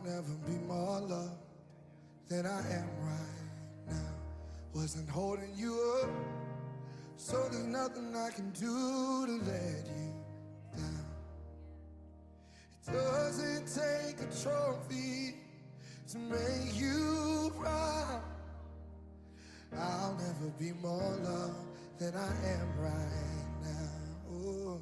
Never be more loved than I am right now. Wasn't holding you up, so there's nothing I can do to let you down. It doesn't take a trophy to make you proud. I'll never be more loved than I am right now. Ooh.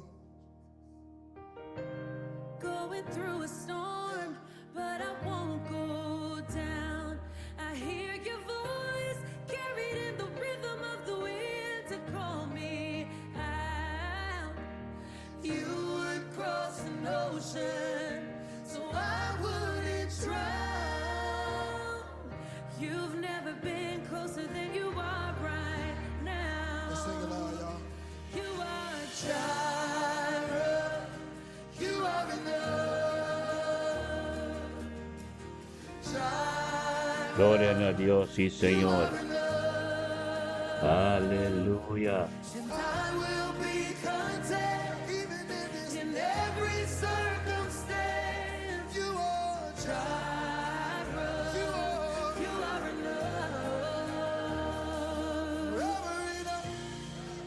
Going through a storm, but I won't go down. I hear your voice carried in the rhythm of the wind to call me out. You would cross an ocean so I wouldn't drown. You've never been closer than you are right now. Let's sing it loud, y'all. You are Jireh. You are enough. Jireh. Gloria na Dios, sí, Señor. You are enough. Aleluya. And I will be content even in this, in every circumstance. You are Jireh. You are You are enough. forever enough,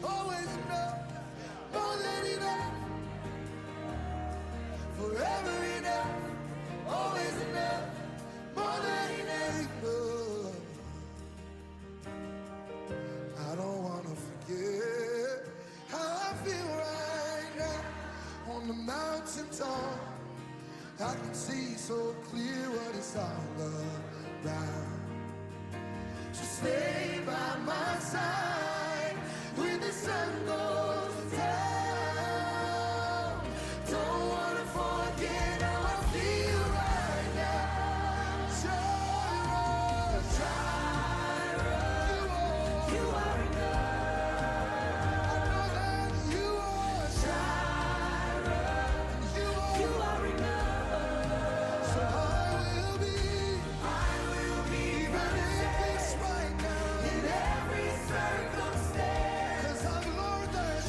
always enough, more than enough. Forever enough, always enough, more than enough. I don't wanna forget how I feel right now on the mountain top. I can see so clear what it's all about. So stay by my side when the sun goes down. Don't wanna forget how I feel right now. Jireh, Jireh. you are. You are enough. I know that you are. Jireh. You are. You are enough. So I will be. I will be Even if it's right now. in every circumstance. 'Cause I've learned that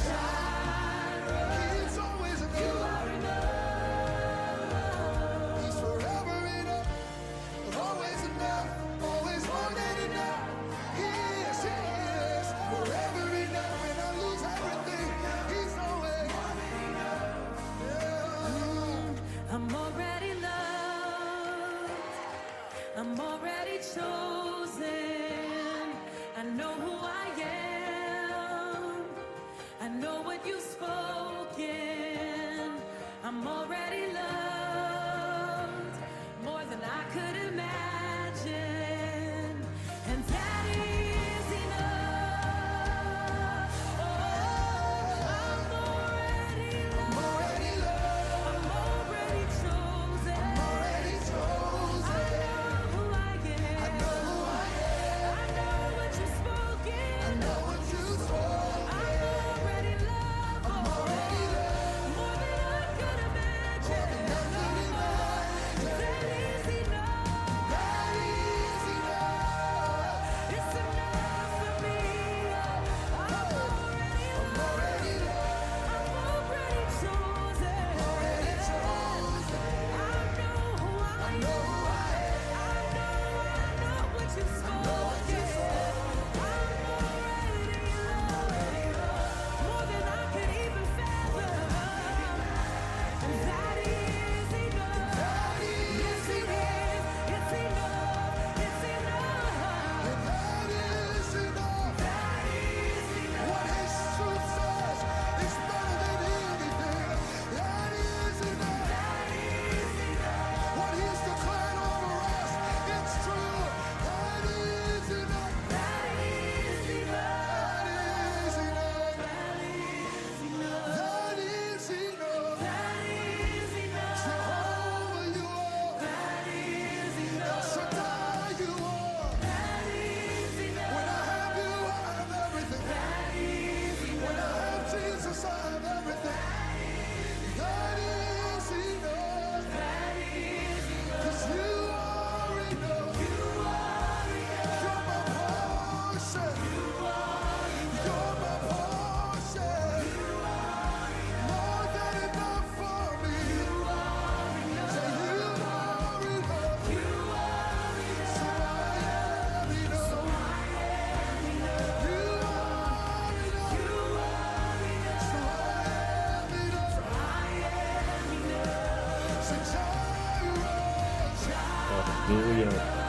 Aleluya.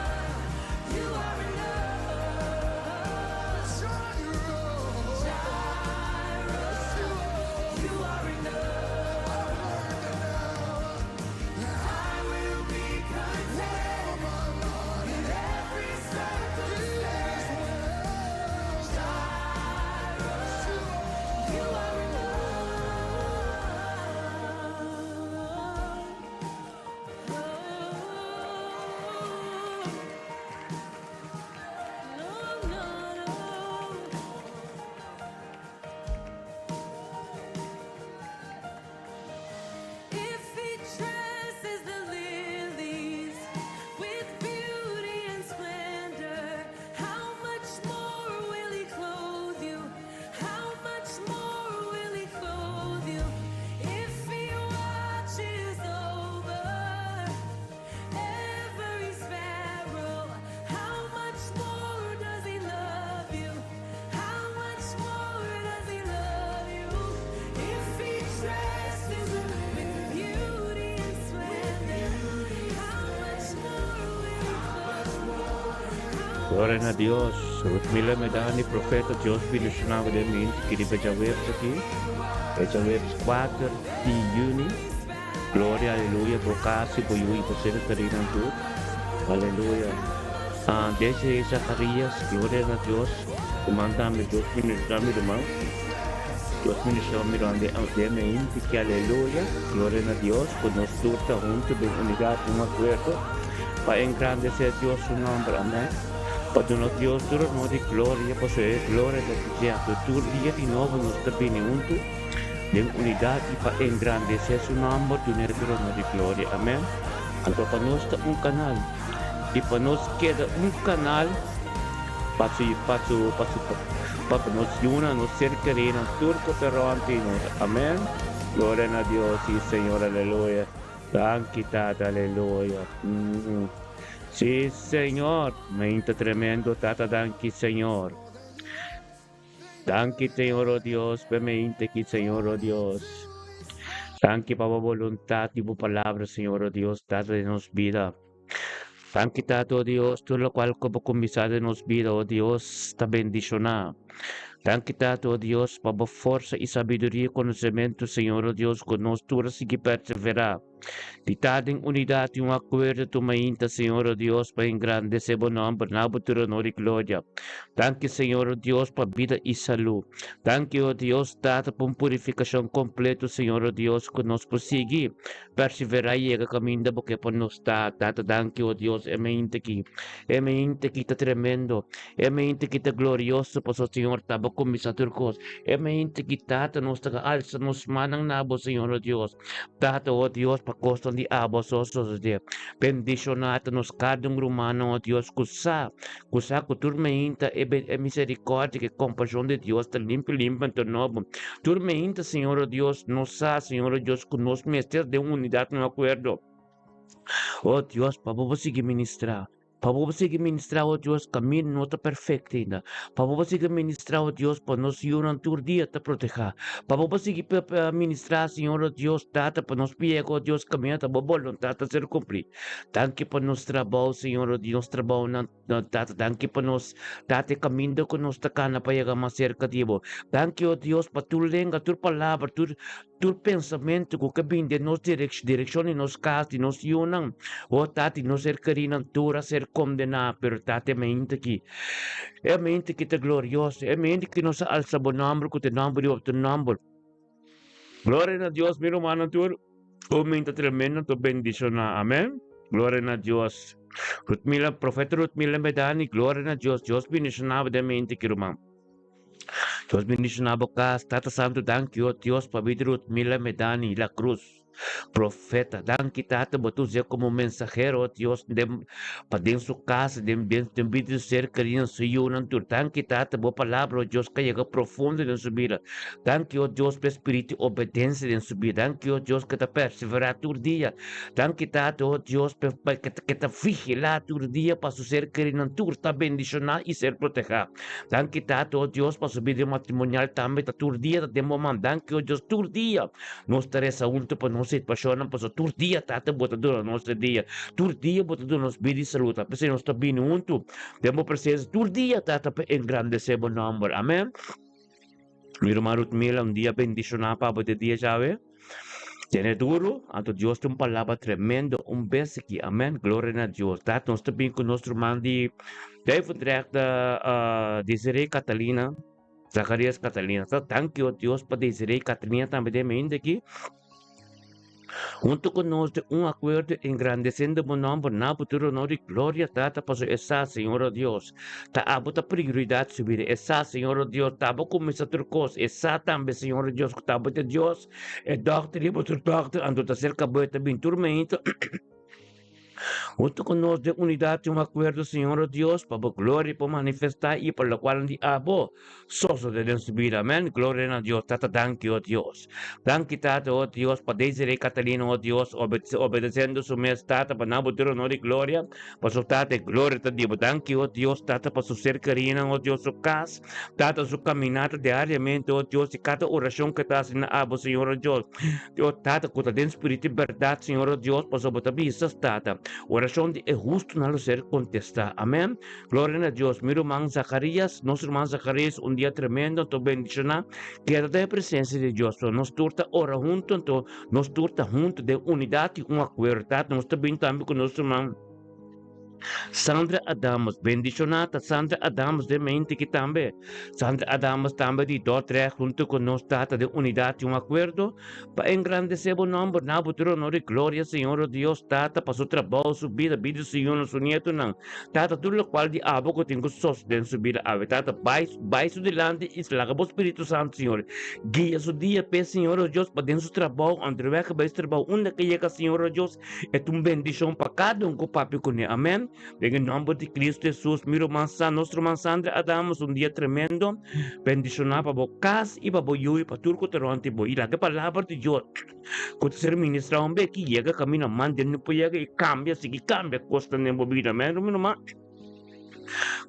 Gloria na Dios. Ruth Miller Medani, profeta Dios bendiciona bo den mente ki riba djaweps aki. E djaweps 4 di juni. Gloria aleluya bo kas i bo yu i bo ser kerinan tur. Aleluya. Ah, Desiree Zacharias, gloria na Dios. Ruman tambe Dios bendiciona mi ruman. Dios bendiciona mi ruman den den mente ki aleluya. Gloria na Dios ku nos tur ta huntu den unidat un akuerdo. Pa engrandesé Dios su nòmber, amèn. Pa duna Dios tur honor i gloria, pasobra e gloria ta di dje. Anto tur dia di nobo nos ta bini huntu den unidat i pa engrandesé su nòmber, dun'é tur honor i gloria, amèn. Anto pa nos ta un kanal, i pa nos keda un kanal pa su pa su pa su pa nos yuna, nos ser kerínan, tur ku ta rònt di nos, amèn. Gloria na Dios, sí Señor, aleluya. Danki Tata aleluya si Señor mainta tremendo Tata danki Señor danki Señor oh Dios pe mainta aki Señor oh Dios danki pa bo voluntad y bo palabra Señor oh Dios Tata den nos bida danki Tata oh Dios tur locual cu bo cuminsa den nos bida oh Dios ta bendiciona Danki Tata, o Dios, pa bo forsa i sabiduria i konosementu, Señor, o Dios, ku nos tur a sigui perseverá di ta den unidat i un akuerdo tur mainta, Señor, o Dios, pa engrandesé bo nòmber na bo tur onor i gloria. Danki, Señor, o Dios, pa bida i salú. Danki, o Dios, Tata, pa un purifikashon kompleto, Señor, o Dios, ku nos por sigui perseverá i yega kaminda bo ke pa nos ta. Tata, danki, o Dios, e mainta aki. E mente ki ta tremendo, e mente ki ta glorioso, pasobra Señor ta bo kuminsá tur kos. E mente ki Tata nos ta alsa nos mannan na bo, Señor o Dios. Tata, o Dios, pa kosnan di abo so sosodé. Bendishoná ta nos kada un rumannan, o Dios, ku sa, ku sa ku tur meinta e e miserikòrdia ku e kompashon di Dios ta limpi limpi anto nobo. Tur meinta, Señor o Dios, nos sa, Señor o Dios, ku nos mester den unidat, un akuerdo. Oh Dios, pa bo bo sigui ministrá. Pa bo bo sigui ministrá, oh Dios, kaminda no ta perfekto ainda. Pa bo bo sigui ministrá, oh Dios, pa nos yunan tur dia ta protehá. Pa bo bo sigui ministrá, Señor, oh Dios, Tata, pa nos piega, oh Dios, kaminda ta bo boluntat ta ser kumplí. Danki pa nos trabou, Señor, oh Dios, nos trabounan. Tata, danki pa nos Tata e kaminda ku nos ta kana pa yega mas serka di bo. Danki, o Dios, pa tur lenga, tur palabra, tur tur pensamentu ku ke bini den nos direkshon di nos kas, di nos yunan. O Tata, di nos ser kerinan tur a ser kondená, pero Tata e mente aki, e mente ki ta glorioso, e mente ki nos a alsa bo nòmber ku ta e nòmber riba tur nòmber. Gloria na Dios, mi rumannan tur. Un minta tremendo to bendiciona. Amen. Gloria na Dios. Rutmila, Profeta Rutmila Medani, gloria na Dios. Dios bendiciona bo den mente ki ruman. Dios bendiciona bo cas. Tata Santo, danki oh Dios pa vida Rutmila Medani La Cruz. Profeta, danki Tata, bo ta us'é como mensahero, oh Dios, den, pa den su casa, den, den, den vida di su ser kerido, su yunan tur. Danki Tata, bo palabra, oh Dios, ka yega profundo den su bida. Danki, oh Dios, pa e spiritu di obedensia den su bida. Danki, oh Dios, ku ta perseverá tur dia. Danki, Tata, oh Dios, pa, pa, ku ta, ku ta vigilá tur dia pa su ser keridonan tur ta bendishoná i ser protehá. Danki, Tata, oh Dios, pa su bida matrimonial tambe ta tur dia ta den bo man. Danki, oh Dios, tur dia nos ta resa huntu pa nos. nos situashonnan, pasobra tur dia Tata bo ta duna nos e dia, tur dia bo ta duna nos bida i salud. P'esei nos ta bini huntu den bo presensia tur dia, Tata, pa engrandesé bo nòmber. Amèn. Mi ruman Rutmila, un dia bendishoná pa bo den dia djawe. Tene duru, anto Dios tin un palabra tremendo un bes aki. Amèn. Gloria na Dios. Tata, nos ta bini ku nos ruman di Duivendrecht, Desiree Catalina. Zacharias Catalina ta danki o Dios pa Desiree Catalina tambe den mente aki. Hunto ku nos den un akuerdo engrandesendo bo nomber na bo tur honor i gloria Tata pasobra e sa Señor o Dios ta abo ta prioridat su bida e sa Señor o Dios ta abo kuminsa tur kos e sa tambe Señor o Dios ku ta abo ta Dios e dòkter i bo tur dòkter anto ta serka bo e ta bin tur mente. Hunto ku nos den unidat i un akuerdo, Señor o Dios, pa bo gloria por manifestá i pa lokualnan di abo sosodé den su bida. Amèn. Gloria na Dios. Tata, danki, o Dios. Danki, Tata, o Dios, pa Desiree Catalina, o Dios, obedesendo su mes, Tata, pa nan bo tur honor i gloria, pasobra, Tata, e gloria ta di bo. Danki, o Dios, Tata, pa su ser kerinan, o Dios, su kas, Tata, su kaminata diariamente, o Dios, i kada orashon ku e ta hasi na abo, Señor, o Dios. O Tata, ku ta den spiritu i bèrdat, Señor o Dios, pasobra bo ta bisa, Tata, orashon di e hustunan lo ser kontestá. Amèn. Gloria na Dios. Mi ruman Zacharias, nos ruman Zacharias, un dia tremendo, anto bendishoná, keda den e presensia di Dios. So, nos tur ta ora huntu, anto nos tur ta huntu den unidat i un akuerdo. Tata, nos ta bin tambe ku nos ruman Sandra Adamus, bendishoná ta Sandra Adamus den mente ki tambe. Sandra Adamus tambe di Dordrecht hunto ku nos tata den unidat i un akuerdo pa engrandesé bo nòmber na bo tur honor i gloria, Señor o Dios Tata, pa su trabou, su bida, bida di su yunan, su nietunan. Tata, tur lokual di abo ku tin ku sosodé den su bida awe, Tata, bai, bai su dilanti i laga bo Spiritu Santu, Señor, guia su dia p'e, Señor o Dios, pa den su trabou, onderweg bai su trabou, unda ke yega, Señor o Dios, E ta un bendishon pa kada un ku papia kuné. Amèn. Den e nòmber di Kristu Hesus, mi ruman Sa, nos ruman Sandra Adamus, un dia tremendo. Bendishoná pa bo kas i pa bo yu i pa tur ku ta rònt di bo. I laga e palabra di Dios ku ta ser ministrá un bes ki yega kaminda man den no por yega i kambia, sigui kambia kosnan den bo bida. Amèn, ruman.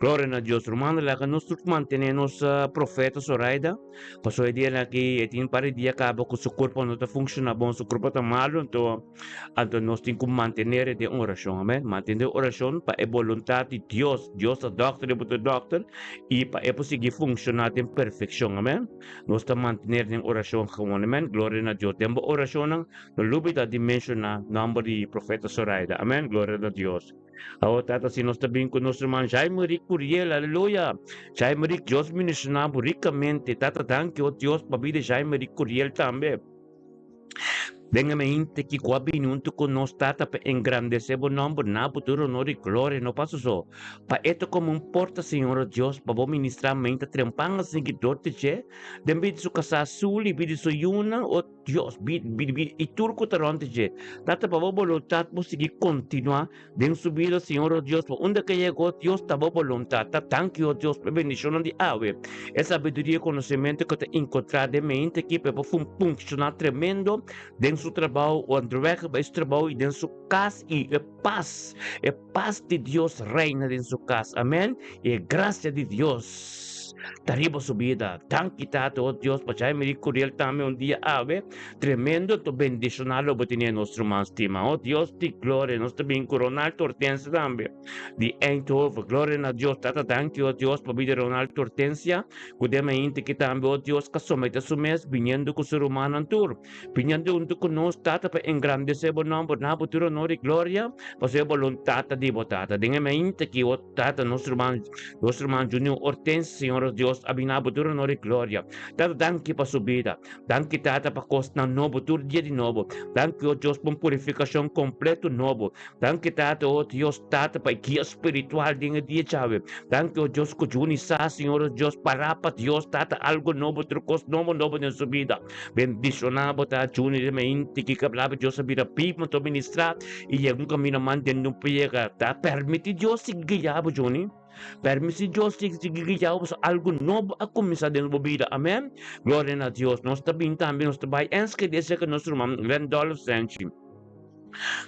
Gloria na Dios. Rumannan, laga nos tur mantené nos profeta Zoraida. Pasobra e dianan aki e tin un par di dia kaba ku su kurpo no ta funshoná bon, su kurpo ta malu, anto anto nos tin ku mantener e den orashon. Amèn. Mantené orashon pa e boluntat di Dios. Dios ta dòkter, e bo ta dòkter, i pa e por sigui funshoná den perfekshon. Amèn. Nos ta mantener den orashon gewoon. Amèn. Gloria na Dios. Den bo orashonnan no lubida di menshoná nòmber di profeta Zoraida. Amèn. Gloria na Dios. Awor, Tata, si nos ta bin ku nos ruman Jaime Rick Curiel, aleluya! Jaime Rick, Dios bendishoná bo rikamente. Tata, danki, o Dios, pa bida di Jaime Rick Curiel tambe. Den e mente ki ku a bini huntu ku nos, Tata, pa engrandesé bo nòmber, na bo tur honor i gloria, no pasa so. Pa e ta komo un porta, Señor, o Dios, pa bo ministrá mente trempan asina ki dor di dje, den bida di su kasá Suli, bida di su yunan, o. Dios, bi, bi, bi, i tur ku ta rònt di dje. Tata, pa bo boluntat por sigui kontinuá den su bida, Señor, o Dios, pa unda ke yegó, Dios, ta bo boluntat. Ta danki, o Dios, pa e bendishonnan di awe, e sabiduria i konosementu ku ta enkontrá den mente aki pa e por funshoná tremendo den su trabou, onderweg bai su trabou i den su kas, i e pas, e pas di Dios reina den su kas. Amèn. I e grasia di Dios ta riba su bida. Danki Tata, oh Dios, pa Jaime Rick Curiel tambe un dia awe. Tremendo to bendiciona lo bo tene nos ruman stima. Oh Dios di gloria, nos ta bin cu Ronald Hortensia tambe di Eindhoven. Gloria na Dios. Tata, danki, oh Dios, pa bida Ronald Hortensia, cu den mainti ki tambe, oh Dios, ka somete su mes biniendo cu su rumannan tur. Biniendo hunto cu nos, Tata, pa engrandece bo nomber, na bo tur honor y gloria, pasobra e boluntad ta di bo, Tata. Den e mainti ki, oh Tata, nos ruman, nos ruman Junior Hortens, Señor nos Dios, a bini na bo tur honor y gloria. Tata, danki pa su bida. Danki, Tata, pa cosnan nobo, tur dia di nobo. Danki, oh Dios, pa un purificacion completo nobo. Danki, Tata, oh Dios, Tata, pa e guia spiritual den e dia djawe. Danki, oh Dios, cu Juni sa, Señor nos Dios, para pa Dios, Tata, algo nobo, tur cos nobo, nobo den su bida. Bendiciona bo ta Juni den mainti ki kablaba Dios a bira pipo to ministra y yega un camino man den no por yega ta permiti Dios sigui guia bo Juni permiti Dios sigui guia bo pasobra algo nobo a cuminsa den bo bida amen gloria na Dios nos ta bin tambe nos ta bay Enschede cerca nos ruman Randolph Senchi.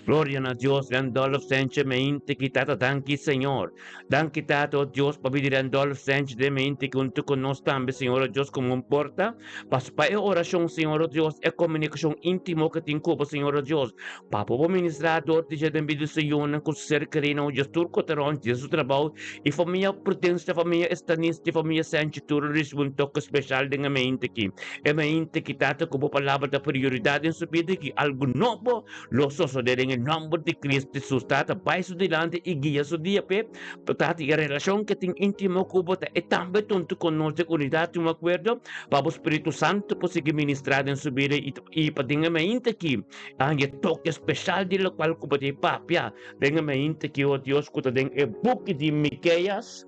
Gloria na Dios, Randolph Sanchez meinte ki tata danki Señor. Danki Tata, oh Dios, pa bidi Randolph Sanchez den meinte ki hunto ku nos tambe, Señor, oh Dios, komo un porta pa pa e orashon, Señor, oh Dios, e komunikashon íntimo ku tin ku bo, Señor, oh Dios, pa bo por ministrá dor di dje den bida su yunan ku su ser kerí nan, oh Dios, tur ku ta rònt den su trabou i famia Prudencia, famia Estanista i famia Sanchez tur lo risibi un toke speshal den e meinte ki. E mente ki Tata ku bo palabra ta prioridat den su bida ki algu nobo lo sosodé den e nòmber di Cristo Jesus. Tata, bai su dilanti i guia su dia p'e. Tata, e relashon ke tin íntimo ku bo ta e tambe tontu ku nos den unidat i un akuerdo pa bo Spiritu Santu por sigui ministrá den su bida i pa den e mente ki haña e toke speshal di lokual ku bo ta papia den e mente ki, o Dios, ku ta den e buki di Mikeas.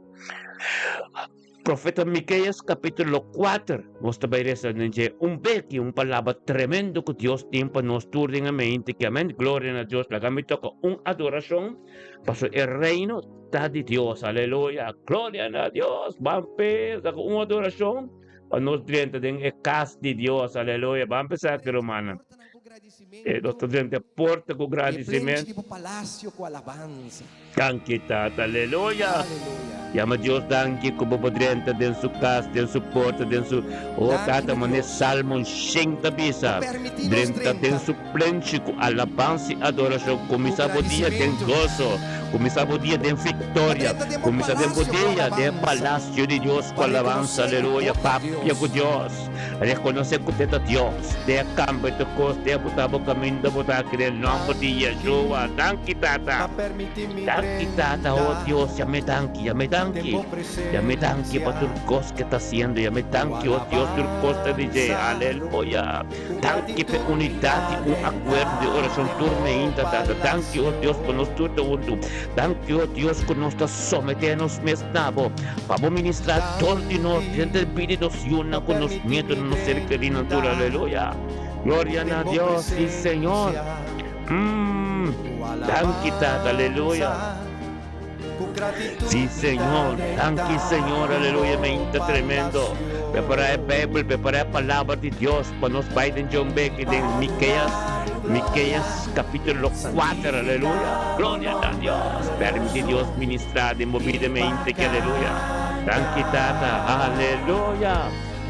Profeta Miqueas capítulo 4, nos ta bai resa den dje un beki, un palabra tremendo cu Dios tin pa nos tur den e mente ki. Amen. Gloria na Dios. Laga mi toca un adoracion paso e reino ta di Dios. Aleluya. Gloria na Dios. Ban pesa cu un adoracion pa nos drenta den e cas di Dios. Aleluya. Ban pesa aki, rumannan. E nos ta drenta e porta cu gradicimento. Danki Tata, aleluya. Yama Dios danki ku bo por drenta den su kas, den su porta, den su Oh Tata, manera Salmo shen ta bisa, drenta den su plenchi ku alabansa i adorashon. Kuminsá bo dia den goso, kuminsá bo dia den viktoria, kuminsá den bo dia den e palasio di Dios ku alabansa, aleluya. Papia ku Dios, rekonosé ku te ta Dios, te a kambia tur kos, te a buta bo kaminda bo ta aki den nòmber di Yeshua. Danki Tata. Danki Tata, oh Dios, yam'é danki, yam'é danki, yam'é danki pa tur kos ke ta hasiendo, yam'é danki, oh Dios, tur kos ta di dje, aleluya. Danki p'e unidat i un akuerdo di orashon tur meinta, Tata. Danki, oh Dios, ku nos tur ta huntu. Danki, oh Dios, ku nos ta someté nos mes na bo, pa bo ministrá dor di nos, denter bida di nos yunan ku nos nietonan, nos ser kerinan tur, aleluya. Gloria na Dios, si Señor. Umm danki Tata aleluya. Si Señor, danki Señor aleluya me inta tremendo. Prepara e Bijbel, prepara e palabra di Dios pa nos bai den John Becky den Miqueas, Miqueas capítulo 4 aleluya. Gloria na Dios. Permiti Dios ministra den bo bida me inta ki aleluya. Danki Tata aleluya.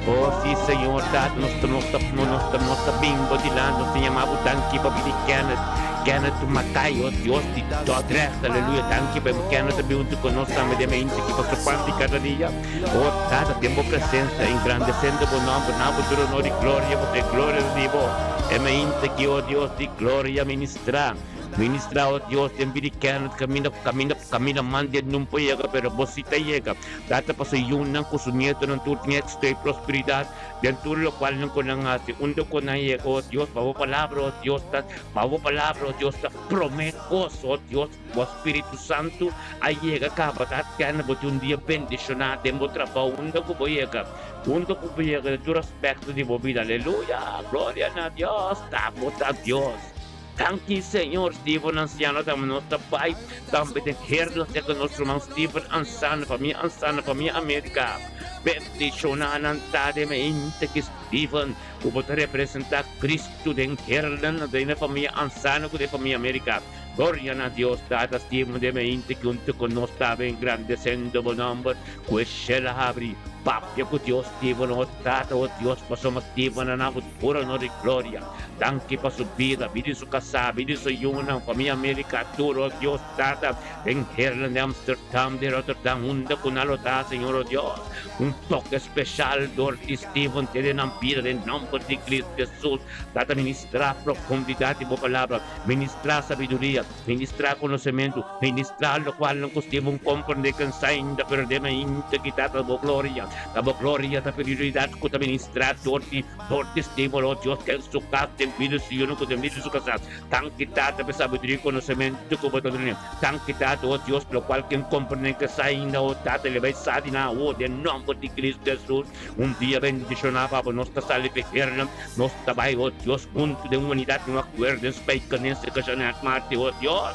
Oh si Señor Tata nos ta nos ta nos ta nos ta bin bo dilanti nos ta yama bo danki pa bini Kenneth Kenneth Makai oh Dios di Dordrecht aleluya danki pa Kenneth ta bin hunto ku nos tambe den mente ki pa su pan di kada dia oh Tata den bo presencia engrandecendo bo nomber na bo tur honor y gloria pasobra e gloria ta di bo e mente ki oh Dios di gloria ministra Ministra oh Dios den bini Kenneth kaminda kaminda kaminda man den nun por yega pero bo si ta yega Tata pa su yunan ku su nietonan tur tin éksito i prosperidat den tur lokual nan ku nan hasi. Unda ku nan yega, o Dios, pa bo palabra, o Dios, ta pa bo palabra, o Dios, ta promé kos, o Dios, bo Spiritu Santu a yega kaba ta tene bo tin un dia bendishoná den bo trabou unda ku bo yega, unda ku bo yega den tur aspekto di bo bida. Aleluya! Gloria na Dios! Ta bo ta Dios. Danki Señor, Steven Anciano tambe nos ta bai tambe den Heerlijk serka nos ruman Steven Anciano, famia Anciano, famia America. Bendiciona nan ta den mente ki Steven ku bo ta representa Cristo den Heerlijk den e famia Anciano ku den famia America. Gloria na Dios Tata Steven den mente ki hunto ku nos ta engrandecendo bo nomber ku e shel a habri. Papia ku Dios Steven o Tata o Dios pasobra Steven a na bo tur honor y gloria. Danki pa su bida, bida di su kasá, bida di su yunan, famia Amerika, tur, oh Dios Tata, den Heerlen, den Amsterdam, den Rotterdam, unda ku nan lo ta, Señor, oh Dios, un toke speshal dor di Steven te den nan bida, den nomber di Cristo Jesus. Tata, ministrá profundidat di bo palabra, ministrá sabiduria, ministrá konosementu, ministrá lokual nan ku Steven komprendé kensa ainda, pero den ainda ki Tata bo gloria, ta bo gloria ta prioridat ku ta ministrá dor di Dor di Steven, oh Dios, den su kas, den bida su yunan ku den bida su kasá. Danki, Tata, pa e sabiduria i konosementu ku bo ta duna. Danki, Tata, oh Dios, lokual ken komprendé ke sa ainda, oh Tata, le bai sa di nan awor, den nòmber di Kristu Hesus. Un dia bendishoná, Papa, nos ta sali pa e hiernan, nos ta bai, oh Dios, huntu den unidat, den un akuerdo, den spijkenisse, Jeanette Marti, oh Dios.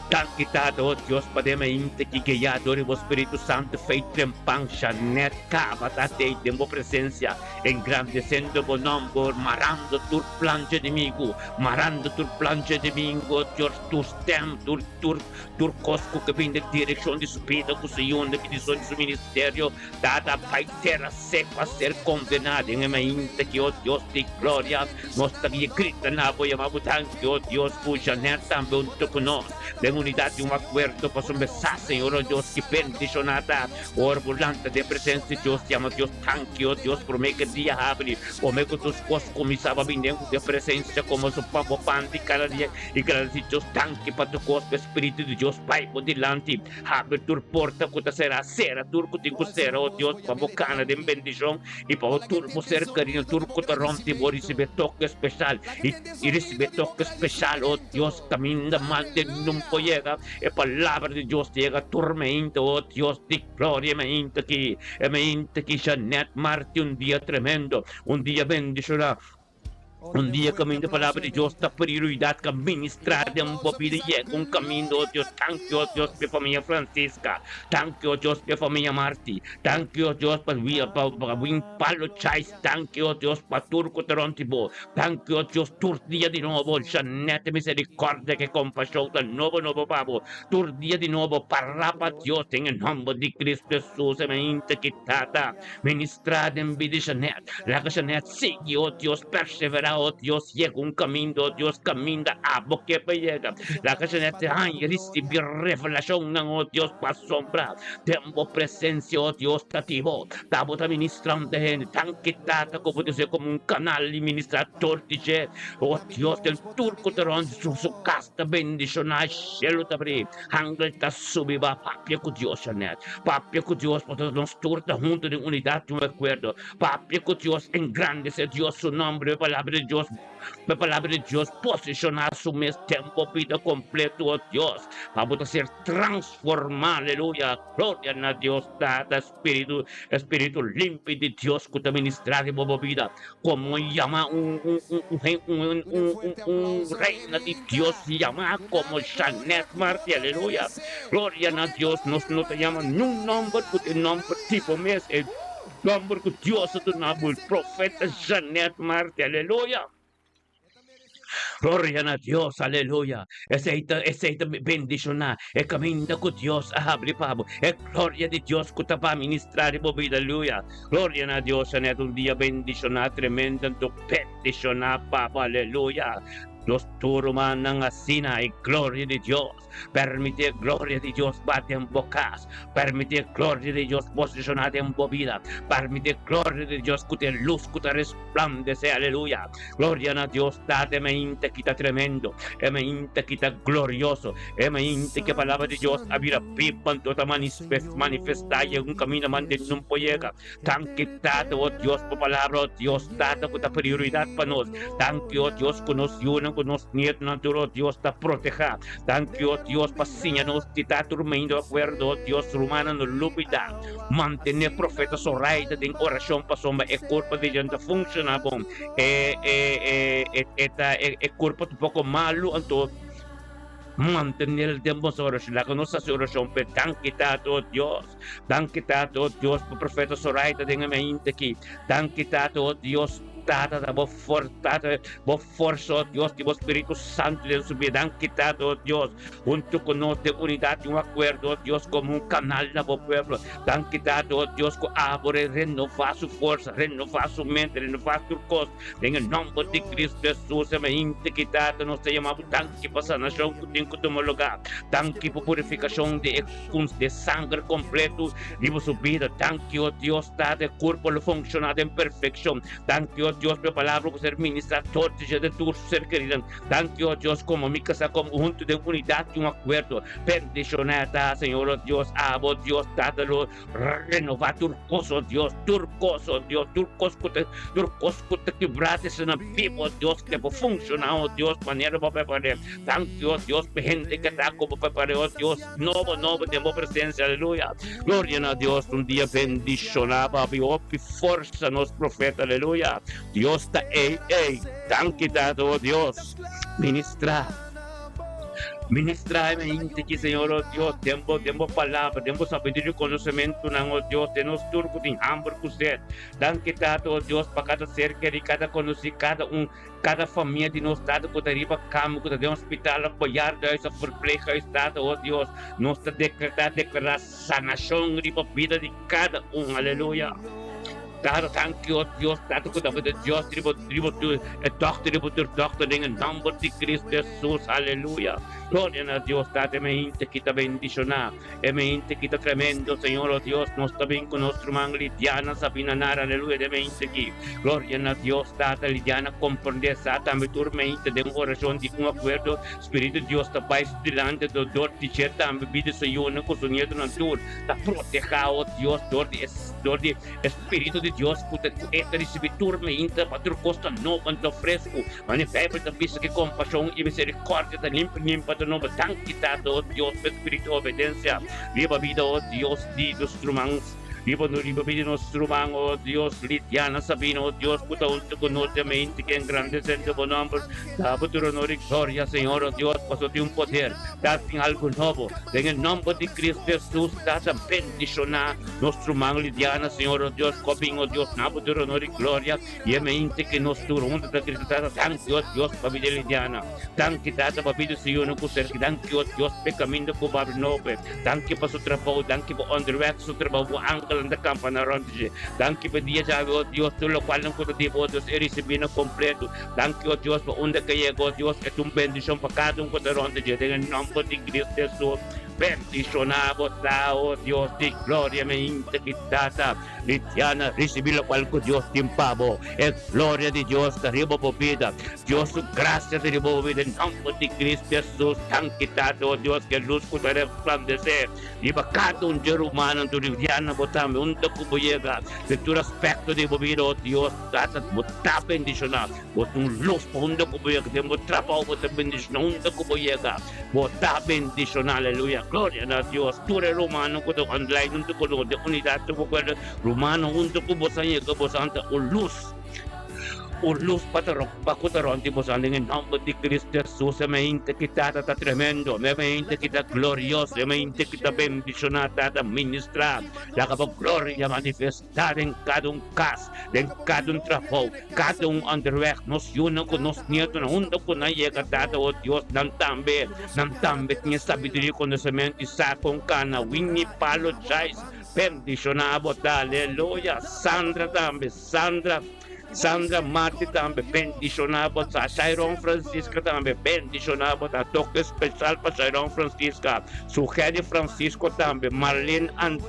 Danki Tata, oh Dios, pa den mainta ki guiá dor di bo Spiritu Santu fei trempan Shanette kaba ta tei den bo presensia, engrandesendo bo nòmber, marando tur plan dje enemigu, marando tur plan dje enemigu, oh Dios, tur stèm, tur tur tur kos ku ke bin den direkshon di su bida ku su yunda, bendishon di su ministerio, Tata, bai tera seku a ser kondená den e mainta ki, oh Dios di gloria, nos ta guia grita na bo, yama bo danki, oh Dios, ku Jeanette tambe huntu ku nos, den unidat di un akuerdo, pasobra sa, Señor, oh Dios, ki bendishoná ta ora bo lanta den presensia di Dios, yama Dios danki, oh Dios, promé ku e dia habri, promé ku tur kos kuminsá pa bin den presensia komo su pan, bo pan di kada dia, i gradisí Dios danki pa tur kos, ku e Spiritu di Dios bai bo dilanti. Habri tur porta ku ta será, sera tur ku tin ku sera, o Dios, pa bo kana den bendishon i pa bo tur bo ser kerido, tur ku ta rònt di bo risibí toke speshal i i risibí toke speshal, o Dios, kaminda mal den nun por yega, e palabra di Dios ta yega tur meinta, o Dios di gloria, e meinta aki, e meinta aki, Jeanette Marti, un dia tremendo, un dia bendishoná. Un dia kaminda palabra di Dios ta prioridad ka ministra den bo bida yega un kaminda oh Dios danki oh Dios pa e famia Francisca danki oh Dios pa e famia Marti danki oh Dios pa pa Win Palo Chais danki oh Dios pa tur ku ta rond di bo danki oh Dios tur dia di nobo Jeanette misericordia ke kompashon ta nobo nobo pa bo tur dia di nobo para pa Dios den e nomber di Cristo Jesus e mainta ki tata Ministrá den bida di Jeanette. Laga Jeanette sigui, oh Dios, perseverá, oh Dios, yega un kaminda, oh Dios, kaminda abo ke pa yega. Laga Jeanette haña risibí revelashonnan, oh Dios, pasobra den bo presensia, oh Dios, ta di bo. Ta bo ta ministrando hende. Danki, Tata, ku bo ta usa komo un kanal di ministrá tur di dje, oh Dios, den tur ku ta rònt su kas ta bendishoná, shelu ta brí. Angel ta subi ba papia ku Dios, Jeanette. Papia ku Dios pasobra nos tur ta huntu den unidat di un akuerdo. Papia ku Dios, engrandesé Dios su nomber, e palabra di Dios, e palabra di Dios posishoná su mes den bo bida kompleto, o Dios, pa bo ta ser transformá, aleluya, gloria na Dios Tata, Spiritu, e Spiritu limpi di Dios ku ta ministrá riba bo bida. Komo yama un un un un un un reina di Dios yama komo Jeanette Marti aleluya gloria na Dios nos no ta yama niun nomber ku ta e nomber tipo mes e nomber ku Dios a duna bo e profeta Jeanette Marti aleluya. Gloria na Dios, aleluya. Esei ta, esei ta bendishoná e kaminda ku Dios a habri pa bo, e gloria di Dios ku ta pa ministrá riba bo bida, aleluya. Gloria na Dios, Janet, un dia bendishoná tremendo, anto bendishoná pa bo, aleluya. Nos tur rumannan asina, e gloria di Dios. Permití e gloria di Dios bati den bo kas. Permití e gloria di Dios posishoná den bo bida. Permití e gloria di Dios ku ta e lus ku ta resplandesé. Aleluya! Gloria na Dios Tata, e mainta ki ta tremendo, e mainta ki ta glorioso, e mainta ki e palabra di Dios a bira biba anto ta manifestá i egun kaminda manda e nun por yega. Danki Tata, o Dios, bo palabra, o Dios Tata, ku ta prioridat pa nos. Danki, o Dios, ku nos yunan, ku nos nietonan tur, o Dios, ta protehá. Danki, o Dios, pa siña nos di ta tur meindo akuerdo, o Dios, rumannan no lubidá. Mantené Profeta Zoraida den orashon pasobra e kurpa di dje no ta funshoná bon. E, e, e, e, e ta, e, e kurpa ta un poko malu, anto. Mantenel den boso orashon. Laga nos hasi orashon p'e. Danki Tata, o Dios. Danki Tata, o Dios, pa Profeta Zoraida den e mainta aki. Danki Tata, o Dios, Tata, ta bo for, Tata, bo forsa, o Dios, di bo Spiritu Santu den su bida. Danki Tata, o Dios, huntu ku nos den unidat i un akuerdo, o Dios, komo un kanal na bo pueblo. Danki Tata, o Dios, ku abo renová su forsa, renová su mente, renová tur kos. Den e nomber di Cristo Jesus, e mainta ki Tata nos ta yama bo danki pa sanashon ku tin ku tuma lugá. Danki pa purifikashon di e di e sanger kompleto riba su bida. Danki, o Dios Tata, e kurpo lo funshoná den perfekshon. Danki, o Dios, pa e palabra ku ser ministrá tur dia den tur su ser keridonan. Danki, o Dios, komo mi kasá komo huntu den unidat i un akuerdo. Bendishoná ta, Señor, o Dios, abo, Dios Tata, lo Renova tur kos, oh Dios, tur kos, oh Dios, tur kos ku ta, tur kos ku ta kibrá ta esnan bibu, oh Dios, ke por funshoná, oh Dios, manera bo prepar'é. Danki, oh Dios, pa hende ke ta ku bo prepar'é, oh Dios, nobo, nobo den bo presensia, aleluya. Gloria na Dios, un dia bendishoná, papi, hopi forsa nos profeta, aleluya. Dios ta ei, ei. Danki, Tata, oh Dios, ministrá. Ministra e mente ki, Señor, oh Dios, den bo, den bo palabra, den bo sabiduria i konosementunan, oh Dios, den nos tur ku tin hamber ku sed. Danki, Tata, oh Dios, pa kada ser kerí, kada konosí, kada un, kada famia di nos, Tata, ku ta riba kama, ku ta den hospital òf bejaardenhuis òf verpleeghuis, Tata, oh Dios, nos ta dekretá, deklará sanashon riba bida di kada un. Aleluya. Tata, danki, oh Dios, Tata, ku ta bo ta Dios riba, riba tur, e dòkter riba tur dòkter, den e nòmber di Cristo Jesus. Aleluya. Gloria na Dios, Tata, e mente ki ta bendishoná, e mente ki ta tremendo, Señor, oh Dios, nos ta bin ku nos ruman Lidiana Sabina Nara, aleluya, den e mente ki. Gloria na Dios, Tata, Lidiana komprendé sa tambe tur mente den orashon di un akuerdo, Spiritu Dios ta bai su dilanti, dor di dje tambe bida su yunan ku su nietonan tur ta protehá, oh Dios, dor di e Dor di e Spiritu di Dios ku ta ku e ta risibí tur meinta pa tur kos ta nobo anto fresku. Mane Beibel ta bisa ku kompashon i miserikòrdia ta limpi limpa ta nobo. Danki Tata, o Dios, pa e spiritu di obedensia riba bida, o Dios, di nos ruman, riba no riba bida di nos ruman, o Dios, Lidiana Sabina, o Dios, ku ta huntu ku nos den meinta ku engrandesente bo nòmber. Ta bo tur honor i gloria, Señor, o Dios, pasobra tin un poder ta tin algu nobo. Den e nòmber di Cristo Jesus, Tata, bendishoná Nos ruman Lidiana, Señor, o Dios, cu a bin, o Dios, na bo tur honor y gloria, y e mente cu nos tur hunto ta grita, Tata, danki, o Dios, pa bida Lidiana. Danki, Tata, pa bida su yunan cu serki. Danki, o Dios, p'e caminda cu bo abri nobo p'e. Danki pa su trabou. Danki pa onderweg su trabou, bo angelnan ta campa na rond dje. Danki pa dia djawe, o Dios, tur locualnan cu ta di bo, o Dios, e ricibi na completo. Danki, o Dios, pa unda cu e yega, o Dios, e ta un bendicion pa cada un cu ta rond dje. Den e nomber di Cristo Jesus. Bendishoná bo ta, o Dios di gloria, mi hinta ki Tata Litiana risibí lokual ku Dios tin pa bo. E gloria di Dios ta riba bo bida. Dios su grasia ta riba bo bida. En nòmber di Cristo Hesus, danki Tata, o Dios, ku e lus ku ta resplandesé riba kada un dje rumannan tur Litiana bo tambe, unda ku bo yega, den tur aspekto di bo bida, o Dios, Tata, bo ta bendishoná. Bo ta un lus pa unda ku bo yega. Den bo trabou bo ta bendishoná unda ku bo yega. Bo ta bendishoná. Aleluya. Gloria na Dios. Tur e rumannan ku ta online huntu ku nos den unidat ta bo kuerda. Rumannan huntu ku boso a yega boso a ta un lus. Un lus pa ta pa ku ta rònt di boso den e nòmber di Cristo Hesus. E mente ki Tata ta tremendo. E mente ki ta glorioso. E mente ki ta bendishoná. Tata ministrá. Laga bo gloria manifestá. Ta den kada un kas, den kada un trabou, kada un onderweg, nos yunan ku nos nietonan, unda ku nan yega, Tata, o Dios, nan tambe, nan tambe tin e sabiduria i konosementu i sa kon kana. Winnie Palo Chais, bendishoná bo ta, aleluya. Sandra tambe, Sandra, Sandra Marti tambe, bendishoná bo ta. Shairon Francisca tambe, bendishoná bo ta. Toke speshal pa Shairon Francisca, Sugery Francisco tambe, Marlene Ant.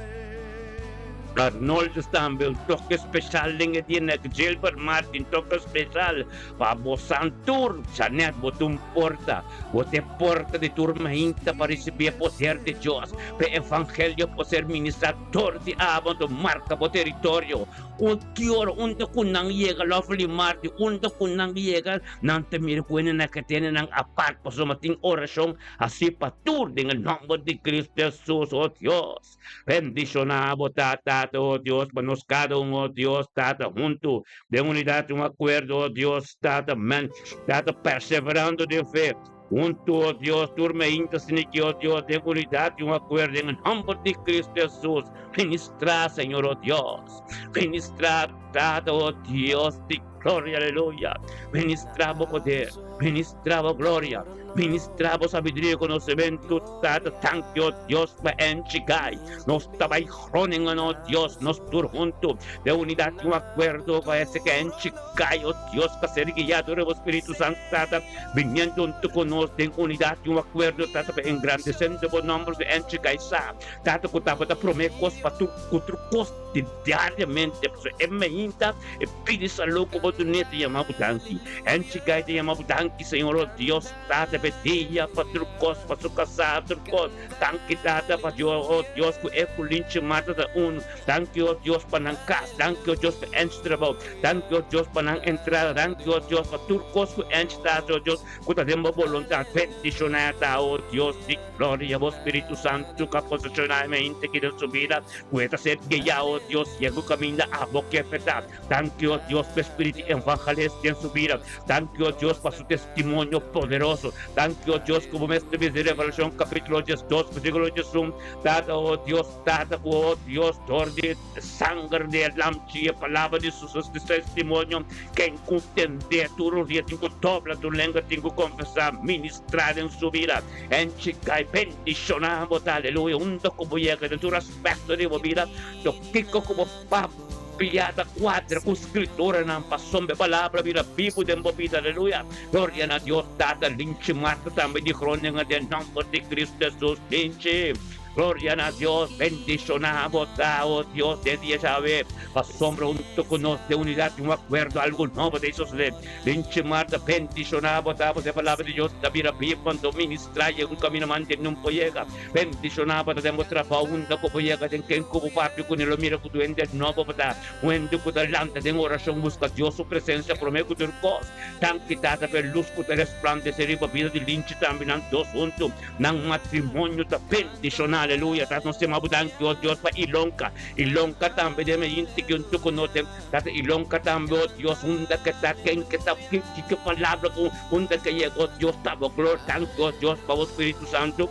Arnoldus tambe un toke special den e dia nek Gilbert Martin toke special pa bosan tur Janet bo ta un porta bo ta e porta di tur mainta pa ricibi e poder di Dios pa e evangelio por ser ministra dor di abo anto marca bo teritorio un ki ora unda cu nan yega Lovely Martin unda cu nan yega nan ta mira cu hende nan ke tene nan apart pasobra tin oracion haci pa tur den e nomber di Cristo Jesus oh Dios. Bendishoná bo ta, Tata, o Dios, pa nos kada un, o Dios, Tata, huntu, den unidat i un akuerdo, o Dios, Tata, men, Tata, perseverando den fe, huntu, o Dios, tur meinta siniki, o Dios, den unidat i un akuerdo, den e nòmber di Cristo Jesus, ministrá, Señor, o Dios, ministrá, Tata, o Dios di gloria, aleluya, ministrá bo poder, ministrá bo gloria, ministrá bo sabiduria i konosementu, Tata, danki, o Dios, pa enchi gai. Nos ta bai Groningen, o Dios, nos tur huntu, den unidat i un akuerdo pa ese ke enchi gai, o Dios, pa ser guiá dor di bo Spiritu Santu, Tata, biniendo huntu ku nos den unidat i un akuerdo, Tata, pa engrandesendo bo nòmber di enchi gai sa, Tata, ku tabata promé kos pa tur ku tur kos di diariamente, pasobra e meinta e pidi salú ku bo dun'é ta yama bo danki. Enchi gai ta yama bo danki, Señor, o Dios. Tata pe dia pa tur kos, pa su kasá, tur kos. Danki Tata pa Dios, oh Dios, ku e ku Linchi Marta ta un. Danki, oh Dios, pa nan kas. Danki, oh Dios, pa Angie trabou. Danki, oh Dios, pa nan entrada. Danki, oh Dios, pa tur kos ku Angie ta hasi, oh Dios, ku ta den bo boluntat. Bendishoná ta, oh Dios di gloria, bo Spiritu Santu ku a poseshoná e mente ki den su bida, ku e ta ser guiá, oh Dios, yega ku kaminda abo ke fe ta. ta. Danki, o Dios, pa e spiritu evangelist den su bida. Danki, o Dios, pa su testimonio poderoso. Danki, o Dios, ku bo mes ta bisa den Revelashon kapítulo diesdos, versíkulo diesun, Tata, o Dios, Tata, ku, o Dios, dor di e sanger di e Lamchi i e palabra di su testimonio, ken ku tend'é tur oria tin ku dobla tur lenga tin ku konfesá, ministrá den su bida. En chikai bendishoná bo ta, aleluya, unda ku bo yega den tur aspekto di bo bida, to kiko ku bo papia ta kuadra ku Skrituranan pasobra e palabra bira bibu den bo bida, aleluya. Gloria na Dios Tata, linchi Marta tambe di Groningen den nòmber di Kristu Hesus, linchi. Gloria na Dios, bendishoná bo ta, o Dios, den dia djawe, pasobra huntu ku nos den unidat di un akuerdo algu nobo ta e sosodé. Linchi Marta, bendishoná bo ta, pasobra e palabra di Dios ta bira bibu anto ministrá yega un kaminda mante nun por yega. Bendishoná bo ta den bo trabou unda ku bo yega, den ken ku bo papia kuné lo mira ku tu hende nobo bo ta, un hende ku ta lanta den orashon buska Dios su presensia promé ku tur kos. Danki Tata pa e lus ku ta resplandesé riba bida di Linchi tambe nan dos huntu. Nan matrimonio ta bendishoná, aleluya. Tata nos stima bo danki, o Dios, pa Ilonka. Ilonka tambe den e hende ku huntu ku nos den. Tata Ilonka tambe, o Dios, unda ke ta, ken ke ta, ki ki palabra ku unda ke yega, o Dios, ta bo gloria. Danki, o Dios, pa bo Spiritu Santu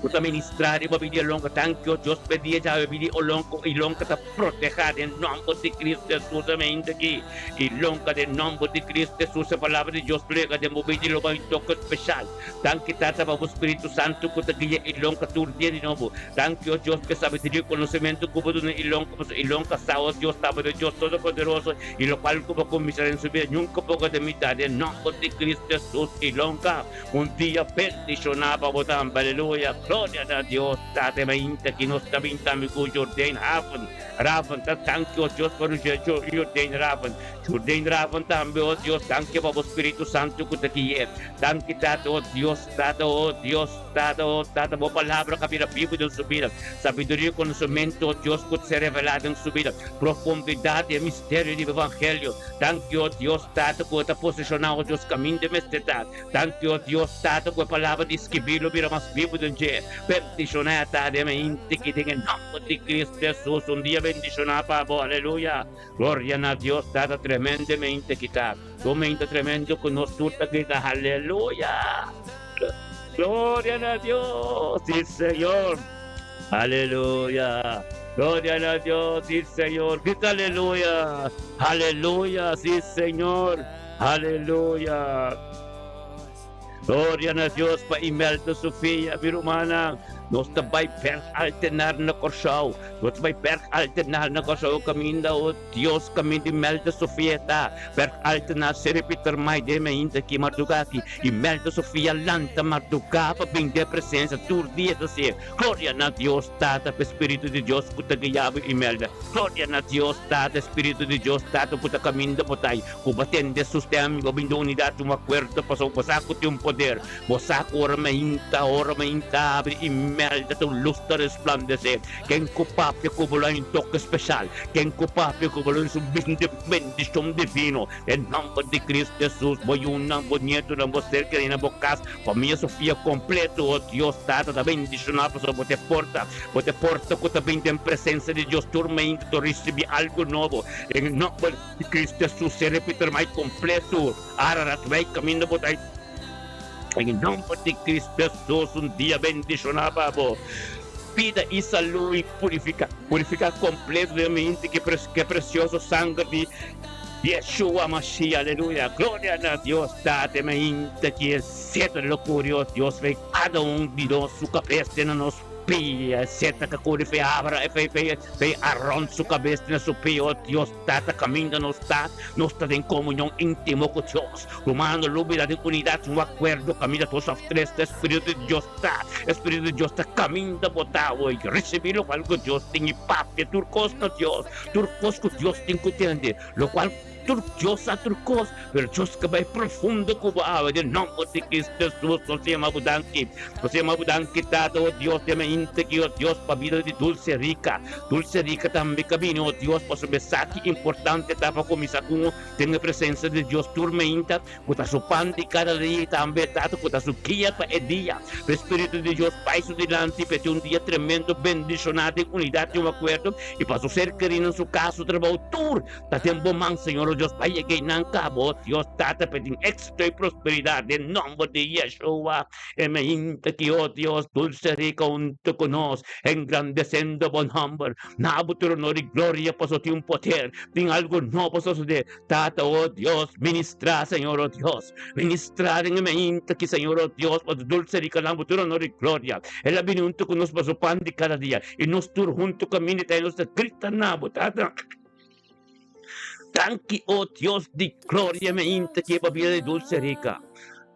ku ta ministrá riba bida di Ilonka. Danki, o Dios, pa e dia djawe bida di Olonka, Ilonka ta protehá den nòmber di Kristu Hesus. Amen. Aki Ilonka den nòmber di Kristu Hesus, e palabra di Dios plega den bo bida i lo bai un toke speshal. Danki Tata pa bo Spiritu Santu ku ta guia Ilonka tur dia di nobo. Danki, o Dios, pa e sabiduria i konosementu ku bo duna Ilonka, pasobra Ilonka sa, o Dios, tabata e Dios Todopoderoso i lokual ku bo kuminsá den su bida nunka bo ka ta mitá. Den nòmber di Kristu Hesus, Ilonka, un dia bendishoná pa bo tambe. Aleluya! Gloria na Dios! Tata, e mainta ki nos ta bin tambe ku Jordain Haven. Raven ta danki, o Dios, pa Jordain Raven. Jordain Raven tambe, o Dios, danki pa bo Spiritu Santu ku ta gui'é. Danki Tata, o Dios, Tata, o Dios, Tata, o Tata, bo palabra ka bira bibu den su bida. Sabiduria i konosementu, o Dios, ku ta ser revelá den su bida. Profundidat di e misterio di bo evangelio. Danki, o Dios, Tata, ku bo ta posishoná, o Dios, kaminda mester ta. Danki, o Dios, Tata, ku e palabra di skibí lo bira mas bibu den dje. Bendishoná e tardi e mainti ki den e nòmber di Kristu Hesus. Un dia bendishoná pa bo. Aleluya! Gloria na Dios, Tata, tremendamente ki ta. Un momento tremendo ku nos tur ta grita Aleluya! Gloria na Dios! Sí, Señor! Aleluya! Gloria na Dios! Sí, Señor! Grita Aleluya! Aleluya! Sí, Señor! Aleluya! Gloria na Dios pa Imelda Sofia, mi rumannan. Nos ta bai Berg Altenar na Kòrsou. Nos ta bai Berg Altenar na Kòrsou kaminda o Dios kaminda Imelda Sofia ta. Berg Altenar Seri Pietermaai den mainta aki mardugá aki. Imelda Sofia lanta mardugá pa bin den presensia tur dia ta si'e. Gloria na Dios Tata pa e Spiritu di Dios ku ta guia bo Imelda. Gloria na Dios Tata e Spiritu di Dios Tata ku ta kaminda bo ta. Ku bo tende su stem, bo bin den unidat un akuerdo, pasobra bo sa ku tin un poder. Bo sa ku ora mainta, ora mainta abri i melda ta un lus ta resplandesé. Ken ku papia ku bo lo hay un toke speshal. Ken ku papia ku bo lo hay un bendishon divino. Den nòmber di Kristu Hesus, bo yunan, bo nietonan, bo ser kerí na bo kas, famia Sofia kompleto, o Dios Tata ta bendishoná pasobra bo ta e porta, bo ta e porta ku ta bin den presensia di Dios tur mainta ta risibí algu nobo. Den nòmber. Di Cristo Jesus se repite mai completo Ararat wei caminda bo ta En nomber di Cristo Jesus un dia bendiciona pa bo bida y salud y purifica purifica completo den mi inti ke precioso sanger di Yeshua Mashiach aleluya gloria na Dios Tata mi inti ki e seta lo curio Dios wei cada un di nos su cabes den nos pia seta ka kuri fe abra fe fe fe Aron su kabes na su pia o Dios Tata kaminda nos ta nos ta den komunion intimo ku Dios Rumano lo bira den unidat un akuerdo kaminda dos òf tres ta Espiritu di Dios ta Espiritu di Dios ta kaminda bo ta awor risibi lokual ku Dios tin i papia tur kos na Dios tur kos ku Dios tin ku tende lokual. Tur Dios sa tur kos, pero Dios ke bai profundo ku bo awe den nòmber di Cristo Jesus. Nos ta yama bo danki. Nos ta yama bo danki, Tata, o Dios, den mainta ki, o Dios, pa bida di Dulce Rica. Dulce Rica tambe ka bini, o Dios, pasobra e sa ki importante ta pa kuminsá ku den e presensia di Dios tur mainta, ku ta su pan di kada dia i tambe, Tata, ku ta su guia pa e dia. Pe Spiritu di Dios bai su dilanti pa e tin un dia tremendo bendishoná den unidat i un akuerdo i pa su ser kerí nan su kas, su trabou, tur ta den bo man, Señor o Dios. Bai yega einan kaba, o Dios Tata, pa e tin éksito i prosperidat den nòmber di Yeshua. E meinta ki, o Dios, dulse rika huntu ku nos, engrandesendo bo nòmber. Na bo tur honor i gloria, pasobra tin un poder, tin algu nobo sosodé. Tata, o Dios, ministrá, Señor, o Dios, ministrá den e meinta ki, Señor, o Dios, pa su dulce ricanan bo tur honor i gloria. El a bini huntu ku nos pa su pan di kada dia, i nos tur huntu kaminda ta i nos ta grita na bo, Tata. Danki, o Dios di gloria, e meinta ki e pa bida di dulce rica.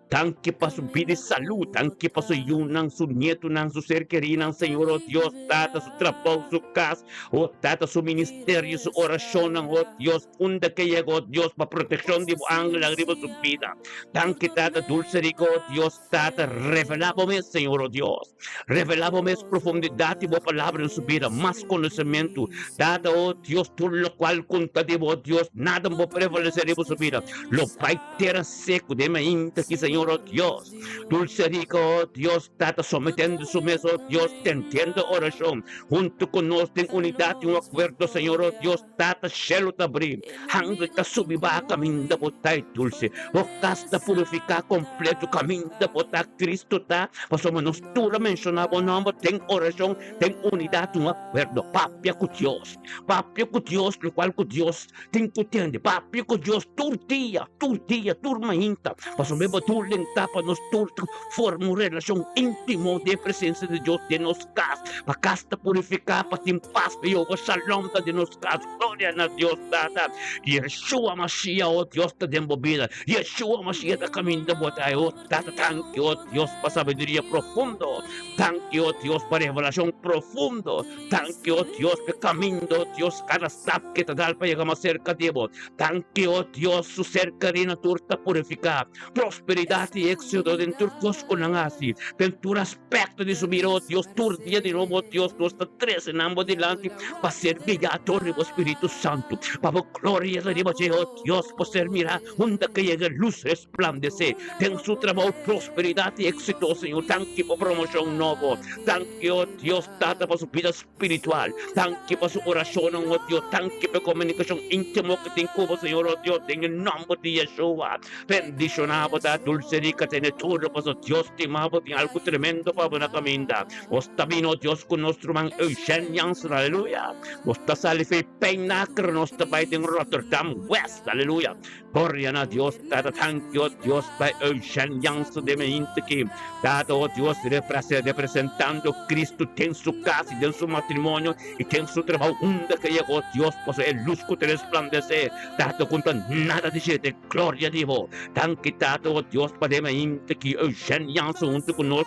Danki pa su bida i salú. Danki pa su yunan, su nietunan, su ser kerínan, Señor, o Dios, Tata, su trabou, su kas, o Tata, su ministerio, su orashonnan, o Dios, unda ke yega, o Dios, pa protekshon di bo angelnan riba su bida. Danki, Tata dulse rico, o Dios, Tata, revelá bo mes, Señor, o Dios. Revelá bo mes profundidat di bo palabra den su bida, mas konosementu. Tata, o Dios, tur lokual ku ta di bo, o Dios, nada no por prevalesé riba su bida. Lo bai tera seku den mainta ki, Señor, o Dios. Dulce rica, o Dios, Tata, sometendo su mes, o Dios, tendiendo orashon huntu ku nos den unidat i un akuerdo, Señor, o Dios. Tata shelu ta bri, hangel ta subi baha kaminda bo ta e dulce. Bo kas ta purifiká kompleto kaminda bo ta Cristo ta, pasobra nos tur a menshoná bo nòmber den orashon, den unidat un akuerdo. Papia ku Dios, papia ku Dios lokual ku Dios tin ku tende, papia ku Dios tur dia, tur dia, tur mainta, pasobra bo tur lentá pa nos tur forma un relashon íntimo den presensia di Dios den nos kas, pa kas ta purifiká, pa tin pas, pa Jehová Shalom ta den nos kas. Gloria na Dios Tata. Yeshua Mashiach, o Dios, ta den bo bida. Yeshua Mashiach ta kaminda bo ta. O Tata, danki, o Dios, pa sabiduria profundo. Danki, o Dios, pa revelashon profundo. Danki, o Dios, pa e kaminda, o Dios, kada stap ke ta dal pa yega mas serka di bo. Danki, o Dios, su serkaria na tur ta purifiká. Prosperidat i éksito den tur kos ku nan hasi, den tur aspekto di su bida, o Dios, tur dia di nobo, o Dios, nos ta trese nan bo dilanti pa ser guiá dor di bo Spiritu Santu, pa bo gloria ta riba dje, o Dios, por ser mirá unda ke yega lus resplandesé den su trabou, prosperidat i éksito, Señor. Danki pa promoshon nobo. Danki, o Dios Tata, pa su bida spiritual. Danki pa su orashonnan, o Dios. Danki pa e komunikashon íntimo ku tin ku bo, Señor, o Dios, den e nòmber di Yeshua. Bendishoná bo ta dulce rica tene tur, paso Dios stima bo, tin algu tremendo pa bo na kaminda. Nos ta bini, o Dios, ku nos ruman Eugène Jansen, aleluya. Nos ta sali fei Pijnacker, nos ta bai den Rotterdam West, aleluya. Gloria na Dios, Tata, danki, o Dios, pa Eugène Jansen den meinti aki. Tata, o Dios, representando Cristo den su kas i den su matrimonio i den su trabou unda ke yega, o Dios, paso e lus ku ta resplandesé, Tata, ku no ta nada di dje, Gloria di bo. Danki Tata o Dios pa den mainta ki Eugène Jansen huntu ku nos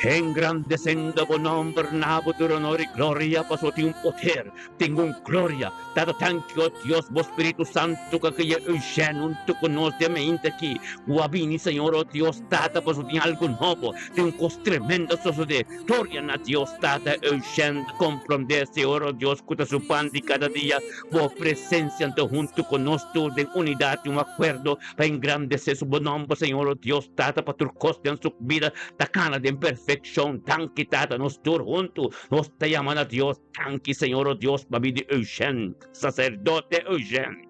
engrandesendo bo nomber na bo tur honor i gloria pasobra tin un poder, tin un gloria. Tata danki o Dios bo Spiritu Santu ku a kria Eugène huntu ku nos den mainta aki ku a bini Señor o Dios Tata pasobra tin algu nobo, tin un kos tremendo a sosode. Gloria na Dios Tata Eugène ta komprondé Señor o Dios ku ta su pan di kada dia. Bo presencia anto hunto cu nos tur den unidad y un acuerdo pa engrandece su bo nomber, Señor, o Dios Tata, pa tur cos den su bida ta cana den perfeccion. Danki, Tata, nos tur hunto nos ta yama na Dios. Danki, Señor, o Dios, pa bida di Eugène, sacerdote Eugène.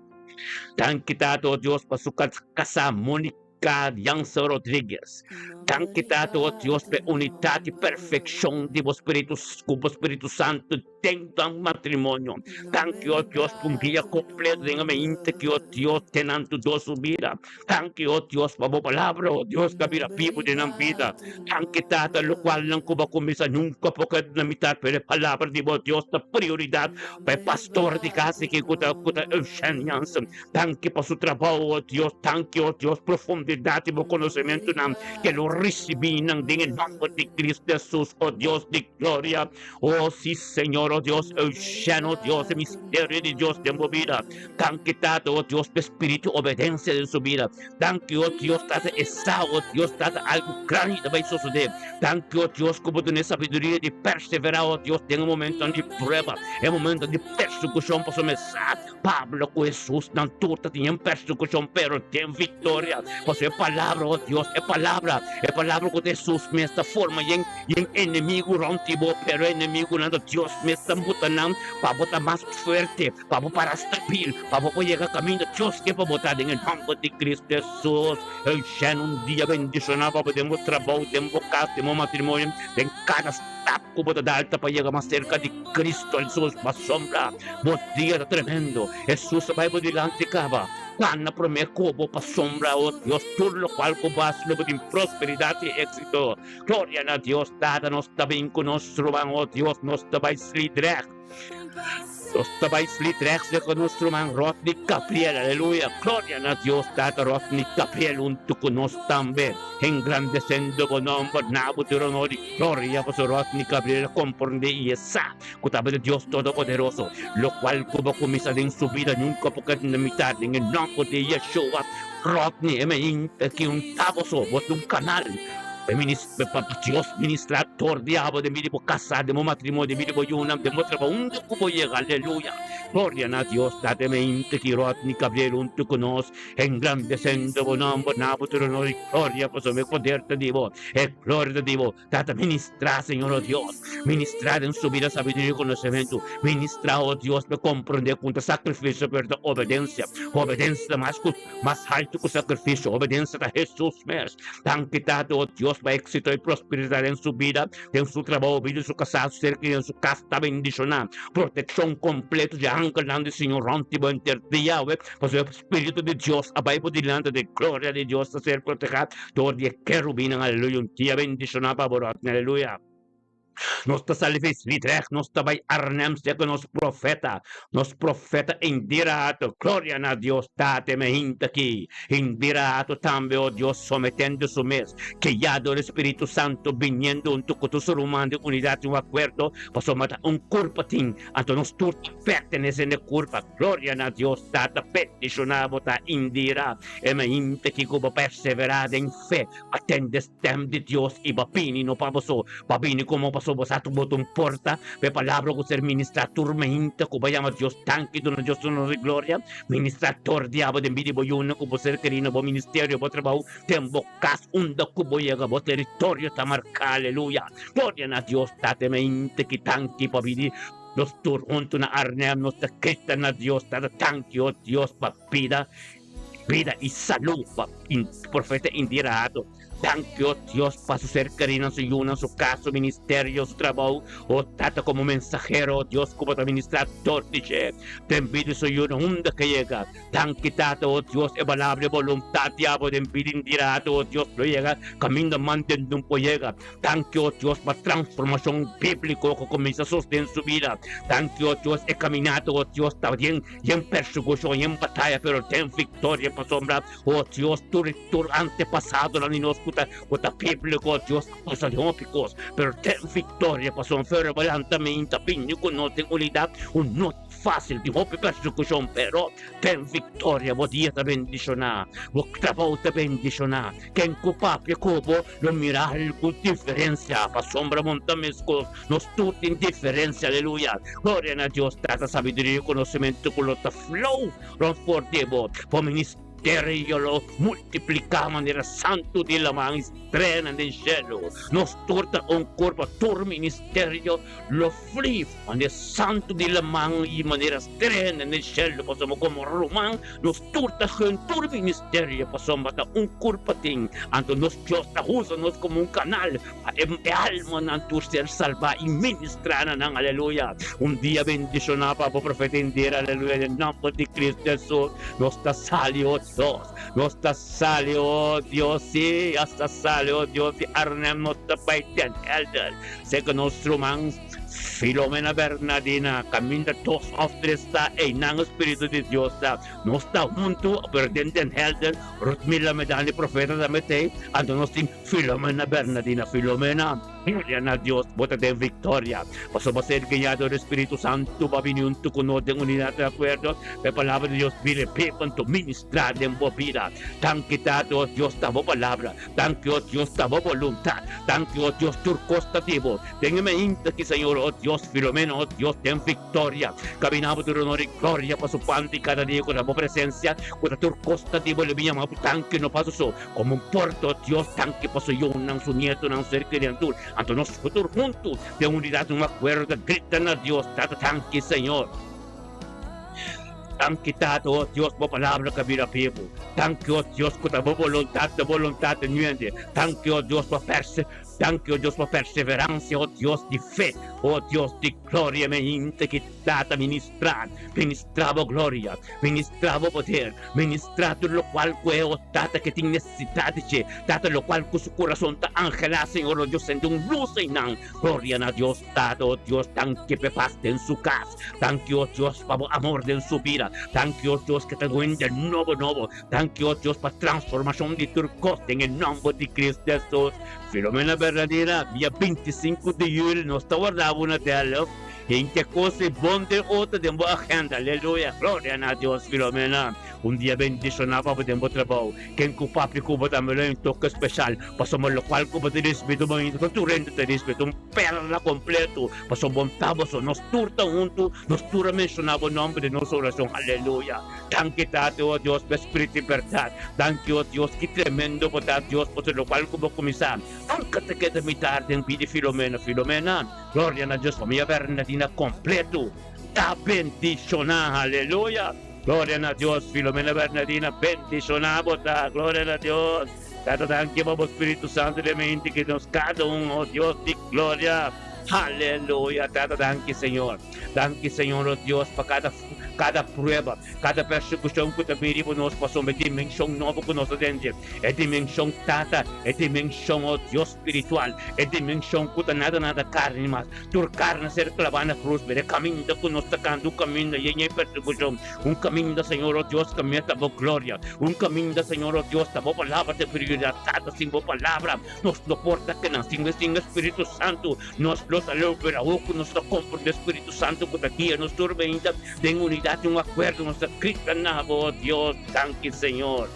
Danki, Tata, o Dios, pa su casá Monica. Jansen Rodriguez. Danki Tata o Dios p'e unidat i perfekshon di bo Spiritu ku bo Spiritu Santu den nan matrimonio. Danki o Dios p'un guia kompleto den e mente ki o Dios den nan tur dos su bida. Danki o Dios pa bo palabra o Dios ku a bira bibu den nan bida. Danki Tata lokual nan ku bo a kuminsá nunka por keda na mitat pero e palabra di bo Dios ta prioridat pa e pastor di kas aki ku ta ku ta Eugène Jansen. Danki pa su trabou, o Dios. Danki, o Dios, profundidad di bo konosementunan ke lo risibí nan den e nòmber di Cristo Hesus, o Dios di gloria. O, sí, Señor. Señor, oh Dios, Eugeno, Dios, e misterio di Dios den bo bida. Danki, Tata, oh Dios, pa e spiritu obedencia den su bida. Danki, oh Dios, Tata, e sa, oh Dios, Tata, algu grandi ta bai sosodé. Danki, oh Dios, ku bo duna e sabiduria di perseverá, oh Dios, den e momentonan di prueba, e momentonan di persekushon, pasobra mi sa Pablo ku Hesus nan tur ta tin persekushon, pero den viktoria. Pasobra e palabra, oh Dios, e palabra, e palabra ku ta Hesus mes ta forma yen yen enemigu rònt di bo, pero e enemigunan ta Dios mes ta buta nan pa bo ta mas fuerte, pa bo para stabil, pa bo por yega kaminda Dios ke pa bo ta den e nòmber di Kristu Hesus. Eugène, un dia bendishoná pa bo den bo trabou, den bo kas, den bo matrimonio, den kada stap ku bo ta dal ta pa yega mas serka di Kristu Hesus. Pasobra bo dia ta tremendo. Hesus a bai bo dilanti kaba. Kana promé ku bo pasobra, o Dios, tur lokual ku bo hasi lo bo tin prosperidat i éksito. Gloria na Dios Tata, nos ta bin ku nos ruman, o Dios, nos ta bai Sliedrecht. Nos ta bai Sliedrecht serka nos ruman Rodney Gabriel, aleluya, gloria na Dios Tata, Rodney Gabriel huntu ku nos tambe, engrandesendo bo nomber, na bo tur honor i gloria, pasobra Rodney Gabriel a komprendé i e sa ku tabata Dios Todopoderoso, lokual ku bo kuminsá den su bida nunka por keda na mitar, den e nomber di Yeshua, Rodney, e mainta ki un taboso, bo ta un kanal Pa Dios ministra tur diablo den bida di bo kasá, den bo matrimonio, den bida di bo yunan, den bo trabou, unda ku bo yega. Aleluya! Gloria na Dios Tata mente ki Rodney Gabriel huntu ku nos, engrandesendo bo nomber na bo tur honor i gloria, pasobra e poder ta di bo, e gloria ta di bo. Tata ministra, Señor o Dios, ministra den su bida sabiduria i konosementu, ministra, o Dios, pa e komprendé ku ta sakrifisio pero ta obedensia. Obedensia ta mas ku Mas haltu ku sakrifisio, obedensia ta Hesus mes. Danki Tata, o Dios, pa éksito i prosperidat den su bida, den su trabou, bida di su kasá, su ser kerí, su kas ta bendishoná. Protekshon kompleto di angelnan di Señor rònt di bo henter dia awe, pasobra e Spiritu di Dios a bai bo dilanti di gloria di Dios ta ser protehá dor di e kerubinnan. Aleluya! Un dia bendishoná pa bo, Rodney. Aleluya! Nos ta sali for Sliedrecht, nos ta bai Arnhem serka nos profeta, nos profeta Indira Hato, gloria na Dios Tata e mehinta aki, Indira Hato tambe, oh Dios, sometendo su mes, guiado dor e Spiritu Santo, biniendo hunto ku tur su ruman den unidat i un akuerdo, pasobra ta un kurpa tin, anto nos tur ta pertenese na e kurpa, gloria na Dios Tata, bendishoná bo ta Indira e mehinta aki ku bo perseverá den fe, atende Stem di Dios i bo bini no pa boso, bo bini komo paso bo sa bo ta un porta pa e palabra ku ser ministrá tur mainta ku bo yama Dios danki duna Dios honor i gloria. Ministrá tur dia bo den bida di bo yunan ku bo ser kerí na bo ministerio, bo trabou, den bo kas, unda ku bo yega bo teritorio ta marká. Aleluya! Gloria na Dios Tata e mainta ki danki pa bini nos tur huntu na Arnhem nos ta grita na Dios Tata danki o Dios pa bida Bida i salú pa Profeta Indira Hato. Danki, o Dios, pa su ser kerinan, su yunan, su kas, su ministerio, su trabou, o Tata, komo mensahero, o Dios, ku bo ta ministrá dor di dje den bida di su yunan unda ke yega. Danki, Tata, o Dios, e palabra di boluntat di abo den bida Indira Hato, o Dios, lo yega kaminda mantendun por yega. Danki, o Dios, pa transformashon bíbliko ku kuminsá sosten su bida. Danki, o Dios, e kaminata, o Dios, ta den Yen persekushon, yen bataya, pero den viktoria, pasobra, o Dios, tur tur antepasadonan di nos ku ta ku ta bíbliko, o Dios, a pasa den hopi kos, pero den viktoria, pasobra fero bo lanta meinta bini ku nos den unidat, un no ta fásil, tin hopi persekushon, pero den viktoria bo dia ta bendishoná, bo trabou ta bendishoná, ken ku papia ku bo lo mira algu diferensia, pasobra bo no ta meskos. Nos tur tin diferencia, aleluya. Gloria na Dios Tata, sabiduria y conocimento cu lo ta flow rond for di bo. Bo ministerio lo multiplica manera santo di laman y streanan den cielo. Nos tur ta un curpa, tur ministerio lo fli manera santo di laman y manera streanan den cielo, pasobra como ruman nos tur ta hun tur ministerio, pasobra ta un curpa tin. Anto nos Dios ta usa nos como un canal Pa e almanan tur ser salbá i ministrá na nan, aleluya. Un dia bendishoná pa bo profeta Indira, aleluya, den nòmber di Cristo Hesus. Nos ta sali, o Dios, nos ta sali, o Dios, sí, nos ta sali, o Dios, di Arnhem nos ta bai Den Helder, serka nos ruman Filomena Bernadina, kaminda dos òf tres ta, einan e Spiritu di Dios ta. Nos ta huntu, pero den Den Helder, Ruthmila Medani profeta tambe t'ei, anto nos tin Filomena Bernadina Filomena. Gloria na Dios, bo ta den victoria. Pasobra bo ser guiá dor di Spiritu Santu, bo a bini huntu ku nos den unidat di akuerdo pa e Palabra di Dios bira p'e anto ministrá den bo bida. Danki Tata, o Dios, ta bo Palabra. Danki, o Dios, ta bo boluntat. Danki, o Dios, tur kos ta di bo. Den e mainta aki, Señor, o Dios, Filomena, o Dios, den victoria. Camina bo tur honor y gloria pa su pan di cada dia cu ta bo presencia, cu ta tur cos ta di bo, lo mi yama bo danki no paso so, como un porto, Dios, danki pa su yunan, su nietonan, su ser kerinan tur. Anto nos tur hunto den unidad, un acuerdo ta grita na Dios, Tata, danki, Señor. Danki, Tata, oh Dios, bo palabra ka bira bibu. Danki, oh Dios, cu ta bo boluntad, ta boluntad di nuende. Danki, oh Dios, pa perse. Danki, o Dios, pa perseverancia, o Dios di fe, o Dios di gloria, mi hende ki Tata ministra, ministra bo gloria, ministra bo poder, ministra tur locual cu e, o Tata, ke tin necesidad di dje, Tata, locual cu su curason ta anhela, Señor, o Dios, sende un luz einan. Gloria na Dios, Tata, o Dios, danki p'e pas den su cas, danki, o Dios, pa bo amor den su bida, danki, o Dios, ke ta wende nobo nobo, Danki, o Dios, pa transformashon di tur kos den e nòmber di Cristo Hesus. Filomena Bernadina, dia 25 di juli nos ta warda bo na Delft. Hende kos e bon den otro den bo agenda. Aleluya! Gloria na Dios, Filomena. Un dia bendishoná pa bo den bo trabou. Ken ku papia ku bo tambe lo hay un toke speshal, pasobra lokual ku bo ta risibí ta bo hende ku tur hende ta risibí. Ta un perla kompleto, pasobra bon ta boso. Nos tur ta huntu, nos tur a menshoná bo nòmber den nos orashon. Aleluya! Danki Tata, o Dios, pa e Spiritu di bèrdat. Danki, o Dios, ki tremendo bo ta, Dios, pasobra lokual ku bo kuminsá nunka ta keda mitar den bida di Filomena. Filomena, gloria na Dios, famia Bernadina kompleto ta bendishoná. Aleluya! Gloria na Dios, Filomena Bernadina, bendishoná bo ta. Gloria na Dios. Tata, danki pa bo Spiritu Santu den mente ki nos kada un, o Dios di gloria. Aleluya! Tata, danki, Señor. Danki, Señor, o Dios, pa kada. Kada prueba, kada persekushon ku ta bin riba nos pasobra e dimenshon nobo ku nos ta den dje, e dimenshon Tata, e dimenshon, o Dios spiritual, e dimenshon ku ta nada nada karni mas. Tur karni a ser klabá na krus, pero e kaminda ku nos ta kanta, un kaminda yen yen persekushon, un kaminda, Señor, o Dios, kaminda ta bo gloria, un kaminda, Señor, o Dios, ta bo palabra ta prioridad. Tata, sin bo palabra nos no por ta kenan, sin e Spiritu Santu Nos lo ta leu, pero awor ku nos ta komprondé Spiritu Santu ku ta guia nos tur beinta den unidat i un akuerdo, nos ta grita na Bo, o Dios. Danki, Señor.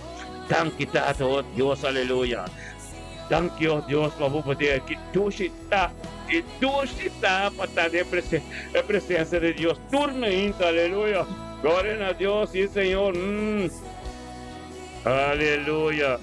Danki, Tata, o Dios. Aleluya. Danki, o Dios, pa Bo poder. Ki dushi ta, ki dushi ta pa ta den e presensia di Dios tur meinta. Aleluya. Gloria na Dios. Si, Señor. Aleluya.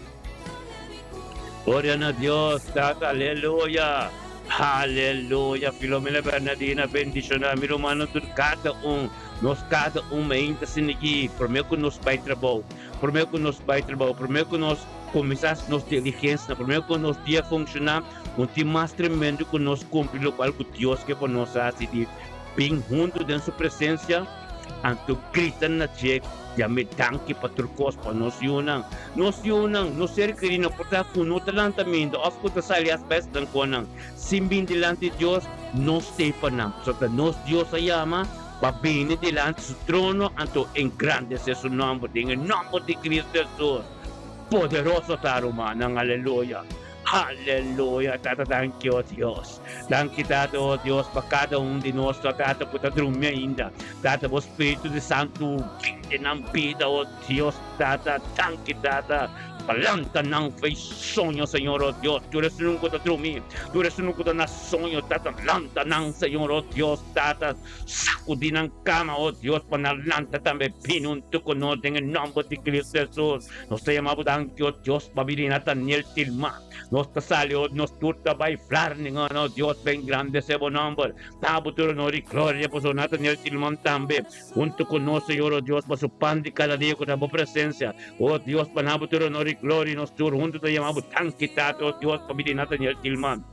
Gloria na Dios, Tata, aleluya. Aleluya. Filomena Bernadina bendiciona mi rumannan tur cada un. Nos cada un mainta sinigi prome cu nos bay trabou, prome cu nos bay trabou, prome cu nos cuminsa nos diligencianan, prome cu nos dia funciona, un tin mas tremendo cu nos cumpli locual cu Dios ke pa nos haci di bin hunto den su presencia. Anto grita na dje, Yam'é danki pa tur kos pa nos yunan. Nos yunan, nos ser kerí no por ta ku no ta lanta minda òf ku ta sali as bes trankonnan. Sin bin dilanti Dios, nos t'ei pa nan. Pasobra ta nos Dios a yama pa bini dilanti su trono anto engrandesé su nòmber den e nòmber di Cristo Hesus. Poderoso ta, rumannan. Aleluya! Aleluya Tata danki o Dios. Danki Tata o Dios pa kada un di nos no Tata ku ta drumi ainda Tata bo Spiritu di Santu bini nan bida o Dios Tata danki Tata pa lanta nan fe soño Señor o Dios tur esun ku ta drumi tur esun ku ta na soño Tata lanta nan Señor o Dios Tata sakudi nan kama o Dios pa nan lanta tambe bini huntu ku nos den e nomber di Cristo Jesus. Nos ta yama bo danki, o Dios, pa bini Nathaniel Tilma. Nos ta sali, o nos tur ta bai Vlaardingen, o Dios, pa engrandesé bo nòmber. Ta bo tur honor i gloria, pasobra Nathaniel Tilman tambe, huntu ku nos, Señor, o Dios, pa su pan di kada dia ku ta bo presensia. O Dios, pa na bo tur honor i gloria, nos tur huntu ta yama bo danki, Tata, o Dios, pa bini Nathaniel Tilman.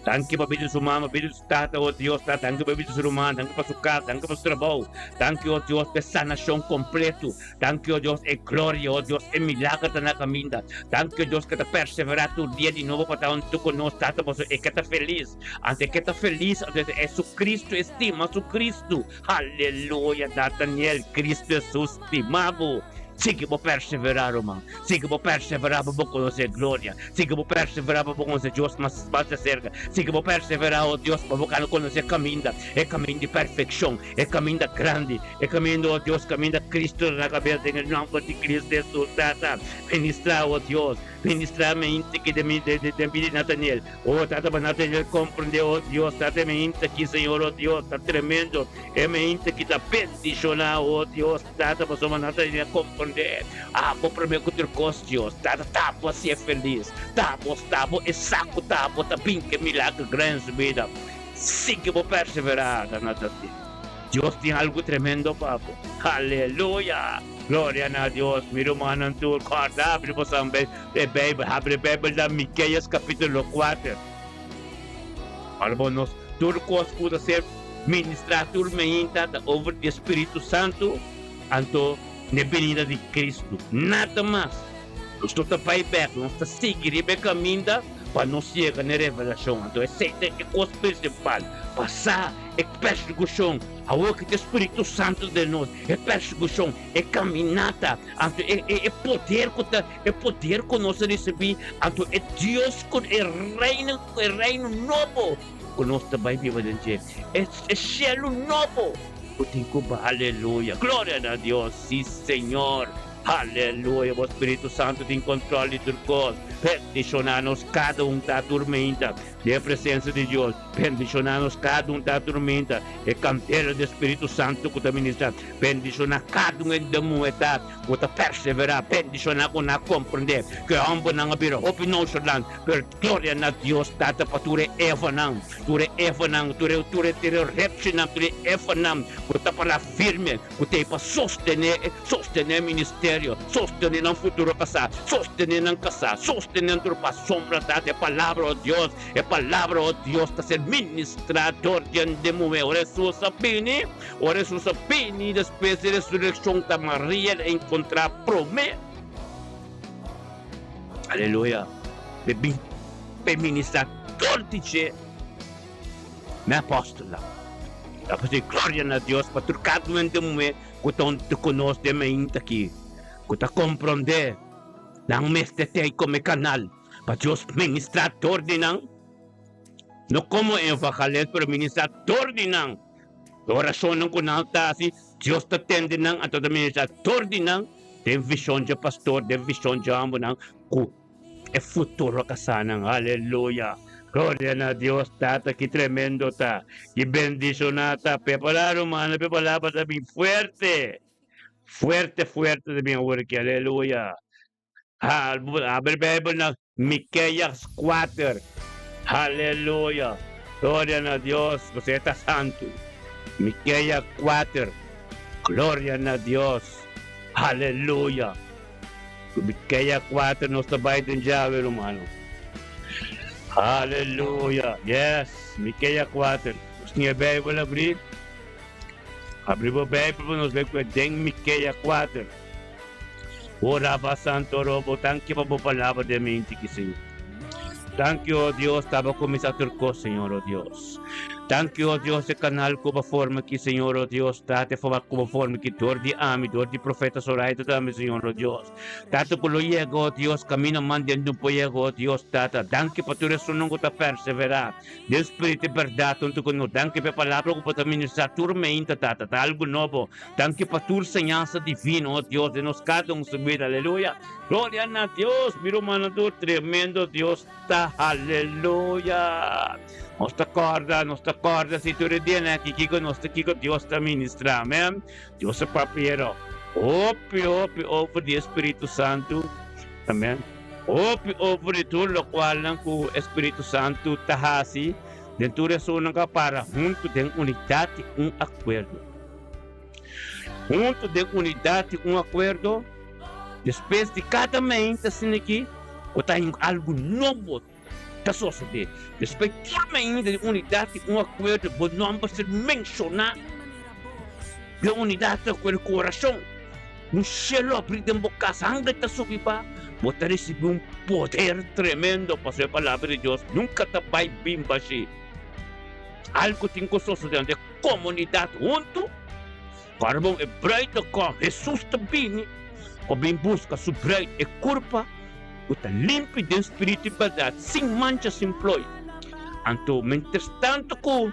Danki pa bida di su mama, bida di su tata, o Dios, tata, danki pa bida di su ruman, danki pa su kas, danki pa su trabou. Danki, o Dios, pa e sanashon kompleto. Danki, o Dios, e gloria, o Dios, e milager ta na kaminda. Danki, o Dios, ke ta perseverá tur dia di nobo pa ta huntu ku nos, Tata, pasobra e ke ta felis. Anto e ke ta felis, anto e su Cristo, e stima su Cristo. Aleluya, Nataniel, Cristo Hesus stima bo. Sigui bo perseverá, ruman. Sigui bo perseverá pa bo konosé gloria. Sigui bo perseverá pa bo konosé Dios mas mas de serka. Sigui bo perseverá, o Dios, pa bo kana konosé kaminda, e kaminda di perfekshon, e kaminda grandi, e kaminda, o Dios, kaminda Cristo ta na kabes den e nòmber di Cristo Hesus, Tata. Ministrá, o Dios, ministrá mi hende ki den mi den den bida di Nathaniel. O Tata, pa Nathaniel komprendé, o Dios, Tata, e mi hende aki, Señor, o Dios, ta tremendo. E mi hende ki ta bendishoná, o Dios. Tata, pasobra nan ta a komprendé abo promé ku tur kos, Dios. Tata, ta bo hasié felis. Ta bo, ta bo e sa ku ta bo ta bin ku e milager gran en su bida. Sigui bo perseverá, ta nan ta di. Dios tin algu tremendo pa bo. Aleluya! Gloria na Dios! Mi rumannan tur, kòrda habri boso e Beibel. Habri e Beibel na Miqueas kapítulo kuater. Ora bo nos tur kos ku ta ser ministrá tur meinta ta over di e Spiritu Santu, anto n'e binida di Kristu. Nada mas. Nos no ta bai bèk, nos ta sigui riba e kaminda pa nos yega n'e revelashon. Anto esei ta e kos prinsipal, pasá e persekushon. Awor ki ta e Spiritu Santu den nos, e persekushon, e kaminata, anto e e poder ku ta E poder ku nos a risibí, anto e Dios ku e reino, e reino nobo ku nos ta bai biba den dje, e e shelu nobo ku tin ku ba. Aleluya! Gloria na Dios! Sí, Señor! Aleluya! Bo Spiritu Santu tin kontrol di tur kos. Bendishoná nos kada un ta turmenta den e presensia di Dios. Bendishoná nos kada un ta turmenta e kandela di e Spiritu Santu ku ta ministrá. Bendishoná kada un hende muhé ta. Bo ta perseverá, bendishoná ku nan a komprendé ku e hòmbernan a bira hopi nonchalant, pero gloria na Dios Tata pa tur e Evanan, tur e Evanan, tur e tur e tur e Repchinan, tur e Evanan ku ta pará firme, ku ta ei pa sostené sostené e ministerio, sostené nan futuro kasá, sostené nan kasá, sostené nan tur pasobra Tata e palabra, o Dios, e palabra, o Dios, ta ser ministrá dor di hende muhé. Ora Hesus a bini. Ora Hesus a bini despues di resurekshon ta Maria el a enkontrá promé. Aleluya! P'e bin p'e ministrá dor di dje na e apòstelnan. Ta p'esei gloria na Dios pa tur kada un hende muhé ku ta huntu ku nos den mainta aki, ku ta komprondé nan mester t'ei komo e kanal pa Dios ministrá dor di nan, no komo evangelist pero ministrá dor di nan. E orashonnan ku nan ta hasi, Dios ta tende nan, anto ta ministrá tur di nan den vishon dje pastor, den vishon dje hòmbernan ku e futuro kasánan. Aleluya! Gloria na Dios Tata, ki tremendo ta! Ki bendishoná ta! Prepará, rumannan, p'e palabra ta bin fuerte, fuerte, fuerte ta bin awor aki. Aleluya! Abri Bijbel na Miqueas kuater. Haleluya! Gloria na Dios, pasobra e ta santu. Miqueas kuater. Gloria na Dios. Haleluya! Miqueas kuater nos ta bai den djawe, rumannan. Haleluya! Yes, Miqueas kuater. Nos tin e Bijbel abrí. Abri bo Bijbel pa nos lei ku e den Miqueas kuater. Ora pa Santo Robo, danki pa bo palabra den mi inti ki, Señor. Danki, oh Dios, taba cuminsa tur cos, Señor, oh Dios. Danki, oh Dios, e canal cu bo forma ki, Señor, oh Dios, Tata, e forma cu bo forma ki dor di ami, dor di profeta Zoraida tambe, Señor, oh Dios. Tata, cu lo yega, oh Dios, camina man den un por yega, oh Dios, Tata. Danki pa tur esunnan cu ta persevera den spiritu y berdad hunto cu nos. Danki pa e palabra cu bo ta ministra tur meinta, Tata. Ta algo nobo. Danki pa tur señansa divino, oh Dios, den nos kada un su bida. Aleluya. Gloria na Dios, mi rumannan tur. Tremendo Dios ta. Aleluya. Nos ta kòrda, nos ta kòrda si tur e dianan aki kiko nos ta, kiko Dios ta ministrá. Amen. Dios a papia hopi, hopi over di e Spiritu Santu. Amen. Hopi over di tur lokualnan ku e Spiritu Santu ta hasi den tur esunnan ku a para huntu den unidat i un akuerdo. Huntu den unidat i un akuerdo, despues di kada meinta asina aki ku ta hin algu nobo ta sosodé. Despues tur meinta di unidat i un akuerdo, bo nòmber ser menshoná den unidat i akuerdo. Ku orashon, un shelu abrí den bo kas, angel ta subi ba, bo ta risibí un poder tremendo, pasobra e Palabra di Dios nunka ta bai bin bashí. Algu tin ku sosodé. Komunidat huntu, Kòrda bon, e bruid ta kòm, Hesus ta bini. Pa bin buska su bruid, e kurpa ku ta limpi den spiritu i bèrdat, sin mancha, sin ploi. Anto, mientrastantu ku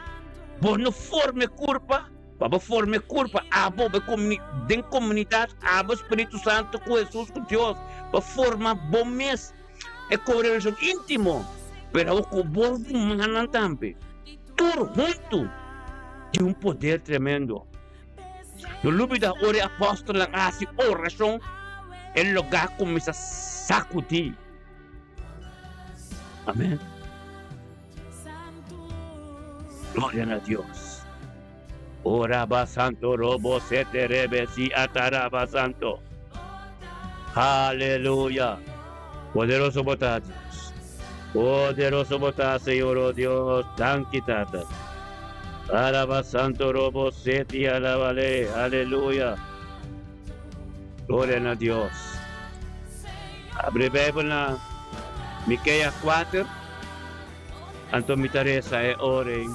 bo no forma e kurpa, pa bo forma e kurpa, abo bo komuni den komunidat, abo Spiritu Santu ku Hesus ku Dios, pa forma bo mes e korelashon íntimo, pero abo ku bo rumannan tambe, tur huntu tin un poder tremendo. No lubida ora e apòstelnan a hasi orashon, e lugá kuminsá sakudí. Amèn. Gloria na Dios. Oraba santo robo sete rebe si ataraba santo. Aleluya. Poderoso bo ta, Dios. Poderoso bo ta, Señor, oh Dios. Danki, Tata. Alaba santo robo seti alabale. Aleluya. Gloria na Dios. Abri Bijbel na Miqueas 4. Anto mi ta resa e ora ei.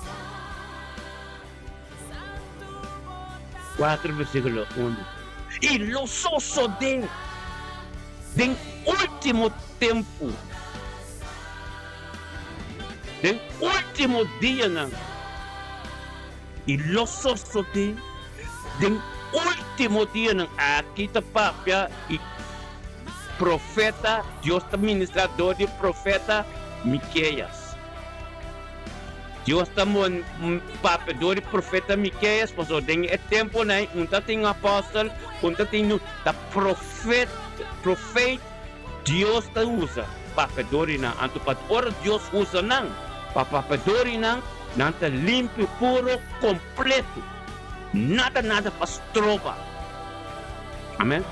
4 versíkulo 1. I lo sosodé den último tempu, den último dianan, i lo sosodé den último dianan, aki ta papia i profeta, Dios ta ministrá dor di profeta Miqueas. Dios ta papia dor di profeta Miqueas, pasobra den e tempunan ei un ta tin apòstel, un ta tin nu, ta profet, profeit Dios ta usa papia dor di nan. Anto pa ora Dios usa nan pa papia dor di nan, nan ta limpi, puro, kompleto. Nada nada pa stroba. Amen.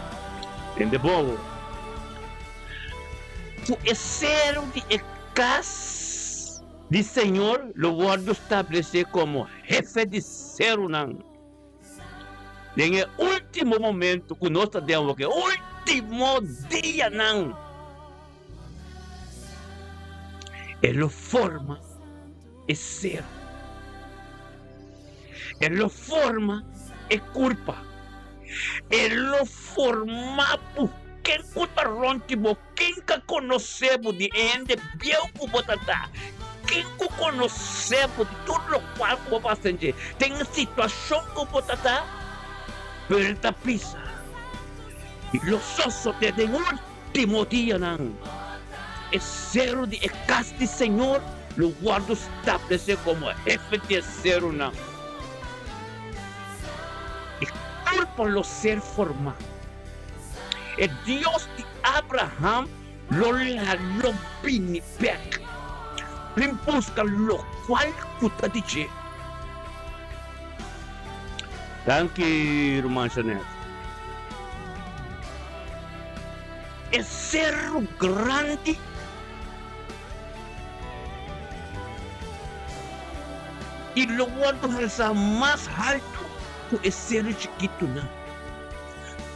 Tende bon. Ku e seru di e kas di Señor lo wòrdu stablesé komo hefe di serunan. Den e último momentu ku nos ta den awor, e último dianan, e lo forma e seru. E lo forma e kurpa. E lo forma bo. Ken ku ta rònt di bo? Ken ka konosé bo di e hende bieu ku bo ta ta? Ken ku konosé bo di tur lokual ku bo pasa den dje? Den e situashon ku bo ta ta? Pero el ta bisa, I lo sosodé den último dianan, e seru di e kas di Señor lo wòrdu stablesé komo hefe di e serunan. E kurpa lo ser formá. E Dios di Abraham lo laga lo bini bek bin buska lokual ku ta di dje. Danki ruman Jeanette. E seru grandi i lo wòrdu halsá mas haltu ku e seru chikitunan.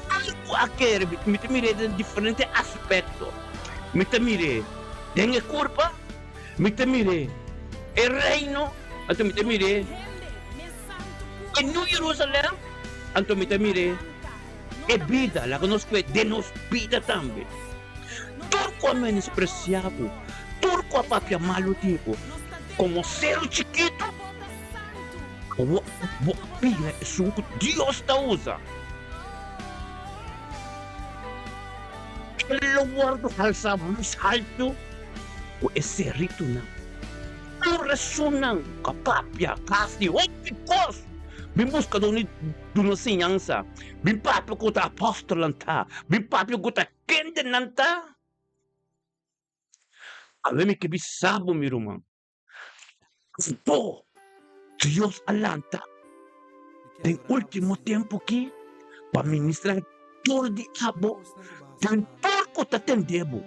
Algu a kere, mi ta mir'é den diferente aspekto. Mi ta mir'é den e kurpa, mi ta mir'é e reino, anto mi ta mir'é e New Jerusalem, anto mi ta mir'é e bida, laga nos kue den nos bida tambe. Tur ku a menospresiá bo, tur ku a papia malu di bo, komo seru chikitu, Bo bo bira esun ku Dios ta usa. El lo wòrdu halsá mas haltu ku e seritunan. Tur esunnan ku a papia kasi hopi kos bin buska duna duna siñansa, bin papia ku ta apòstelnan ta, bin papia ku ta kendenan ta. Awe mi ke bisa bo, mi ruman. Anto Dios a lanta den ultimo tempu aki pa ministra tur di abo den tur ku ta tende bo.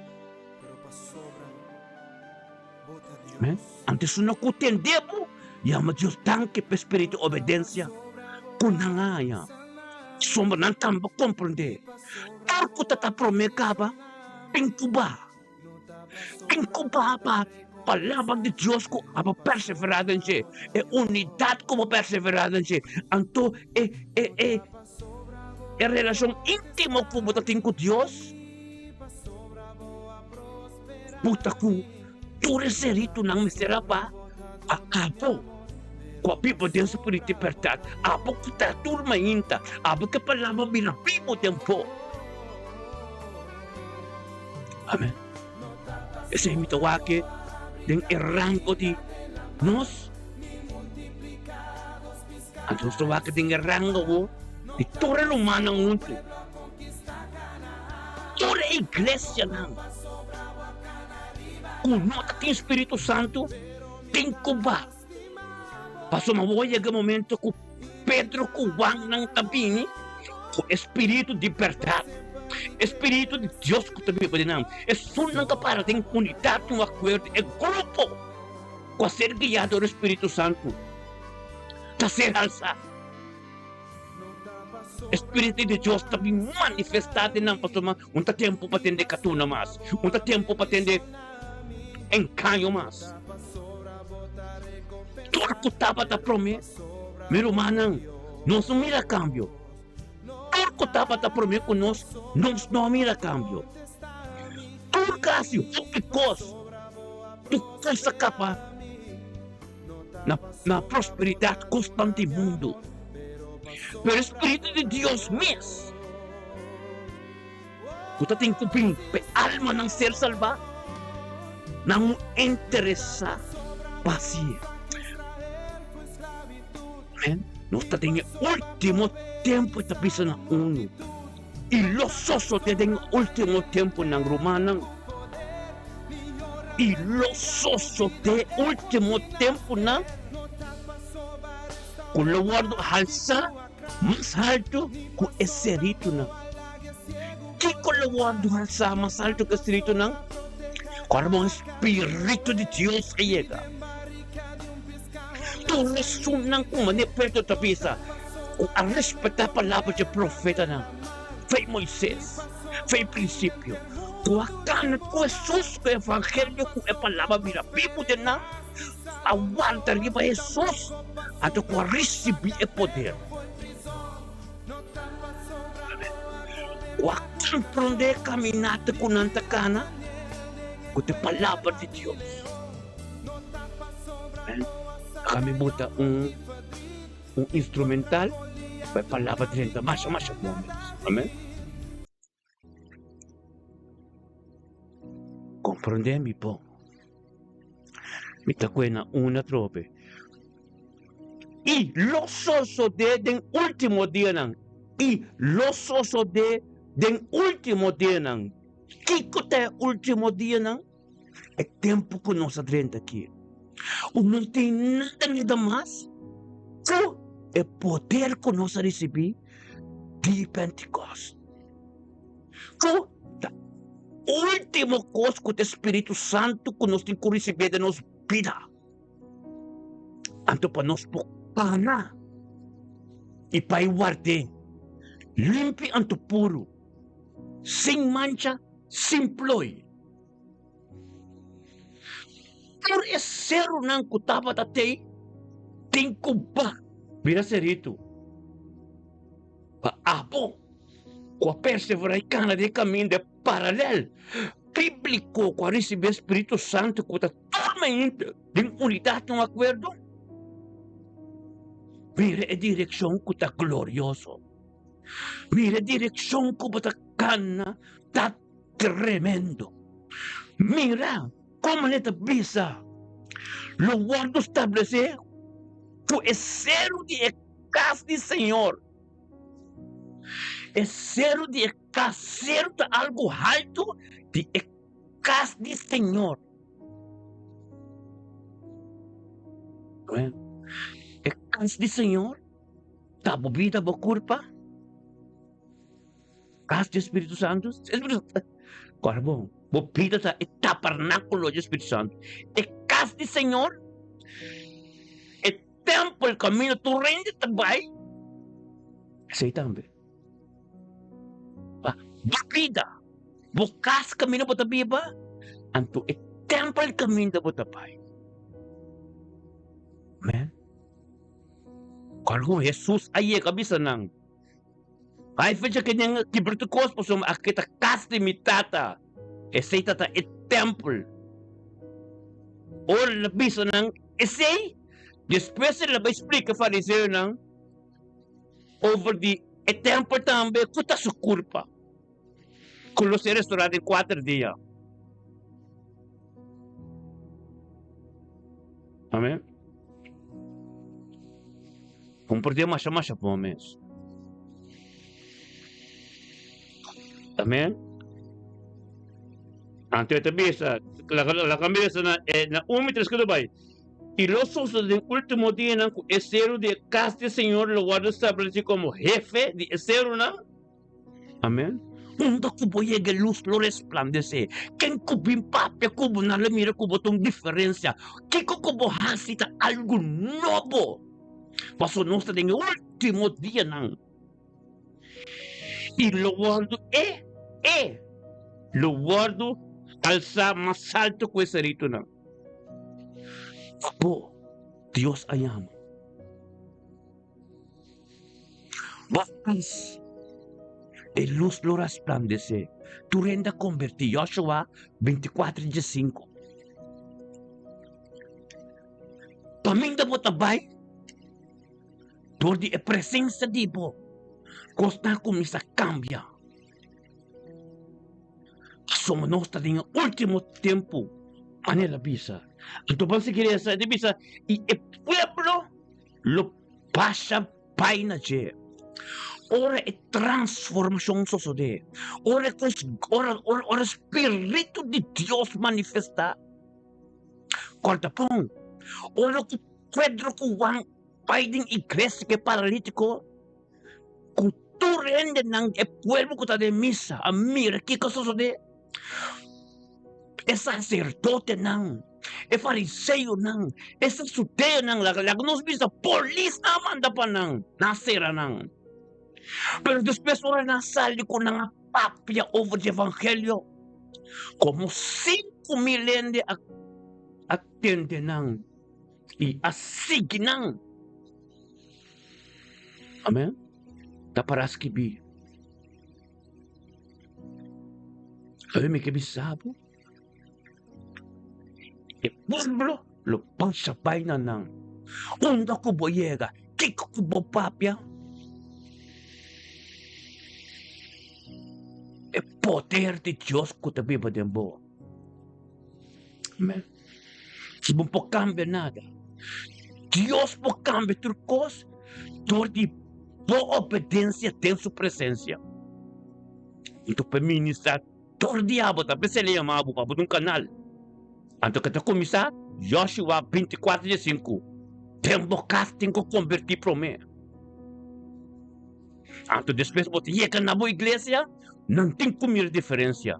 Amen. Anto esun ku tende bo, yama Dios danki pa e spiritu di obedensia ku nan a haña. Pasobra nan tambe a komprendé tur ku ta ta promé kaba tin ku baha. Tin ku baha pa palabra di Dios ku abo perseverá den dje, e unidat ku bo perseverá den dje. Anto e e e E relashon íntimo ku bo ta tin ku Dios, bo ta ku tur e seritunan mester a ba pa abo ku a biba den spiritu di bèrdat, abo ku ta tur mainta, abo ku e palabra bira bibu den bo. Amen. Esei mi ta wak den e rango di nos. Anto nos ta wak den e rango bo di tur e rumannan huntu, tur e iglesianan ku no ta tin Spiritu Santu tin ku ba. Pasobra bo a yega e momento ku Pedro ku Juan nan ta bini ku e Spiritu di bèrdat, e Spiritu di Dios ku ta biba den nan. Esunnan ku a para den unidat, un akuerdo, e grupo ku a ser guiá dor e Spiritu Santu ta ser alsá. E Spiritu di Dios ta bin manifestá den nan pasobra un ta tempu pa tende katuna mas, un ta tempu pa tende engaño mas. Tur ku tabata promé, mi rumannan, nos no mira kambio. Tur ku tabata promé ku nos, nos no a mira kambio. Tur ku a hasi hopi kos, tur kos a kaba na na prosperidat, kosnan di mundu. Pero e Spiritu di Dios mes, ku ta tin ku bin pa e almanan ser salbá, nan no interesá pa hasié. Amén. Nos ta den e último tempu, e ta bisa na unu. I lo sosodé den e último tempunan, rumannan. I lo sosodé último tempunan ku lo wòrdu halsá mas haltu ku e seritunan. Kiko lo wòrdu halsá mas haltu ku e seritunan? Ora bo spiritu di Dios a yega. Tur esunnan ku manera Pedro ta bisa ku a respetá palabra dje profetanan, fei Moises, fei prinsipio, ku a kana ku Hesus, ku e evangelio ku e palabra bira bibu den nan, a warda riba Hesus anto ku a risibí e poder. Ku a komprondé e kaminata ku nan ta kana ku ta e palabra di Dios. Aka mi buta un un instrumental pa e palabra drenta masha masha bon mes. Amen. Komprondé mi bon. Mi ta kue na un atrobe. I lo sosodé den último dianan. I lo sosodé den último dianan. Kiko ta e último dianan? E tempu ku nos a drenta aki, ku no tin nada nada mas ku e poder ku nos a risibí di Pentikòst, ku ta último kos ku ta e Spiritu Santu ku nos tin ku risibí den nos bida. Anto pa nos por kana i pa e ward'é limpi anto puru, sin mancha, sin ploi. Tur e serunan ku tabata tei tin ku ba bira seritu pa abo ku a perseverá i kana den e kaminda paralel bíbliko ku a risibí e Spiritu Santu ku ta tur mainta den unidat i un akuerdo. Mira e direkshon ku ta glorioso. Mira e direkshon ku bo ta kana ta tremendo. Mira komo e ta bisa, Lo wòrdu stablesé ku e seru di e kas di Señor. E seru di e kas, seru ta algu haltu di e kas di Señor. E kas di Señor ta bo bida, bo kurpa. Kas di Spiritu Santu, Spiritu Kòrda bon, bo bida ta e tabernákulo di Spiritu Santu. E kas di Señor, e tèmpel kaminda tur hende ta bai, esei tambe. Pa bo bida, bo kas kaminda bo ta biba, anto e tèmpel kaminda bo ta bai. Amen. Kòrda bon, Hesus a yega a bisa nan. Bai fecha ke den kibra tur kos pasobra aki ta kas di mi Tata. Esei ta ta e tèmpel. Ora el a bisa nan esei, despues el a bai splika e fariseonan over di e tèmpel tambe ku ta su kurpa, ku lo ser restorá den kuater dia. Amen. Komport'é masha masha bon mes. Amen. Anto e ta bisa, laga laga mi lesa na e na un mi tres ku ta bai. I lo sosodé den último dianan ku e seru di e kas di Señor lo wòrdu establesí komo hefe di e serunan. Amen. Unda ku bo yega e lus lo resplandesé. Ken ku bin papia ku bo nan lo mira ku bo ta un diferensia. Kiko ku bo hasi ta algu nobo. Pasobra nos ta den e último dianan. I lo wòrdu e, e lo wòrdu alsá mas altu ku e seritunan. Abo Dios a yama. Bo pais, e lus lo resplandesé. Tur hende a kombertí. Joshua 24 diesinku. Kaminda bo ta bai, dor di e presensia di bo, kosnan a kuminsá kambia. Pasobra nos ta den e último tempu, manera el a bisa. Anto ban sigui resa, e ta bisa, I e pueblo lo pasa bai na dje. Ora e transformashon sosodé, ora e kos, ora, ora, ora spiritu di Dios manifestá, kòrda bon, ora ku Pedro ku Juan bai den iglesia ku e paralítiko, ku tur hendenan e pueblo ku ta den misa a mira kiko a sosodé. E saserdotenan, e fariseonan, e saduseonan, laga laga nos bisa polisnan a manda pa nan, nan a sera nan. Pero despues ora nan a sali ku nan a papia over di evangelio, komo 5000 hende a a tende nan i a sigui nan. Amen. Ta para skibí. Oye, mi ke bisa bo. E pueblo lo pasa bai na nan. Unda ku bo yega, kiko ku bo papia, e poder di Dios ku ta biba den bo. Amen. Si bo por kambia nada, Dios por kambia tur kos dor di bo obedensia den su presensia. Anto pa ministra tur dia bo ta p'esei el a yama bo pa bo ta un kanal. Anto ke ta kuminsá Joshua 24 di sinku, Den bo kas tin ku kombertí promé. Anto despues bo ta yega na bo iglesia, nan tin ku mira diferensia.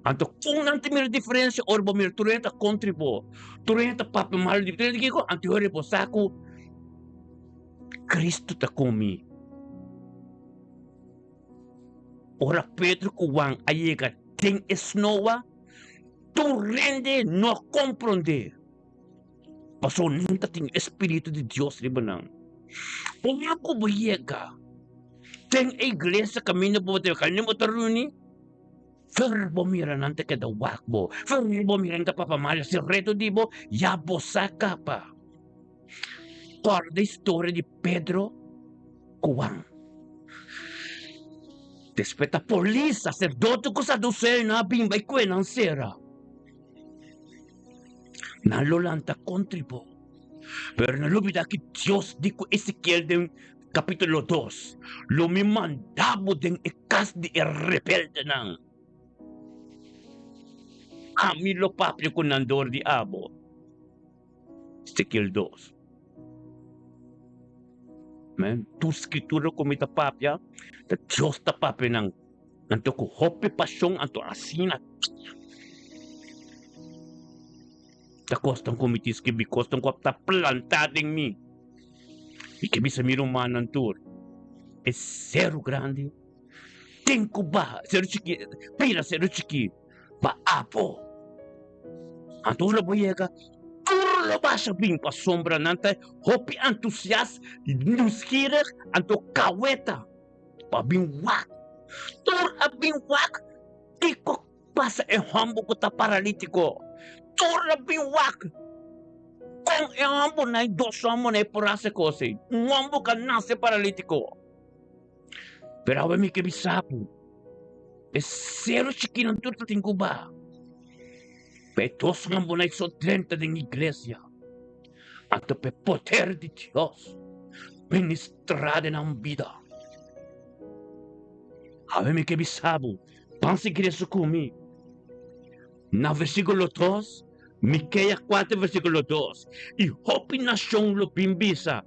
Anto kon nan ta mira diferensia ora bo mira tur hende ta kontra bo, tur hende ta papia malu di bo, tur hende ta kiko, anto ora bo sa ku Cristo ta ku mi. Ora Pedro ku Juan a yega den e snoa, tur hende no a komprondé, pasobra nan ta tin e spiritu di Dios riba nan. Ora ku bo yega den e iglesia kaminda bo ta kaminda bo ta reuní, fer bo mira nan ta keda wak bo, fer bo mira nan ta papia mal hasi reto di bo, ya bo sa kaba. Kòrda historia di Pedro ku Juan. Despues ta polis, saserdote ku saduseonan a bin bai kue nan sera. Nan lo lanta kontra bo. Pero no lubida ki Dios di ku Ezekiel den kapitulo dos, Lo mi manda bo den e kas di e rebeldenan. Ami lo papia ku nan dor di abo. Ezekiel dos. Amen. Tur skritura ku mi ta papia, ta Dios ta papia nan. Anto ku hopi pasion, anto asina ta kosnan ku mi tin skibi, kosnan ku ta plantá den mi. Mi ke bisa mi rumannan tur, e seru grandi tin ku baha, seru chiki, bira seru chiki. Pa apo. Anto ora bo yega, tur lo basha bin pasobra nan ta hopi entusiast, nieuwsgierig, anto kaweta. pa bin wak. Tur a bin wak kiko pasa e hòmber ku ta paralítiko. Tur a bin wak kon e hòmbernan, e dos hòmbernan por hasi kos ei. Un hòmber ku a nase paralítiko. Pero awe mi ke bisa bo, e seru chikinan tur ta tin ku baha. Pa e dos hòmbernan ei so drenta den iglesia. Anto pa e poder di Dios ministrá den nan bida. Awe mi ke bisa bo, ban sigui resu ku mi. Na versíkulo dos, Mikea kuater versíkulo dos, I hopi nashon lo bin bisa,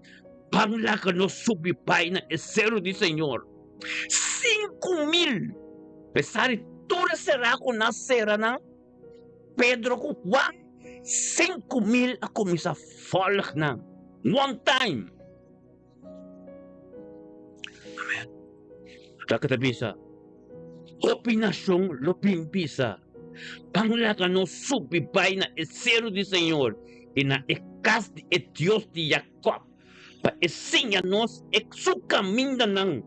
Ban laga nos subi bai na e seru di Señor. 5000! Pesar di tur e será ku nan sera nan, Pedro ku Juan, 5000 a kuminsá fòlg nan, one time. Amen. Loke ta bisa, Hopi nashon lo bin bisa, Ban laga nos subi bai na e seru di Señor i na e kas di e Dios di Jakòb, pa e siña nos e su kamindanan.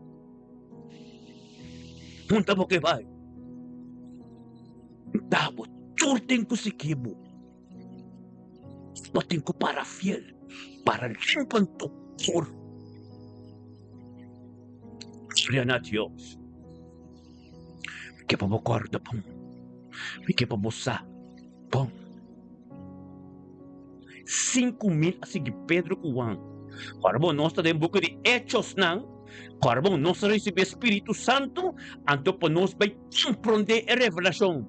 Hunta bo ke bai. Nta bo tur tin ku sigui bo. Bo tin ku para fiel, para limpo en tu kor. Gloria na Dios. Mi ke pa bo kòrda bon. Mi ke pa bo sa bon. 5000 a sigui Pedro ku Juan. Ora bo nos ta den buki di Hechosnan, ora bo nos a risibí e Spiritu Santu, anto pa nos bai komprondé e revelashon.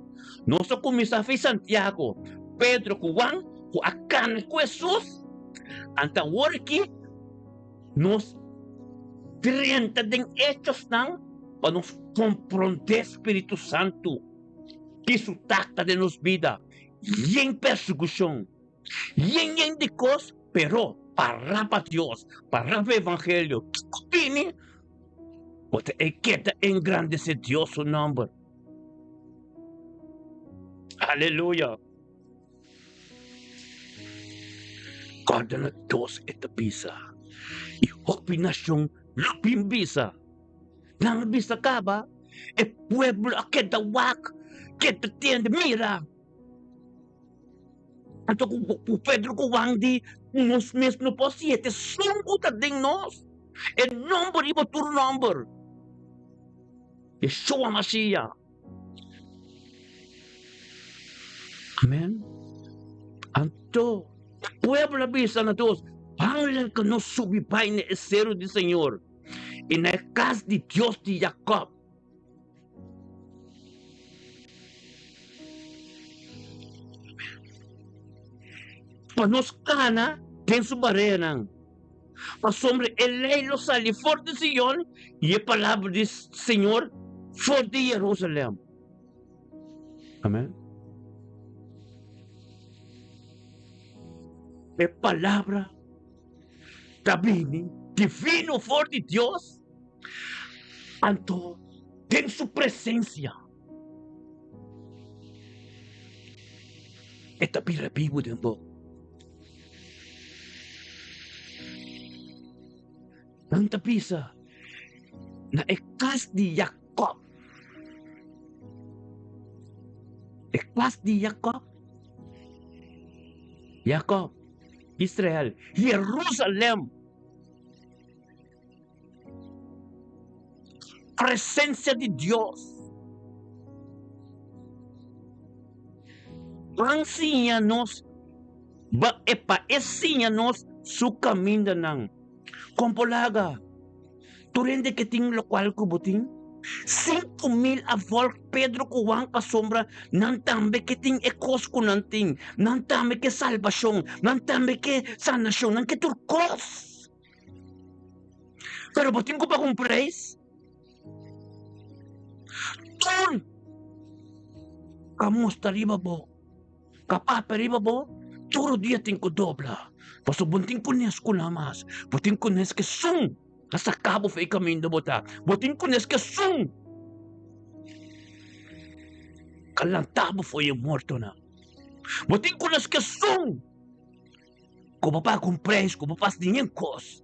Nos a kuminsá fi Santiago, Pedro ku Juan ku a kana ku Hesus, anto awor aki nos drenta den Hechosnan pa nos komprondé Spiritu Santu ki su takta den nos bida, yen persekushon, yen yen di kos, pero pará pa Dios, pará pa Evangelio, kiko bini? Bo ta e keda engrandesé Dios su nòmber. Aleluya! Kòrda na Dios e ta bisa, i hopi nashon lo bin bisa. Nan a bisa kaba, e pueblo a keda wak, keda tende, mira! Anto ku Pedro ku Juan di, Nos mes no por siete esun ku ta den nos, e nomber riba tur nomber, Yeshua Mashiach. Amen. Anto e pueblo a bisa na Dios, Ban laga nos subi bai na e seru di Señor i na e kas di Dios di Jakòb. Pa nos kana den su bareanan, pasobra e lei lo sali for di Sion i e palabra di Señor for di Jerusalèm. Amèn. E palabra ta bini divino for di Dios. Anto den su presencia e ta bira bibu den bo. Nan ta bisa na e kas di Jacob. E kas di Jacob. Jacob, Israel, Jerusalem. Presencia di Dios. Ban siña nos, ba e pa e siña nos su camindanan. Con por laga? Tur hende ke tin locual cu bo tin? 5000 a volg Pedro cu Juan pasobra nan tambe ke tin e cos cu nan tin. Nan tambe ke salbacion, nan tambe ke sanacion, nan ke tur cos. Pero bo tin ku paga un preis. Tur ka mustra riba bo, ka papia riba bo, tur dia tin ku dobla. Pasobra bo tin kunes ku nan mas, bo tin kunes ku esun a saka bo for e kaminda bo ta, bo tin kunes ku esun ka lanta bo for e mortonan, bo tin kunes ku esun. Ku bo paga un preis, ku bo pas di nin kos,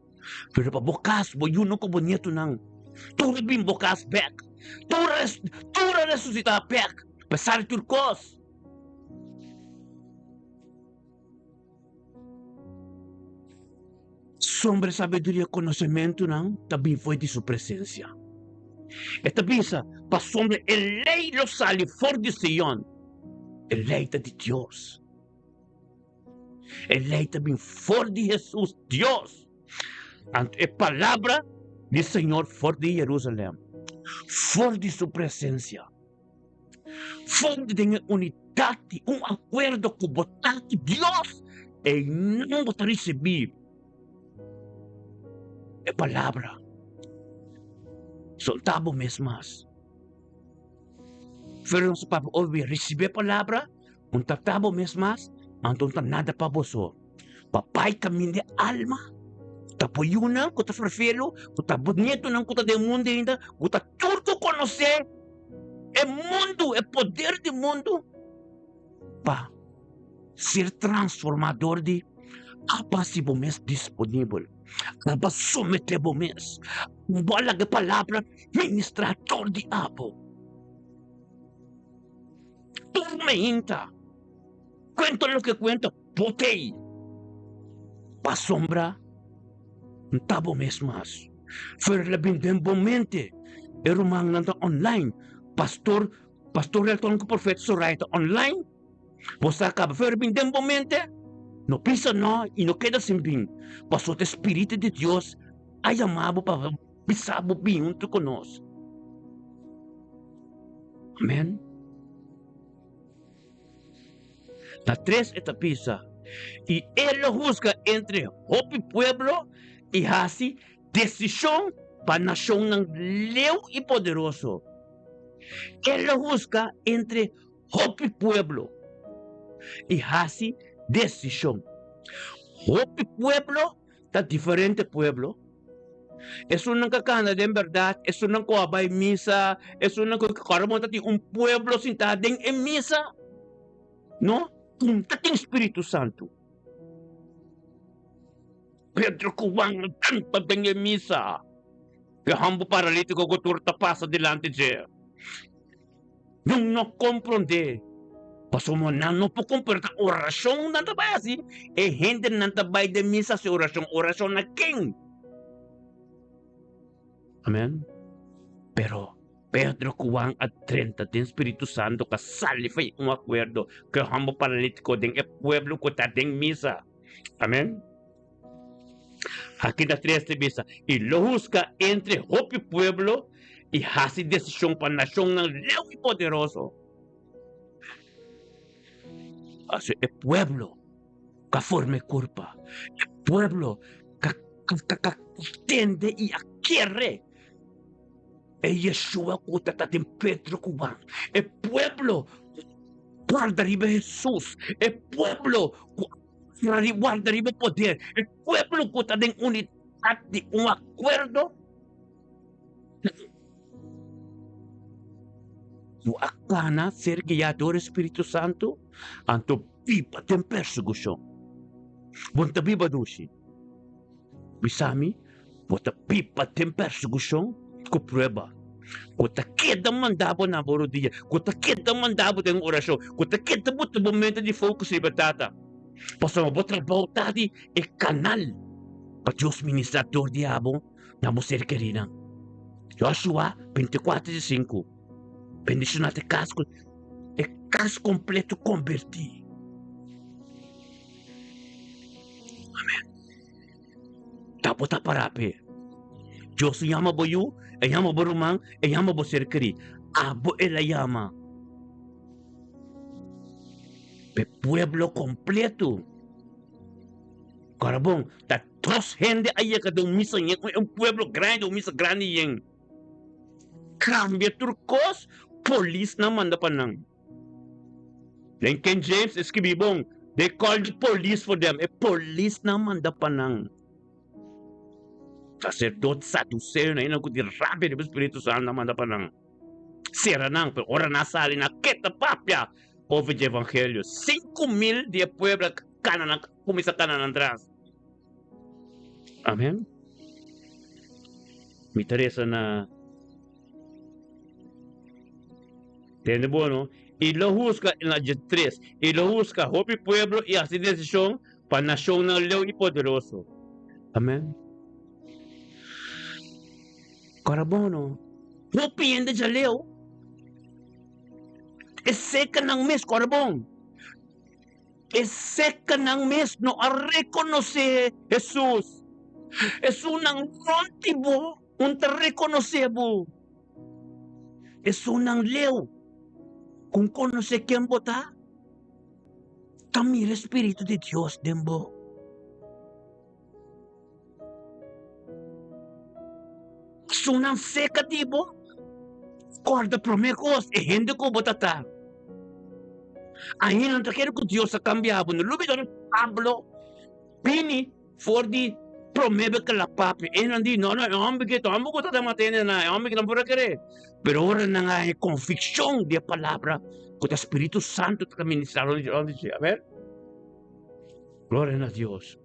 pero pa bo kas, bo yunan ku bo nietunan. Tur a bin bo kas bèk. Tur a tur a resusitá bèk, pesar di tur kos. Sombre sabiduria konosementunan ta bin for di su presensia. E ta bisa, Pasobra e lei lo sali for di Sion. E lei ta di Dios. E lei ta bin for di Hesus, Dios. Anto e palabra di Señor for di Jerusalem, for di su presensia. For di den e unidat di un akuerdo ku bo ta ku Dios, einan bo ta risibí e palabra. Soltá bo mes mas. Pero nos papia obi risibí e palabra, un ta ta bo mes mas, anto un ta nada pa boso. Papai kaminda e alma, ta bo yunan ku ta ferfelu, ku ta bo nietonan ku ta den mundu ainda, ku ta tur ku konosé e mundu, e poder di mundu, pa ser transformá dor di aba hasi bo mes disponibel, aba someté bo mes, bo a laga e palabra ministrá dor di abo. Tur meinta, kuenta loke kuenta, bo t'ei pasobra N ta bo mes mas. Fer la bin den bo mente. E rumannan ta online. Pastor, Pastor Relton ku Profeta Soraya ta online. Bo sa kaba fer bin den bo mente? No bisa no i no keda sin bin. Pasobra e Spiritu di Dios a yama bo pa bisa bo bin huntu ku nos. Amen. Na tres e ta bisa, I e lo husga entre hopi pueblo i hasi desishon pa nashonnan leu i poderoso. E lo husga entre hopi pueblo i hasi desishon. Hopi pueblo ta diferente pueblo. Esunnan ka kanda den bèrdat, esunnan ku a bai misa, esunnan ku ora bo ta tin un pueblo sintá den e misa, no, ku ta tin Spiritu Santu. Pedro ku Juan a kanta den e misa, e hòmber paralítiko ku tur ta pasa dilanti dje. Nan no komprondé, pasobra nan no por komprondé ta orashon nan ta bai hasi. E hendenan ta bai den misa hasi orashon. Orashon na ken? Amen. Pero Pedro ku Juan a drenta den Spiritu Santu ku a sali for un akuerdo ku e hòmber paralítiko den e pueblo ku ta den misa. Amen. Aki na tres ta bisa, I lo husga entre hopi pueblo i hasi desishon pa nashonnan leu i poderoso. Así e pueblo ka forma e kurpa, e pueblo ka ka ka tende i a kere e Yeshua ku ta ta den Pedro ku Juan, e pueblo ku guarda riba Hesus, e pueblo ku Warda riba e poder. E pueblo ku ta den unidat di un akuerdo ku a kana ser guiá dor e Spiritu Santu, anto biba den persekushon. Bo no ta biba dushi. Bisa mi, bo ta biba den persekushon ku prueba ku ta keda manda bo na bo rodia, ku ta keda manda bo den orashon, ku ta keda buta bo mente di focus riba Tata. Pasobra bo trabou ta di e kanal pa Dios ministra dor di abo na bo ser kerinan. Joshua 24 di 5, Bendishona te kas ku e kas kompleto kombertí. Amen. Ta bo ta pará p'e. Dios yama bo yu, e yama bo ruman, e yama bo ser kerí. Abo el a yama. P'e pueblo kompleto. Kora bon, ta dos hende a yega den un misa yen, un pueblo grandi, un misa grandi yen. Kambia tur kos, polisnan manda pa nan. Den King James e skibi bon, They called the police for them. E polisnan manda pa nan. Sacerdote saduceonan, esnan ku tin rabia riba Spiritu Santu a manda pa nan. Sera nan, pero ora nan a sali nan a keda papia over dje evangelio. 5000 di e pueblo a kana nan, kuminsa kana nan tras. Amen. Mi ta resa na Tende bo no? I lo husga na dje tres, i lo husga hopi pueblo i hasi desishon pa nashonnan leu i poderoso. Amen. Kora bo no? Hopi hende dja leu. E seka nan mes, kora bon. E seka nan mes no a rekonosé Hesus. Esunnan rònt di bo un ta rekonosé bo. Esunnan leu ku un konosé ken bo ta, ta mira e spiritu di Dios den bo. Esunnan seka di bo, kòrda promé kos e hende ku bo ta ta. Ainda no ta kere ku Dios a kambia bo. No lubida ora Pablo bini for di promé bes ku el a papia, e nan di, No, no, e hòmber ki ta hòmber ku ta ta mata hende nan, e hòmber ki no por a kere. Pero ora nan a haña konvikshon di e palabra ku ta Spiritu Santu ta ministrá rònt di dje. Amèn. Gloria na Dios.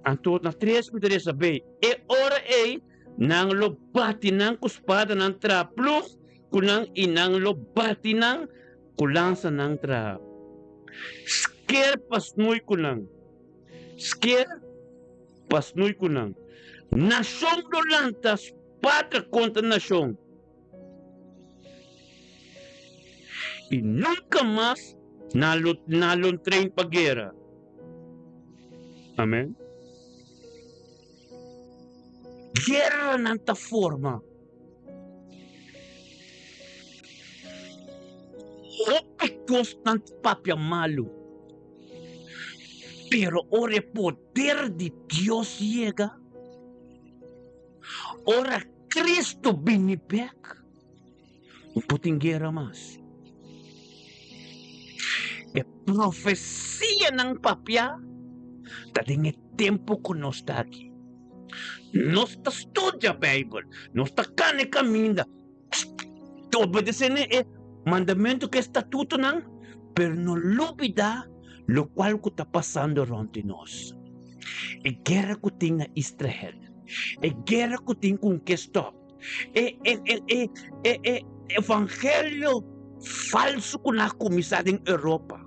Anto na tres mi ta resa bay, e ora ey nan lo bati nan ku spadanan traha plug ku nan i nan lo bati nan ku lansanan traha sker pa snui ku nan, sker pa snui ku nan. Nashon lo lanta spada kontra nashon i nunka mas nan lo nan lo train pa guera. Amen. Gueranan ta forma. Hopi kosnan ta papia malu. Pero ora e poder di Dios yega, ora Cristo bini bek, No por tin guera mas. E profesianan papiá ta den e tempu ku nos ta aki. Nos ta studia Beibel, nos ta kana e kaminda, ta obedesé na e mandamentu ku e statutonan, pero no lubidá lokual ku ta pasando rònt di nos. E guera ku tin na Israel, e guera ku tin ku un ke stòp. E e e e e e evangelio falso ku nan a kuminsá den Europa.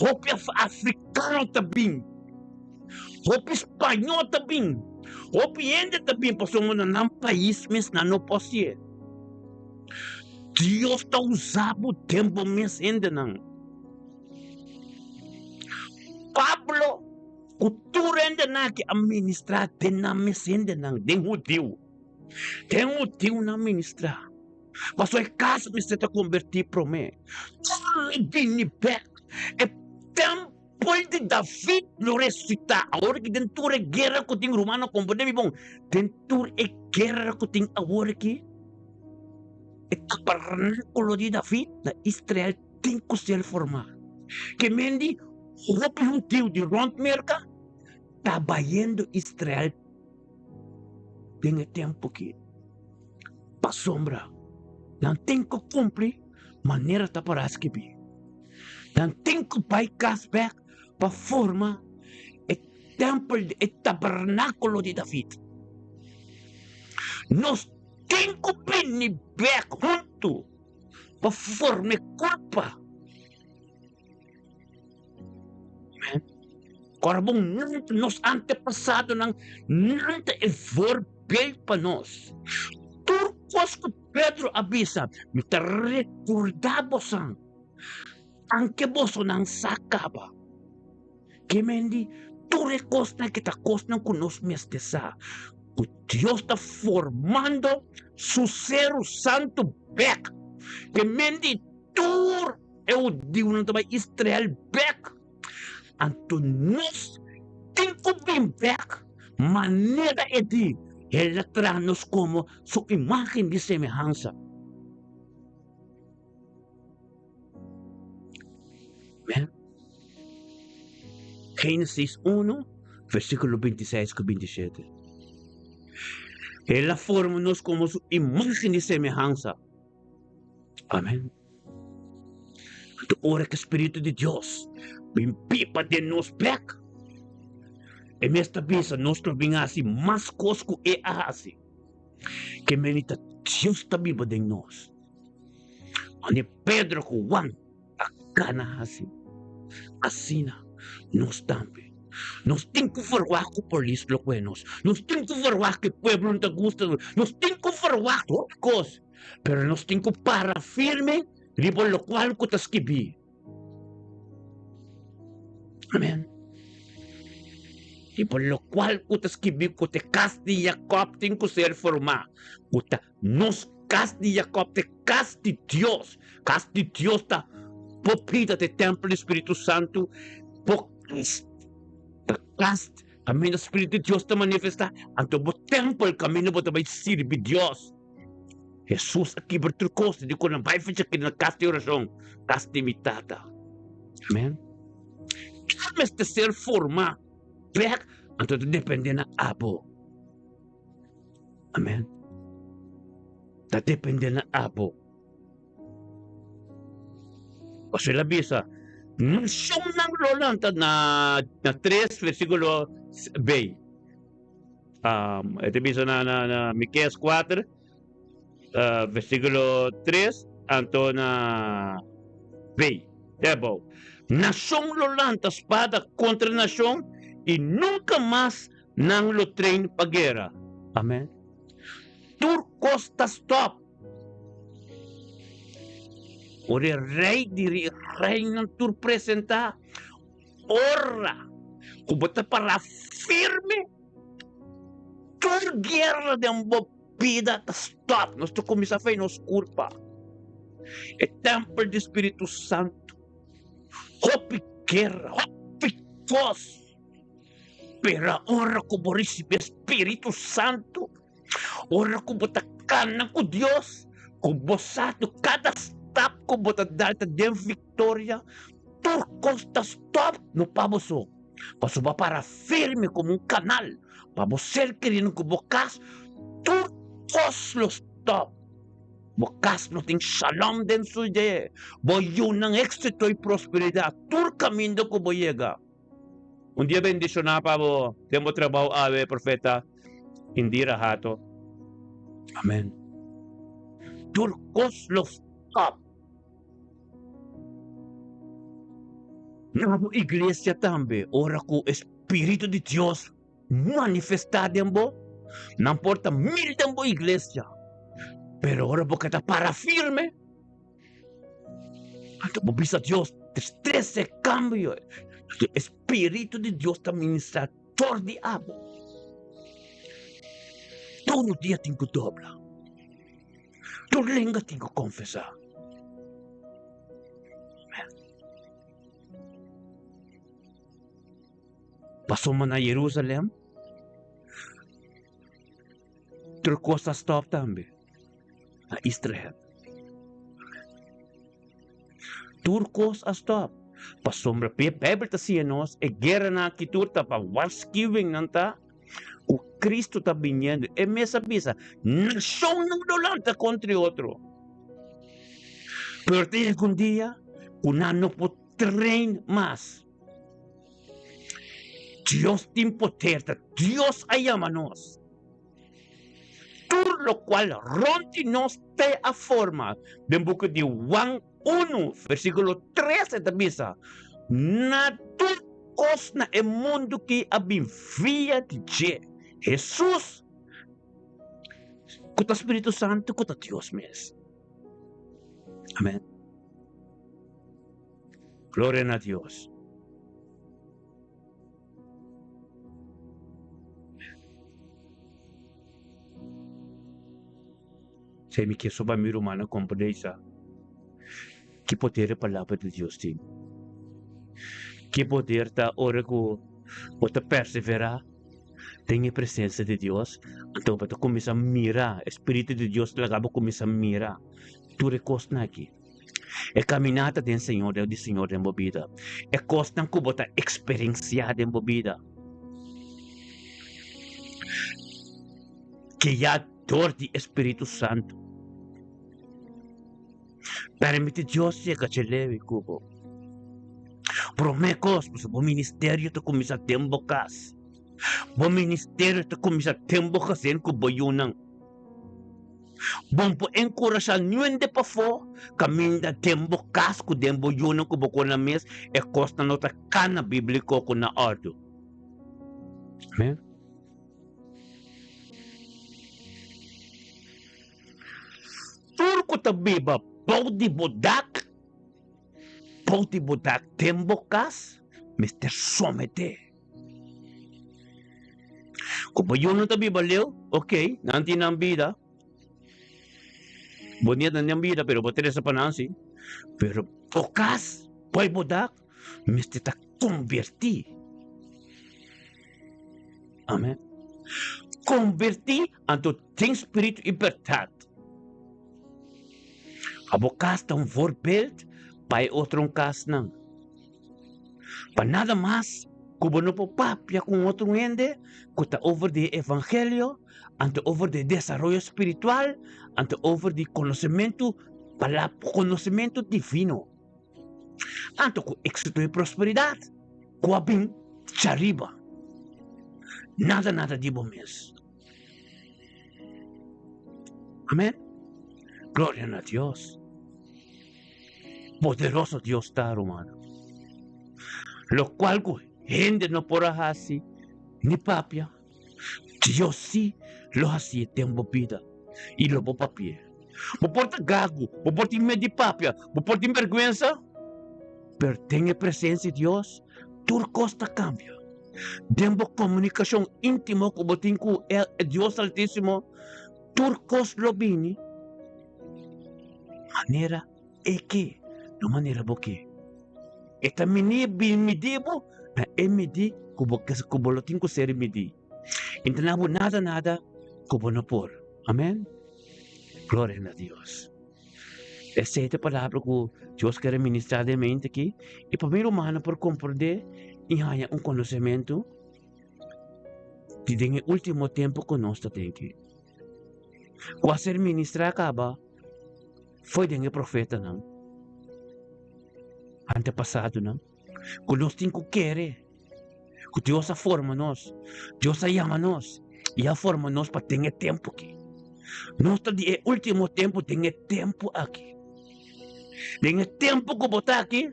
Hopi afrikano ta bin, hopi spañó ta bin, hopi hende ta bin pasobra na nan pais mes nan no por hasié. Dios ta usa bo den bo mes hendenan. Pablo Ku tur hendenan aki a ministrá den nan mes hendenan, den hudiu. Den hudiunan a ministrá. Pasobra e kas mester ta kombertí promé. Tur lo bini bèk. E tèmpel di David lo resusitá. Awor aki den tur e guera ku tin, rumannan, komprendé mi bon, den tur e guera ku tin awor aki, e tabernákulo di David na Israel tin ku ser formá. Ke men di hopi hudiu di rònt Merka ta bayendo Israel den e tempu aki, pasobra nan tin ku kumpli manera ta pará skibí. Nan tin ku bai kas bèk pa forma e tèmpel, e tabernákulo di David. Nos tin ku bini bèk huntu pa forma e kurpa. Amen. Ora bon nan nos antepasadonan nan ta e voorbeeld pa nos. Tur kos ku Pedro a bisa, mi ta rekordá bosan, anke bosonan sa kaba. Ke men di tur e kosnan ke ta kosnan ku nos mester sa, ku Dios ta formando su seru santu bèk. Ke men di tur e hudiunan ta bai Israel bèk. Anto nos tin ku bin bèk manera e di, El a traha nos komo su imágen di semehansa. Génesis 1, versíkulo 26 ku 27. El a forma nos komo su imágen di semehansa. Amén. Anto ora ku Spiritu di Dios bin biba den nos bek, E mes ta bisa nos lo bin hasi mas kos ku e a hasi. Ke meni ta Dios ta biba den nos. Wanneer Pedro ku Juan a gana hasi asina, nos tambe. Nos tin ku verwagt ku polis lo kue nos. Nos tin ku verwagt ku e pueblo no ta gusta nos. Nos tin ku verwagt hopi kos. Pero nos tin ku para firme riba lokual ku ta skibí. Amen. Riba lokual ku ta skibí ku ta e kas di Jakòb tin ku ser formá, ku ta nos kas di Jakòb, ta e kas di Dios. Kas di Dios ta bo bida, ta e tèmpel di Spiritu Santu, bo kas ta kas kaminda Spiritu di Dios ta manifestá, anto bo tèmpel kaminda bo ta bai sirbi Dios. Hesus a kibra tur kos di ku nan bai fecha keda na kas di orashon, kas di mi Tata. Amen. Kiko mester ser formá bek anto ta depende na abo. Amen. Ta depende na abo. Pasobra el a bisa, Nashonnan lo lanta na na tres versíkulo bei. E ta bisa na na na Miqueas kuater versíkulo tres anto na bei te abou. Nashon lo lanta spada kontra nashon i nunka mas nan lo train pa guera. Amen. Tur kos ta stòp. Ora e rei di reinan tur presentá, ora ku bo ta pará firme, tur guera den bo bida ta stòp. Nos ta kuminsá fei nos kurpa, e tèmpel di Spiritu Santu. Hopi guera, hopi kos, pero ora ku bo risibí e Spiritu Santu, Ora ku bo ta kana ku Dios, ku bo sa ku kada stap ku bo ta dal ta den viktoria, tur kos ta stòp, no pa bo so, pasobra bo a para firme komo un kanal pa bo ser kerido ku bo kas, tur kos lo stòp. Bo kas lo tin shalom den su dje, bo yunan éksito i prosperidat tur kaminda ku bo yega. Un dia bendishoná pa bo den bo trabou awe, Profeta Indira Hato. Amen. Tur kos lo stop. Na bo iglesia tambe, ora ku e Spiritu di Dios manifestá den bo, nan por ta mil den bo iglesia, pero ora bo keda para firme, Anto bo bisa Dios, trese cambio. E Spiritu di Dios ta ministra tor di abo. Tur dia tin ku dobla. Tur lenga tin ku konfesá. Pasobra na Jerusalem, tur kos a stòp tambe. Na Israel. Tur kos a stòp. Pasobra Beibel ta siña nos e gueranan aki tur ta pa warskiwing nan ta ku Kristu ta biniendo. E mes a bisa, Nashonnan lo lanta kontra e otro. Pero ta yega un dia ku nan no por train mas. Dios tin poder, ta Dios a yama nos. Tur lokual rònt di nos te a forma. Den buki di Juan unu, versíkulo tres e ta bisa, Na tur kos na e mundu ki a bin via di dje, Hesus, ku ta Spiritu Santu, ku ta Dios mes. Amèn. Gloria na Dios. Sey mi kier soba mi rumannan komprendé sa ki poder e Palabra di Dios tin. Ki poder ta ora ku bo ta perseverá den e presensia di Dios, anto bo ta kuminsá mira, e Spiritu di Dios ta laga bo kuminsá mira tur e kosnan aki. E kaminata den Señor, di Señor den bo bida. E kosnan ku bo ta eksperensiá den bo bida. Guiá dor di e Spiritu Santu. Permiti Dios yega dje lewi ku bo. Promé kos, pasobra bo ministerio ta kuminsá den bo kas. Bo ministerio ta kuminsá den bo gezin ku bo yunan. Bo por enkurashá niun hende pafó kaminda den bo kas ku den bo yunan ku bo kona mes e kosnan no ta kana bíbliko ku na òrdu. Amén. Tur ku ta biba bou di bo dak, bou di bo dak den bo kas, mester someté. Ku bo yunan ta biba leu, ok, nan tin nan bida. Bo nietnan tin nan bida, pero bo trese pa nan si. Pero bo kas, bou bo dak, mester ta konbertí. Amen. Konbertí anto den spiritu i bèrdat. Pa bo kas ta un voorbeeld pa e otro kasnan. Pa nada mas ku bo no por papia ku un otro hende ku ta over di e evangelio, anto over di e desaroyo spiritual, anto over di konosementu, konosementu divino. Anto ku éxito i prosperidat ku a bin djariba. Nada nada di bo mes. Amen. Gloria na Dios. Poderoso Dios ta, rumannan. Lokual ku hende no por a hasi ni papia. Dios sí lo hasié den bo bida i lo bo papi'é. Bo por ta gagu, bo por tin med di papia, bo por tin bèrgwensa, pero den e presensia di Dios tur kos ta kambia. Den bo komunikashon íntimo ku bo tin ku e Dios Altísimo, tur kos lo bini manera E ke, no manera bo ke. E ta mini bin midi bo na e midi ku bo ke ku bo lo tin ku ser midi. E ta na bo nada nada ku bo no por. Amen. Gloria na Dios. Esei ta e palabra ku Dios kere ministra den mente aki i pa mi rumannan por komprende i haña un konosementu di den e ultimo tempu ku nos ta den aki. Ku a ser ministrá kaba. Foi den e profetanan, antepasadonan, ku nos tin ku kere ku Dios a forma nos, Dios a yama nos i a forma nos pa den e tempu aki. Nos ta di e último tempu den e tempu aki. Den e tempu ku bo ta aki,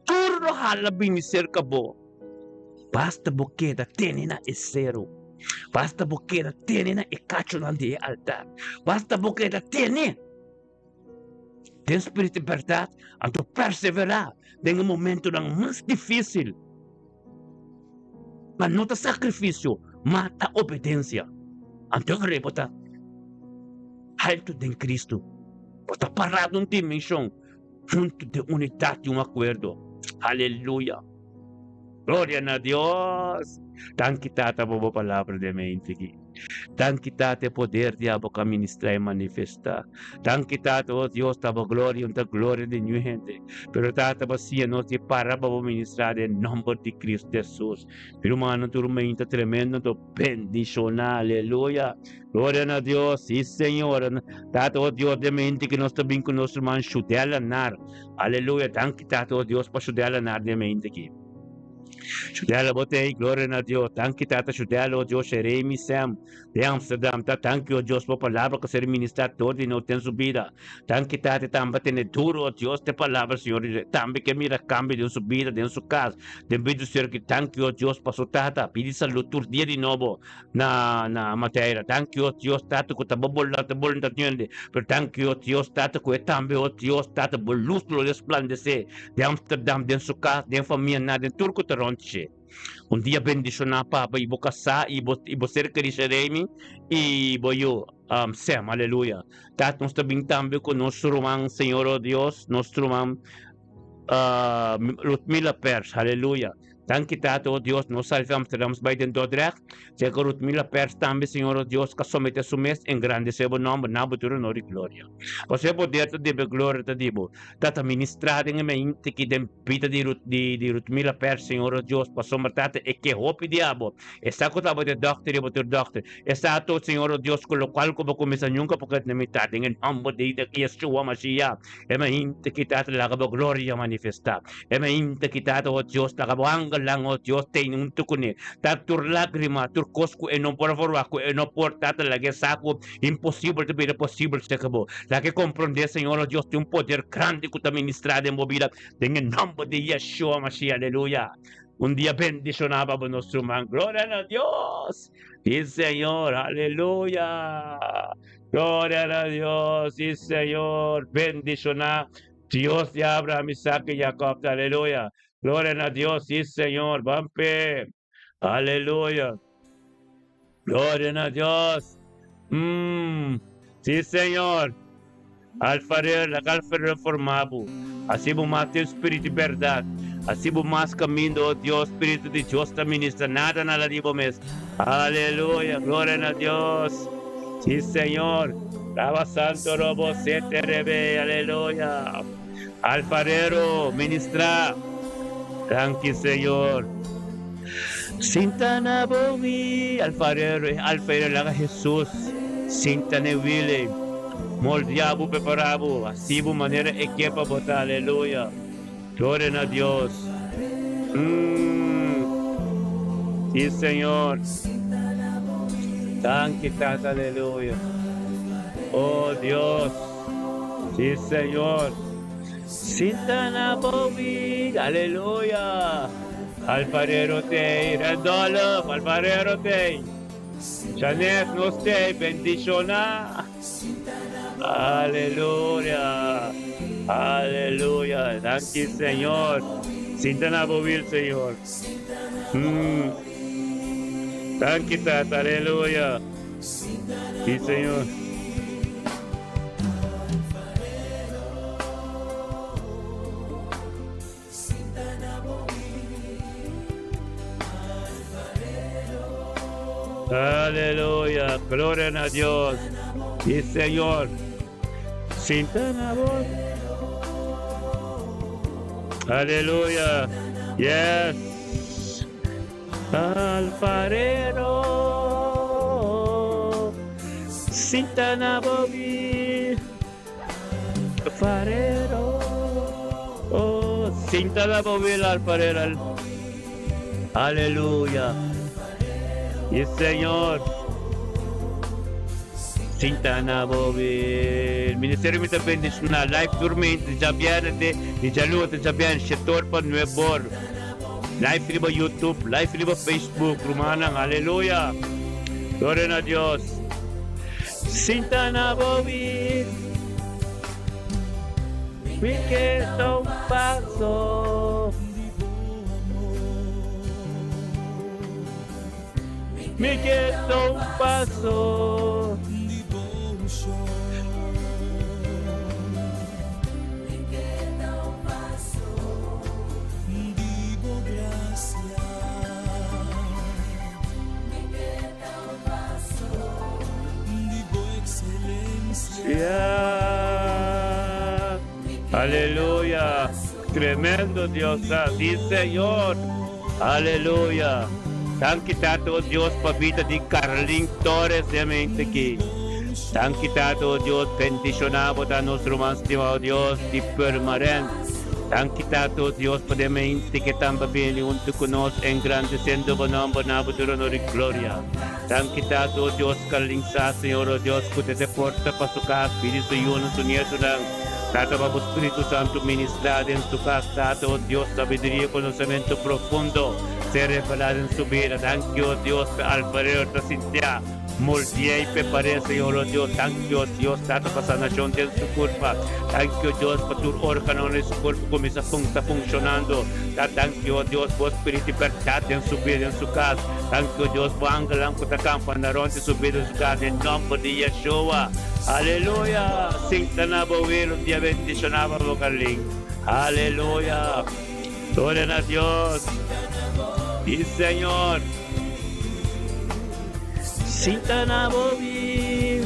Tur lo hala bini serka bo. Basta bo keda tene na e seru. Basta bo keda tene na e kachonan di e altar. Basta bo keda tene den spiritu di bèrdat, anto perseverá den e momentonan mas difísil. Ma no ta sakrifisio, ma ta obedensia. Anto e bo ta haltu den Kristu. Bo ta pará den un dimenshon. Huntu den unidat di un akuerdo. Aleluya! Gloria na Dios! Danki Tata pa bo palabra den mente aki. Danki Tata e poder di abo ka ministra i manifesta. Danki Tata, oh Dios, ta bo gloria un ta gloria di niun hende. Pero Tata bo siña nos di para pa bo ministra den nomber di Cristo Jesus. Mi rumannan tur mainta tremendo anto bendiciona. Aleluya! Gloria na Dios, sí Señor. Tata, oh Dios, den mente que nos ta bin cu nos ruman Shudel Nar. Aleluya. Danki, Tata, oh Dios, pa Shudel Nar den mente aki. Shudel, bo t'ey. Gloria na Dios. Danki, Tata, Shudel, oh Dios, Jeremy, Sam, den Amsterdam. Ta danki, oh Dios, pa palabra cu ser ministra door di nos den su bida. Danki, Tata, tambe tene duro, oh Dios, te palabra, Señor. Tambe ke mira cambio den su bida, den su cas, den bida di su Señor. Danki, oh Dios, pa su tata. Pidi salud tur dia di nobo. Na na Madeira. Danki o Dios Tata ku ta bo boluntat ta boluntat ñende. Pero danki o Dios Tata ku e tambe o Dios Tata bo lus lo resplandesé den Amsterdam, den su kas, den famia na den tur ku ta rònt dje. Un dia bendishoná papa i bo kasá i bo i bo ser kerí Jeremy i bo yu Sam. Aleluya. Tata nos ta bin tambe ku nos ruman Señor o Dios nos ruman Ludmila Pers. Aleluya. Danki Tata, o Dios, nos salve Amsterdams bai den Dordrecht. Zeker Rutmila Pers tambe, Señor, o Dios, ka somete su mes, engrandece bo nomber, na bo tur honor i gloria. Pasobra e poder ta di bo, e gloria ta di bo. Tata, ministra den e mente ki den bida di Rut, di, di Rutmila Pers, Señor, o Dios, pasobra, Tata, e ke hopi di abo. E sa ku tabata e dokter i bo tur dokter. E sa tot, Señor, o Dios, ku lokual ku bo kuminsa nunka por keda na mitat. Den e nomber di Yeshua Mashiach, e mente ki, Tata, laga bo gloria manifesta. E mente ki, Tata, o Dios, laga bo angel. wowonan, oh Dios, tene huntu kuné. Ta tur lágrima, tur kos ku e no por a forwagt, ku e no por, Tata, laga e sa ku imposibel ta bira posibel serka bo. Laga e komprondé, Señor, oh Dios, tin un poder grandi ku ta ministrá den bo bida, den e nòmber di Yeshua Mashiach, aleluya. Un dia bendishoná pa bo nos ruman. Gloria na Dios! Sí, Señor, aleluya. Gloria na Dios, sí, Señor. Bendishoná Dios di Abraham, Isaac y Jacob. Aleluya. Gloria na Dios, sí, Señor. Bampe. Aleluya. Gloria na Dios. Sí, Señor. Alfarero, laga alfarero forma bo. Hasi bo mas den spiritu di bèrdat. Hasi bo mas kaminda, o Dios, spiritu di Dios ta ministra, nada nada di bo mes. Aleluya, gloria na Dios. Si, Señor. Laba santo robo sete rebe, aleluya. Alfarero, ministra. Danki, Señor. Sinta na bo wi, alfarero, e alfarero laga Hesus sinta na e wil ei. Moldia bo, prepara bo, hasi bo manera e ke pa bo ta. Aleluya. Gloria na Dios. Mm. Si, Señor. Danki, Tata. Aleluya. Oh, Dios. Si, Señor. Sinta na bo wi. Aleluya. Alfarero tei. Randolph, alfarero tei. Janet, nos tei. Bendiciona. Aleluya. Aleluya. Danki, Señor. Sinta na bo wil, Señor. Mm. Danki, Tata. Aleluya. Sí, Señor. Aleluya, gloria a Dios. Sí, Señor. Sinta na bo. Aleluya. Yes. Alfarero. Sinta na bo. Alfarero. Oh, sinta na bo wil, alfarero. Aleluya. Sí, Señor. Sinta na bo wil. Ministerio mi ta bendiciona. Live tur mente. Djabièrnè te di djaluna te djabièrnè. Shetor pa nuebor. Live riba YouTube, live riba Facebook. Rumannan, aleluya. Gloria na Dios. Sinta na bo wil. Mi ke ta un paso. Mi ke ta un paso. Yeah. Aleluya. Tremendo Dios ta. Sí, Señor. Aleluya. Danki Tata o Dios pa bida di Carlin Torres den mente aki. Danki Tata o Dios bendiciona bo ta nos ruman stima o Dios di Purmerend. Danki Tata o Dios pa den mente ke tamba bini hunto cu nos engrandeciendo bo nomber na bo tur honor y gloria. Danki Tata o Dios Carlin sa Señor o Dios cu te te porta pa su cas bini su yunan su nietonan. Tata pa bo Spiritu Santu ministrá den su kas, Tata, o Dios, sabiduria i konosementu profundo ser revelá den su bida. Danki, o Dios, p'e alfarero ta sintiá, moldié i prepar'é, Señor, o Dios. Danki, o Dios, Tata, pa sanashon den su kurpa. Danki, o Dios, pa tur órganonan di su kurpa kuminsá ta funshonando. Tata, danki, o Dios, bo Spiritu di bèrdat den su bida, den su kas. Danki, o Dios, bo angelnan ku ta kampa na rònt di su bida, den su kas, den nòmber di Yeshua. Aleluya! Sinta na bo wil un dia bendiciona pa bo Carlin. Aleluya! Gloria na Dios! Y Señor. Sinta na bo wil.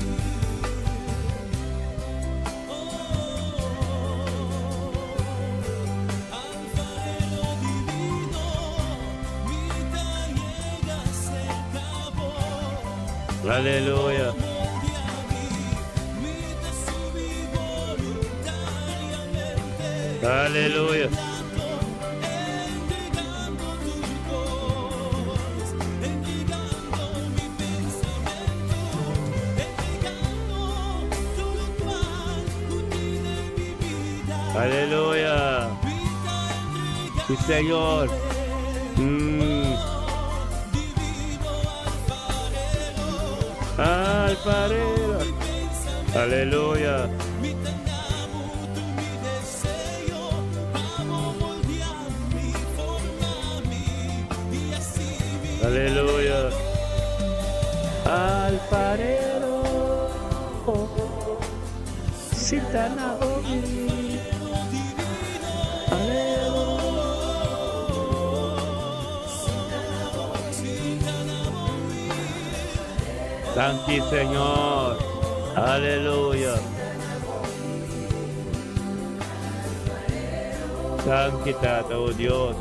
Aleluya. Aleluya. Aleluya. Sí, Señor. Mm. Alfarero. Aleluya. Aleluya. Alfarero. Sita na obi. Danki Señor. Aleluya. Danki Tata, oh Dios.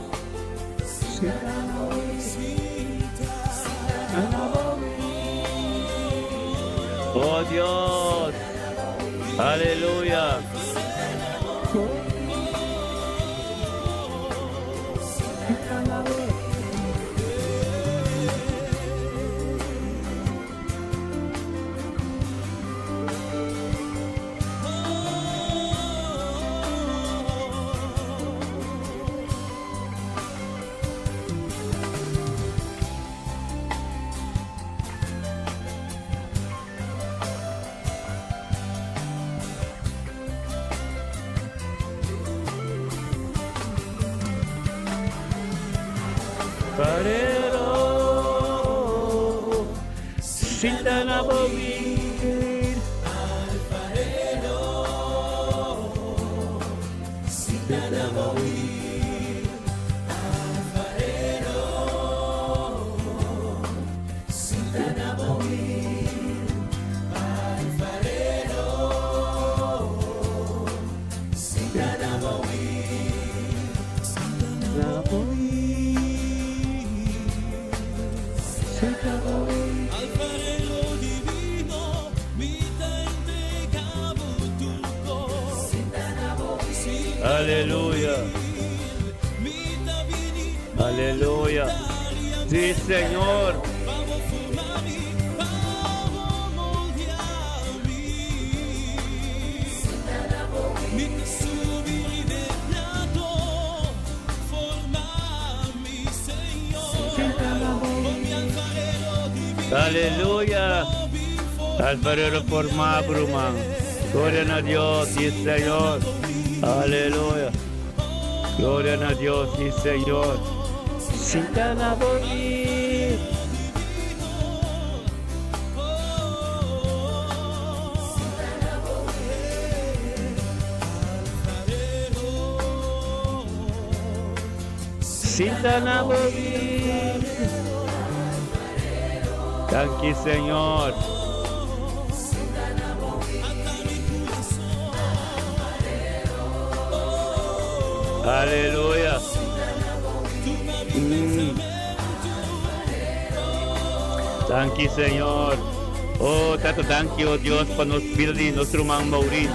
Oh Dios. Aleluya. Parero, sinta na bawin. Sinta na bawin. Aleluya. Aleluya. Sí, Señor. Aleluya. Alfarero por Mabruman. Gloria a Dios, sí, Señor. Aleluya. Gloria a Dios, sí, Señor. Sinta bonita. Sinta na bobina. Danki, Señor. Aleluya. Danki, Señor. Oh, Tata, danki, oh Dios, pa nos bida di nos ruman Maureen.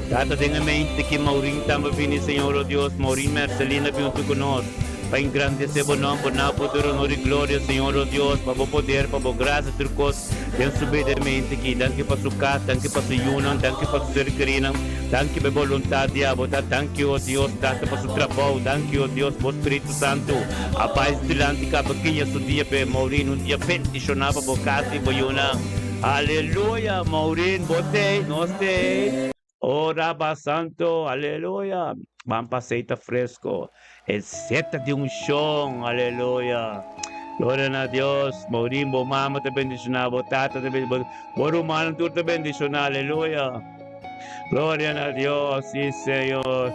Tata, den e mente ki Maureen tambe bini, Señor, oh Dios, Maureen Mercelina bin huntu ku nos, pa engrandece bo nomber, na bo tur honor y gloria, Señor, oh Dios, pa bo poder, pa bo gracia, tur cos den su bida e mente ki. Danki pa su cas, danki pa su yunan, danki pa su ser kerinan, danki pa e boluntad di abo, Tata, danki, oh Dios, Tata, pa su trabou, danki, oh Dios, bo Spiritu Santu a bai su dilanti caba kiña su dia p'e, Maureen, un dia bendiciona pa bo cas y bo yunan. Aleluya, Maureen, bo t'ey, nos t'ey. Oh Rabba Santo, aleluya. Ban pa aceite fresco, e seta di unshon, aleluya. Gloria na Dios. Maureen, bo mama ta bendiciona, bo tata ta bendiciona, bo rumannan tur ta bendiciona, aleluya. Gloria na Dios, si Señor.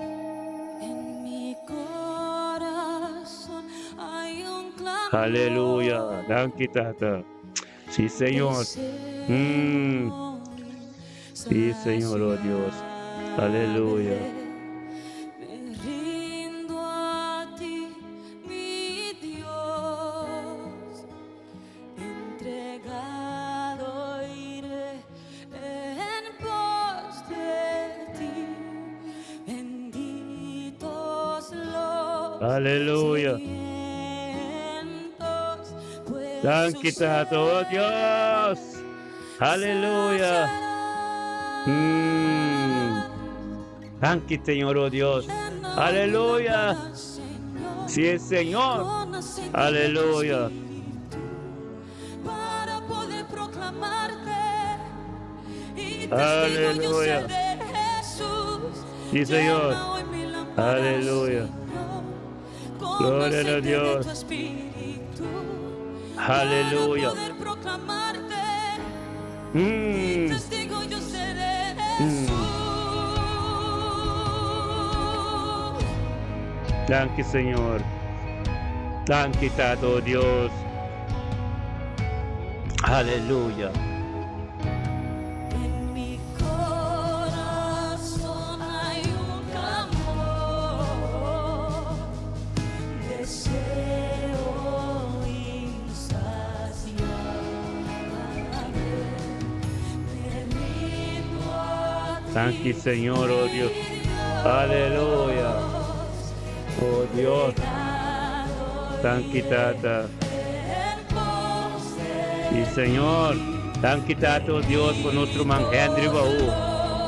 En mi corazón hay un clamor. Aleluya. Danki, Tata. Sí, Señor. Sí, Señor, oh Dios. Aleluya. Me rindo a ti, mi Dios. Entregado iré en pos de ti. Benditos los Aleluya. sedientos, pues Danki, su Tata, oh sed Dios. Aleluya. Danki Señor oh Dios. Aleluya. Si Señor. Aleluya. Aleluya. Sí, Señor. Aleluya. Gloria a Dios. Aleluya. Danki Señor. Danki Tata oh Dios. Aleluya. En mi corazón hay un clamor, deseo insaciable. Me rindo a ti, Danki Señor, oh Dios. Aleluya. Oh Dios. Danki Tata. Si Señor. Danki Tata, oh Dios, pa nos ruman Henry Baú.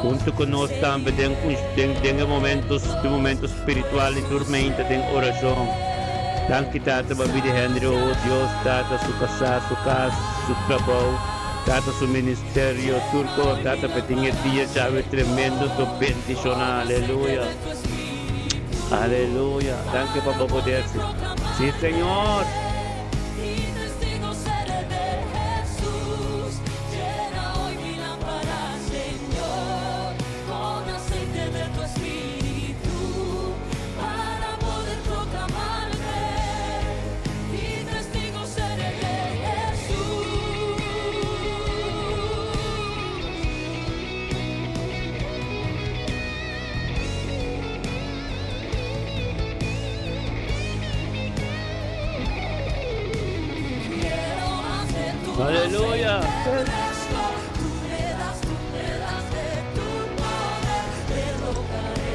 Hunto ku nos tambe den den den e momento den momento spiritual i tormenta den orashon. Danki Tata pa bida Henry oh Dios Tata su kasá su kas su trabou Tata su ministerio tur kos Tata pa tin e dia djawe tremendo to bendishoná aleluya aleluya danki pa bo poder si Señor. Aleluya.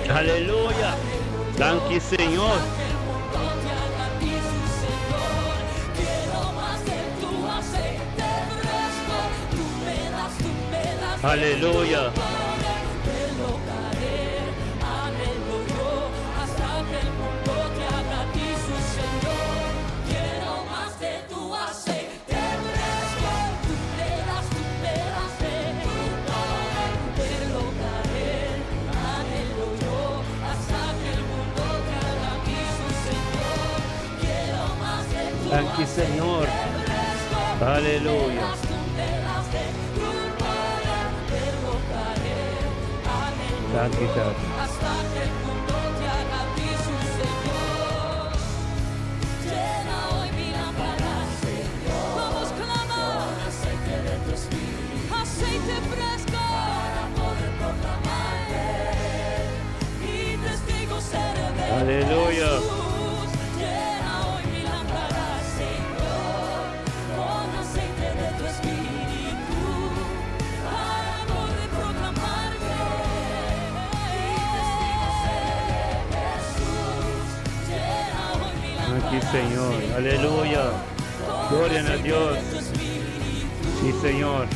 Aleluya. Danki Señor. Aleluya. Danki Señor. Aleluya. Danki Tata. Aleluya. Danki Señor. Aleluya. Gloria na Dios. Si Señor.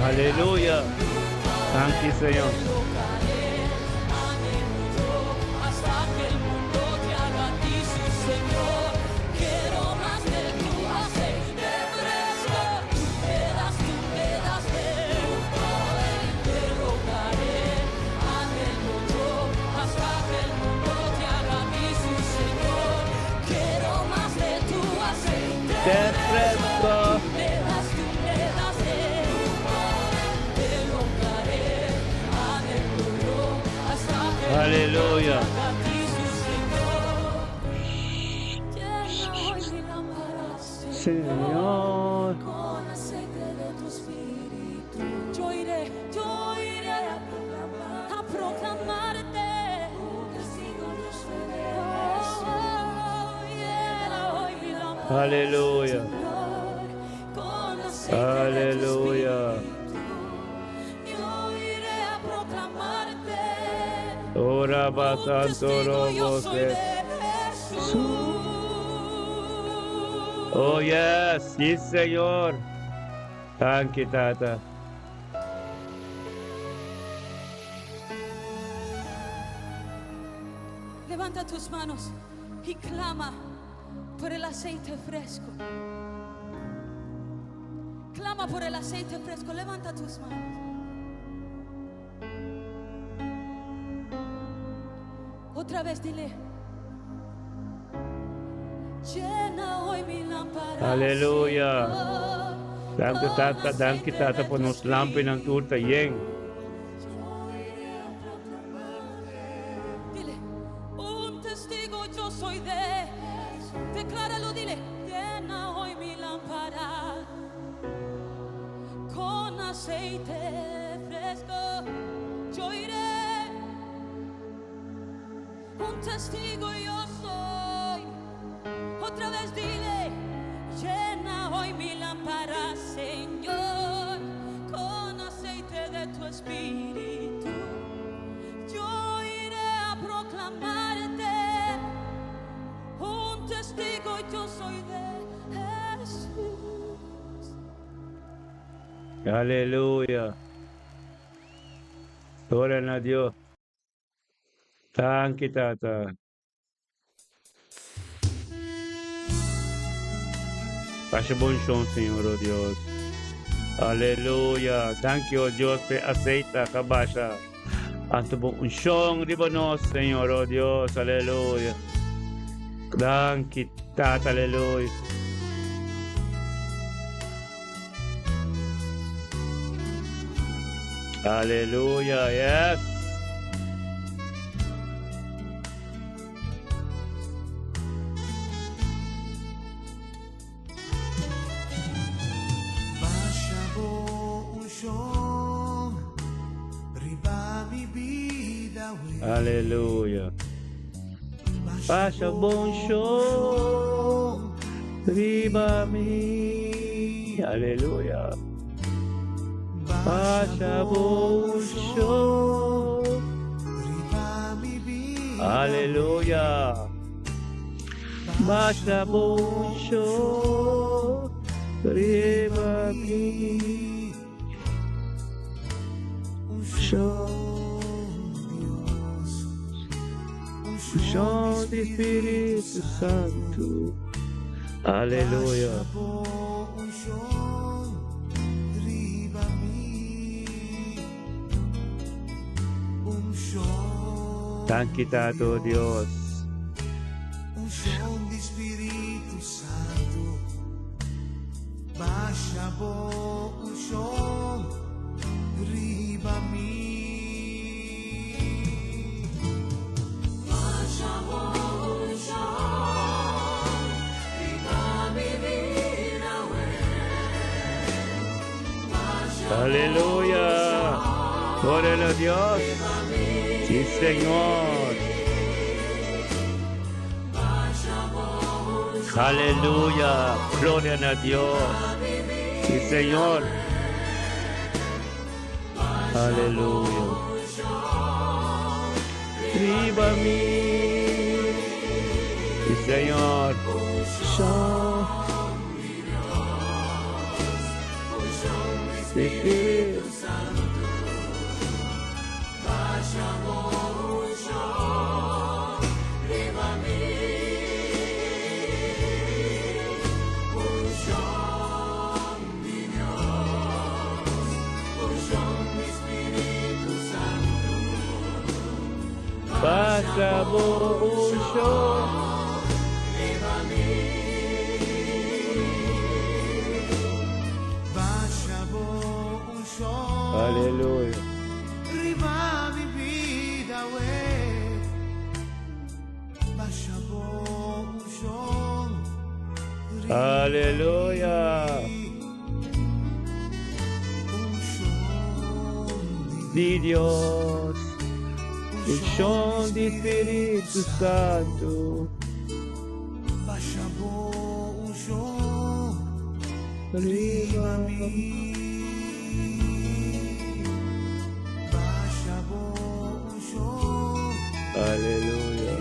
Aleluya. Danki Señor. Te fresco. Aleluya. Señor. Con aceite de tu espíritu. Yo iré, yo iré a proclamar, a proclamarte. Oh, Aleluya. Aleluya. Ora ba santo robo se. Oh yes, sí Señor. Danki Tata. Levanta tus manos y clama por el aceite fresco. Clama por el aceite fresco. Levanta tus manos. Otra vez dile. Llena hoy mi lámpara. Aleluya. Señor, Danki con Tata, danki aceite Tata de pa tu nos lampinan tur ta yen. Yo iré a proclamarte. Dile, un testigo yo soy de. Decláralo, dile, llena hoy mi lámpara con aceite fresco. Yo iré, un testigo yo soy. Otra vez dile, llena hoy mi lámpara, Señor, con aceite de tu espíritu. Yo iré a proclamarte, un testigo yo soy de Jesús. Aleluya. Gloria na Dios. Danki Tata. Basha bo unshon, Señor, oh Dios. Aleluya. Danki, oh Dios, p'e aseite ku a basha. Anto bo unshon riba nos, Señor, oh Dios. Aleluya. Danki, Tata, aleluya. Aleluya, yes. Basha bo unshon riba mi bida we. Aleluya. Basha bo unshon riba mi. Aleluya. Basha bo unshon. Riba mi bida. Aleluya. Basha bo unshon riba mi. Unshon Dios. Unshon di Spiritu Santu. Aleluya. Basha bo unshon riba mi. Unshon Danki Tata Dios. Unshon di Spiritu Santu. Basha bo unshon riba mi. Basha bo unshon riba mi bida we. Aleluya. Gloria a Dios. Sí, Señor. Aleluya. Gloria a Dios. Sí, Señor. Aleluya. Riba mi. Sí, Señor. Unshon. Espíritu. Basha bo unshon riba mi. Unshon di Dios, unshon di Spiritu Santu. Basha bo unshon. Riba mi. Basha bo unshon Aleluya. Riba mi bida we. Basha bo unshon riba Aleluya. mi. Unshon Di Dios. Unshon di Spiritu Santu. Basha bo unshon. Riba mi. Aleluya.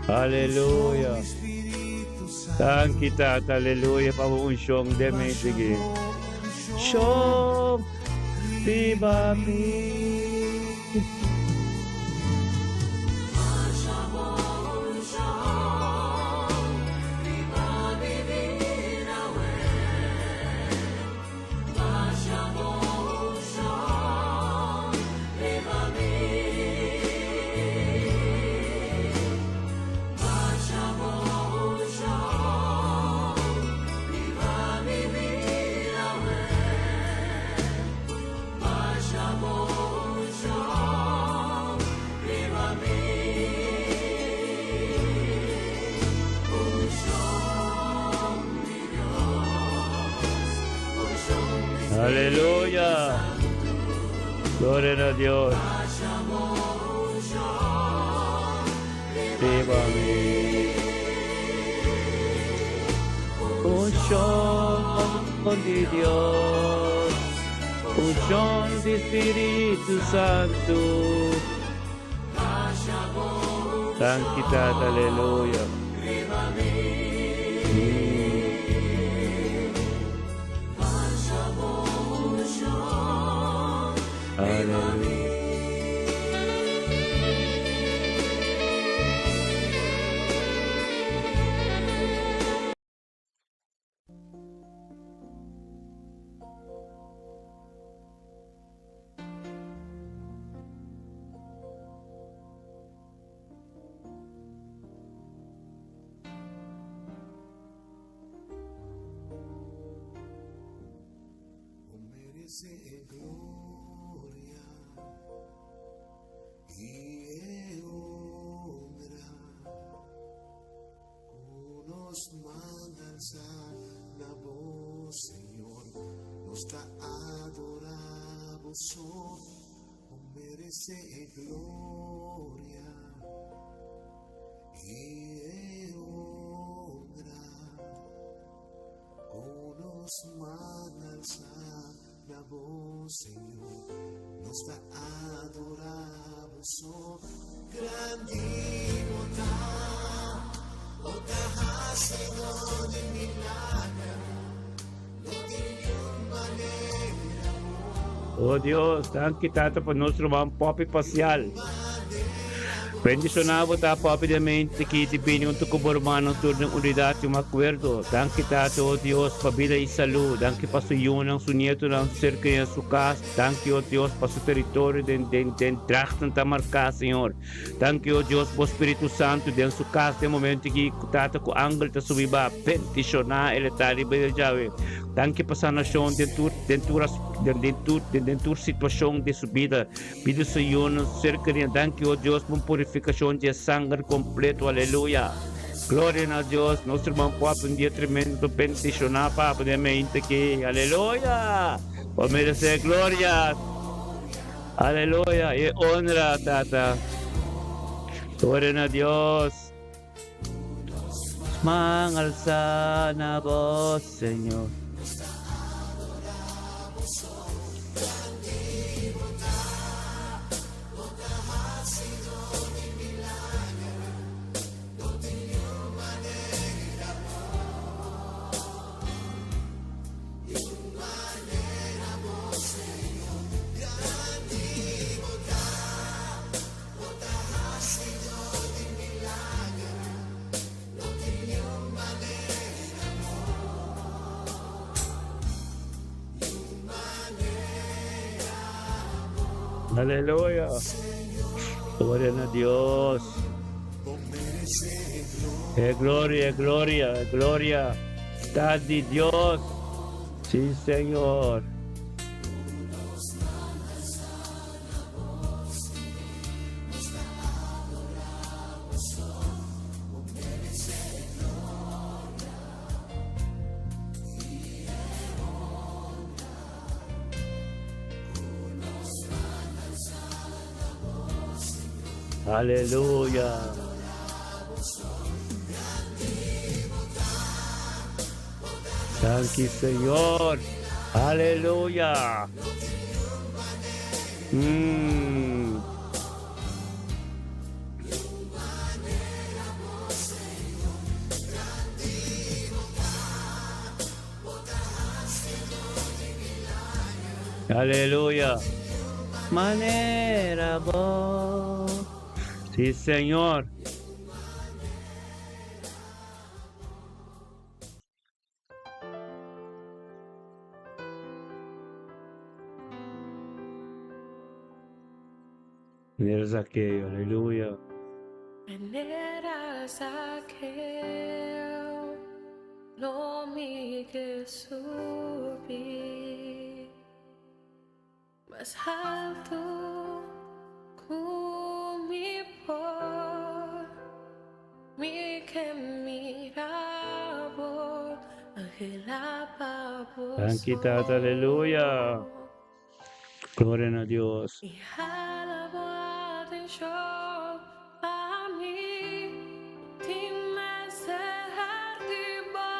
Aleluya. Danki Tata, aleluya pa bo unshon den mi sigui. Shon riba mi. Aleluya. Gloria na Dios. Riba mi. Unshon di Dios. Unshon di Spiritu Santu. Danki Tata, aleluya. Aleluya. Bo merece e gloria y e honra cu nos man alza na bo, Señor. Nos ta adora bo so. Bo merece e gloria y e honra. Cu nos man alza na bo, Señor, nos ta adora bo so. Grandi bo ta, bo ta hacidor di milagro, no tin niun manera bo. Oh Dios, danki Tata pa nos ruman Poppy Pasial. Bendiciona bo ta Poppy den mente ki di bini hunto cu bo rumannan tur den unidad y un acuerdo. Danki Tata, oh Dios, pa bida y salud. Danki pa su yunan, su nietonan, su ser querido, su cas. Danki, oh Dios, pa su territorio den den den drachten ta marca, Señor. Danki, oh Dios, bo Spiritu Santo den su cas den momento ki Tata cu angel ta subi ba bendiciona el e ta riba el djawe. Danki pa sanacion den tur den tur den den tur den tur situacion den su bida. Pidi Señor nos ser kerido. Danki, oh Dios, pa un purificacion di e sanger completo. Aleluya. Gloria na Dios. Nos ruman Papa, un dia tremendo. Bendiciona, Papa, den mente aki. Aleluya. Bo merece gloria. Aleluya. Y honra, Tata. Gloria na Dios. Man alza na bo, Señor. Bo ta hasidor di milager, no tin niun manera bo, niun manera bo, Aleluya. Señor. Gloria na Dios. Bo merece e gloria. E gloria, e gloria, e gloria ta di Dios. Si, Señor. Aleluya. Danki Señor. Aleluya. Mm. Aleluya. Manera bo. Sí, Señor. Manera Zaqueo, aleluya. Manera Zaqueo, lo mi ke subi mas haltu ku mi por. Mi ke mira bo, anhela pa bo Danki Tata, aleluya. Gloria na Dios. Mi hala bo atenshon pa mi, tin mester di bo,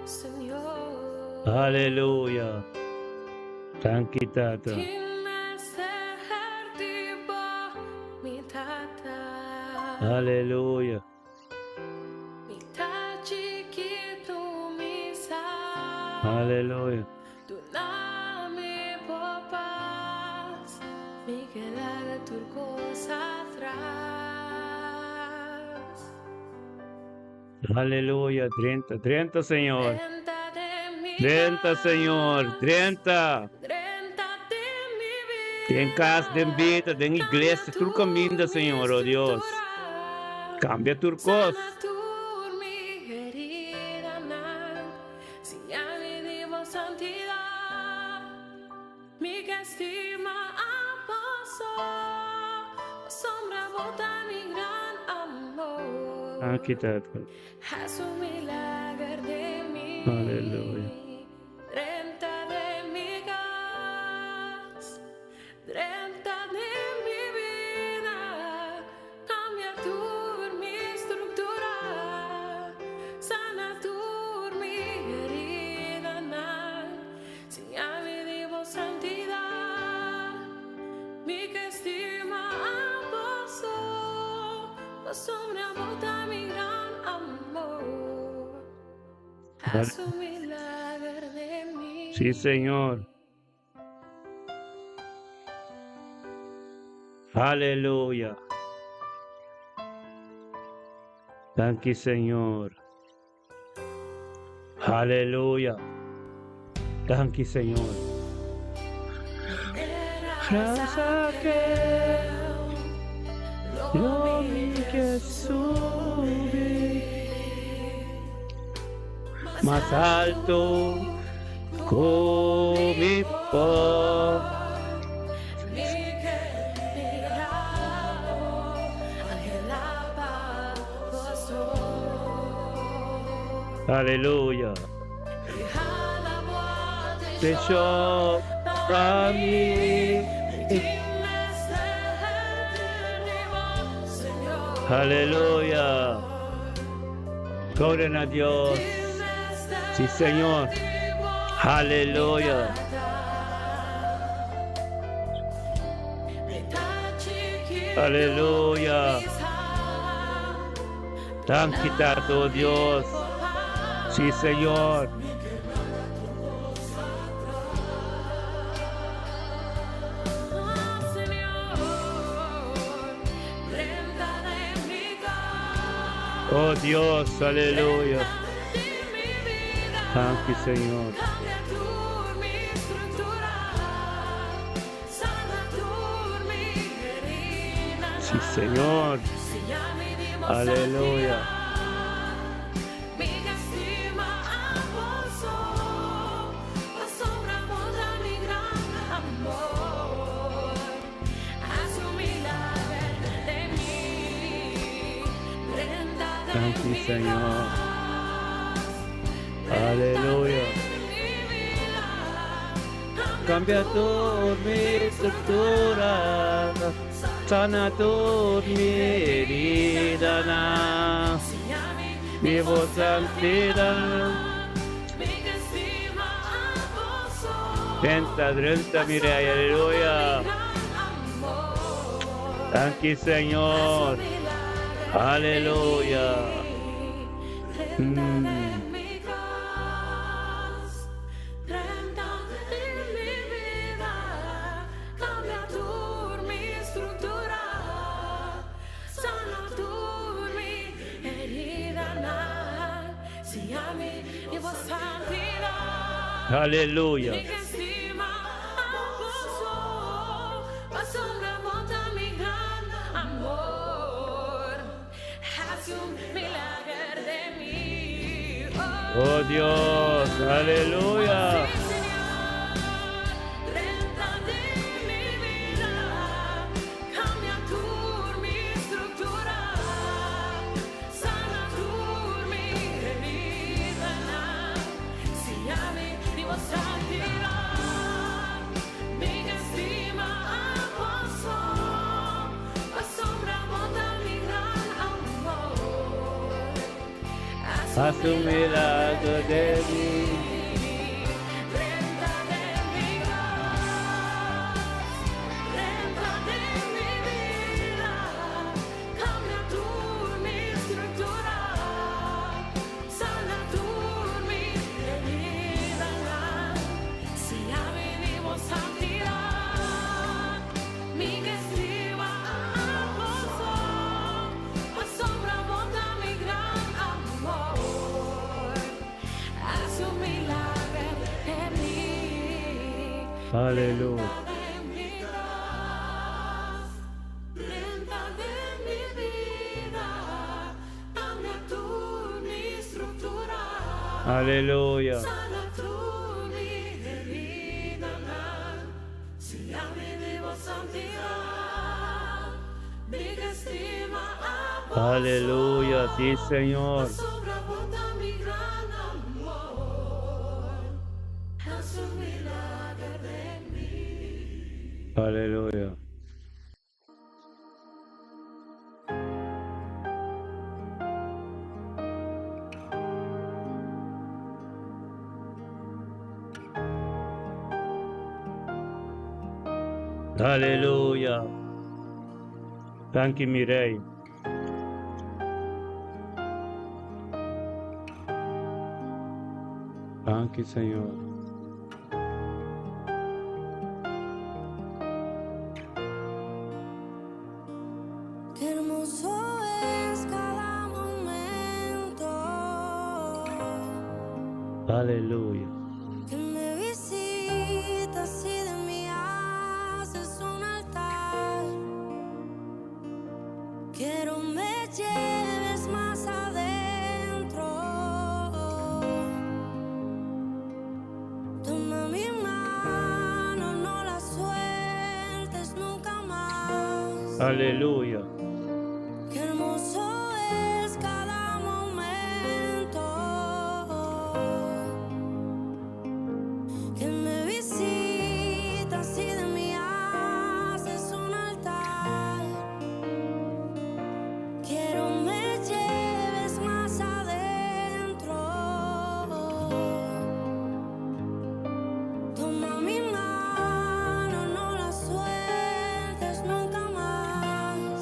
Señor. Aleluya. Danki Tata. Tin mester di bo, mi Tata. Aleluya. Mi ta chikitu, mi sa. Aleluya. Duna mi bo pas, mi ke laga tur kos atras. Aleluya. Drenta, drenta, Señor. Drenta den mi Drenta, Señor. kas, Drenta. drenta den mi Den kas, den bida, bida, den kambia iglesia, tur tur kaminda, mi Señor, oh Dios. struktura, Kambia tur kos. sana tur mi heridanan. Siñami di bo santidad, mi ke stima abo so, pasobra bo ta mi gran amor. Aki Tata. Hasi un milager den mi. Aleluya. Drenta den mi kas, drenta den mi bida, kambia tur mi struktura, sana tur mi heridanan, siñami di bo santidat, mi ke stima abo so, pasobra bo ta mi gran amor. Hasi un milager den mi. Sí, Señor. Aleluya. Danki Señor. Aleluya. Danki Señor. Grasa ke lo mi ke subi mas alto ku mi por. Aleluya. Atenshon pa mi. Aleluya. Gloria na Dios. Sí, Señor. Aleluya. Aleluya. Danki Tata, oh Dios. Sí, Señor. Oh Dios, aleluya. Danki, Señor. Sí, Señor. Aleluya. Danki, Señor. Aleluya. Kambia tur mi struktura, sana tur mi heridanan. Mi bo santidat. Drenta, drenta mi Rei, aleluya. Danki Señor. Aleluya. Aleluya. Oh Dios, aleluya. Hasi un milagro den mi. Aleluya. Aleluya. Aleluya, sí Señor. Aleluya. Aleluya. Danki mi Rey. Danki Señor. Qué hermoso es cada momento. Aleluya. Que me visitas y de mí haces un altar. Quiero me lleves más adentro. Toma mi mano, no la sueltes nunca más. Aleluya. Qué hermoso es cada momento que me visitas y de mí haces un altar. Quiero me lleves más adentro. Toma mi mano, no la sueltes nunca más.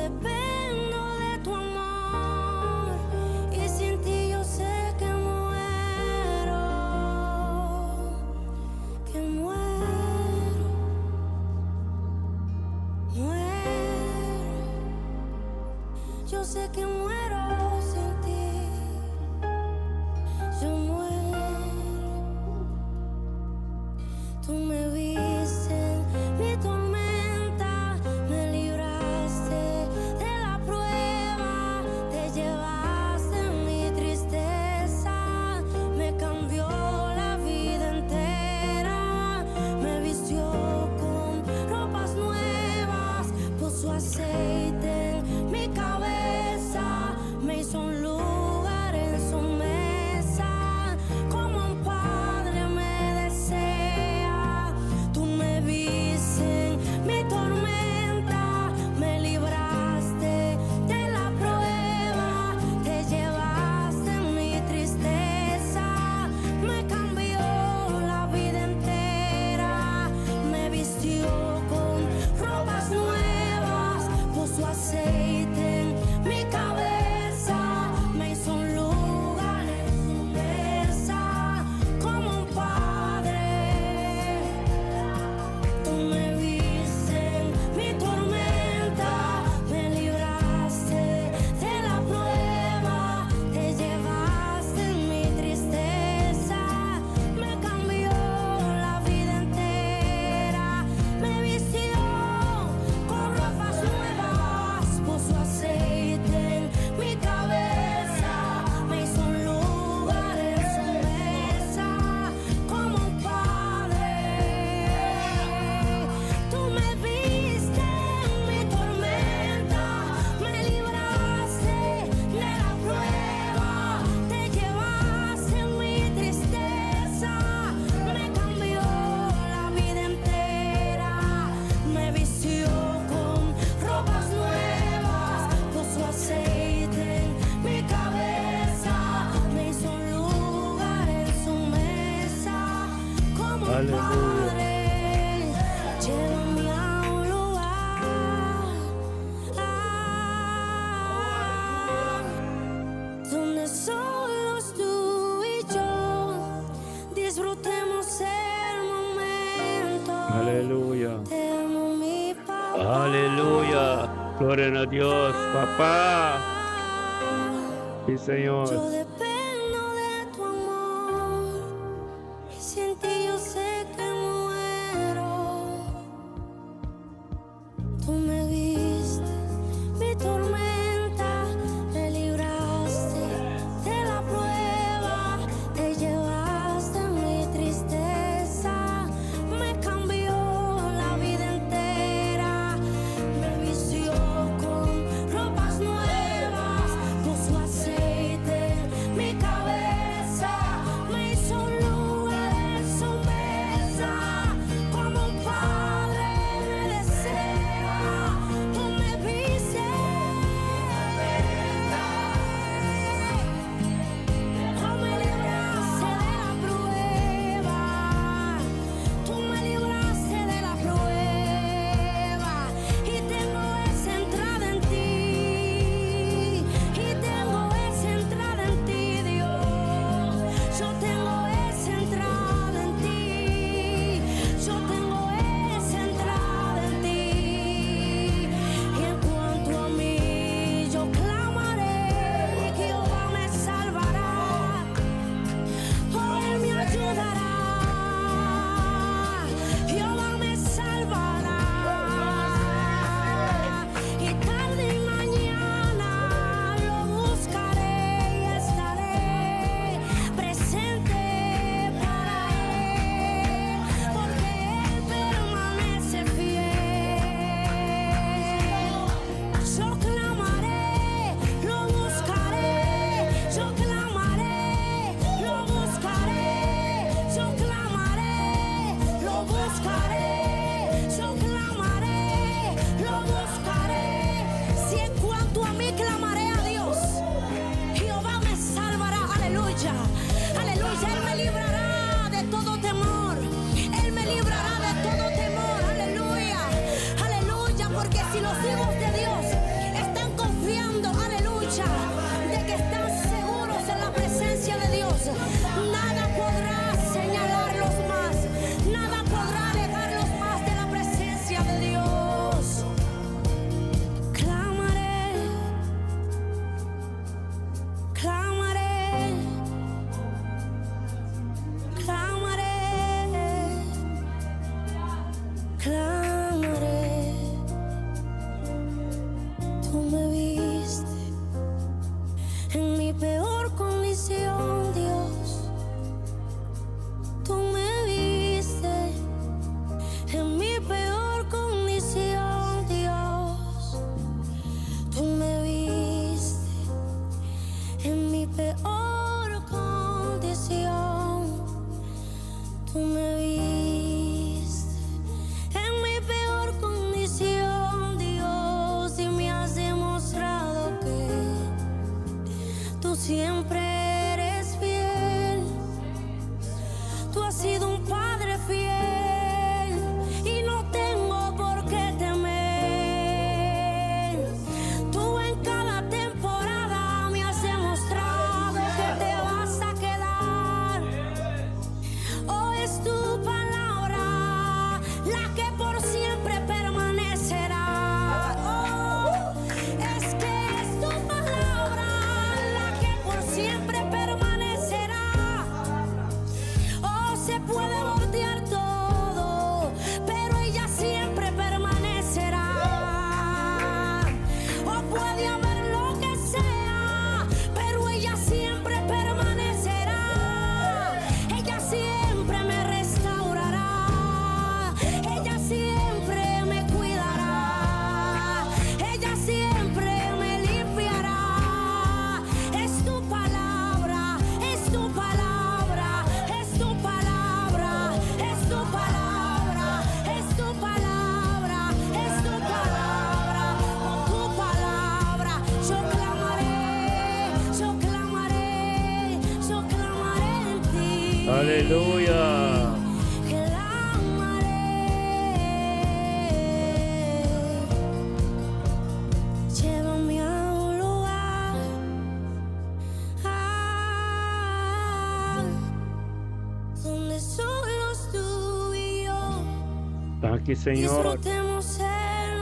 dependo de tu amor y sin ti yo sé que muero, que muero, muero. Yo sé que muero sin ti. Yo muero. Tú me viste en mi tormenta, me libraste de la prueba, te llevaste mi tristeza, me cambió la vida entera, me vistió con ropas nuevas, puso aceite en mi cabeza, me hizo un lugar en su mesa, como un padre me desea. Tú me viste en mi tormenta, me libraste de la prueba, te llevaste mi tristeza, me cambió la vida entera, me vistió con ropas nuevas, puso aceite en mi cabeza, me hizo un lugar en su mesa como un padre. Tú me viste en mi tormenta, me libraste de la prueba, te llevaste mi tristeza, me cambió la vida entera, me vistió con ropas nuevas, puso aceite en mi cabeza, me hizo un lugar en su mesa como un padre. Tú me viste en mi tormenta, me libraste de la prueba, te llevaste mi tristeza, me cambió la vida entera, me vistió con ropas nuevas, puso aceite en mi cabeza, me hizo un lugar en su mesa como un Aleluya. Padre. Llévame a un lugar donde solo tú y yo disfrutemos el momento. Aleluya. Te amo, mi papá. Aleluya. Gloria a Dios, papá. Sí, Señor. Yo dependo de tu amor y sin ti yo sé que muero. Tú me viste mi tormenta, me libraste de la prueba, te llevaste mi tristeza, me cambió la vida entera, me vistió con ropas nuevas, puso aceite en Aleluya. Danki Señor.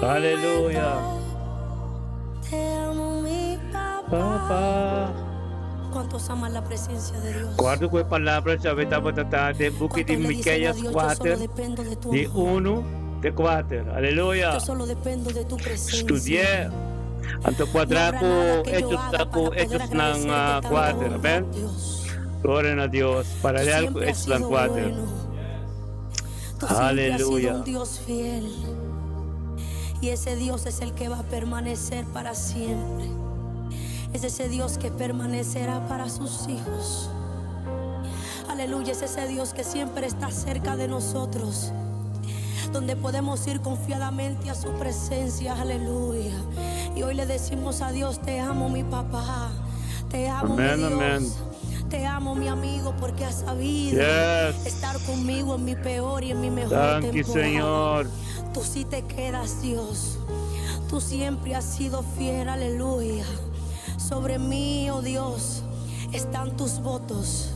Aleluya. Papa. ¿Cuántos aman la presencia de Dios? Guarda ku e palabra Yahweh tabata ta den buki di ¿Cuántos le dicen a Miqueas Dios, yo solo 4, dependo de tu di amor? 1 te 4. Aleluya. Yo solo dependo de tu presencia. Studi'é. Anto No kuadrá habrá ku nada que yo Hechos haga ta ku para poder Hechosnan agradecerte tanta 4. honra, Amén. Dios. Gloria na Dios. Tú Paralel ku siempre has Hechosnan sido 4. bueno. Tú siempre has sido Aleluya. un Dios fiel. Y ese Dios es el que va a permanecer para siempre. Es ese Dios que permanecerá para sus hijos. Aleluya, es ese Dios que siempre está cerca de nosotros. Donde podemos ir confiadamente a su presencia. Aleluya. Y hoy le decimos a Dios, te amo mi papá. Te amo mi Amén, Dios. amén. Te amo mi amigo porque has sabido Yes. estar conmigo en mi peor y en mi mejor Danki temporada. Señor. Tú sí te quedas, Dios. Tú siempre has sido fiel, aleluya. Sobre mí, oh Dios, están tus votos.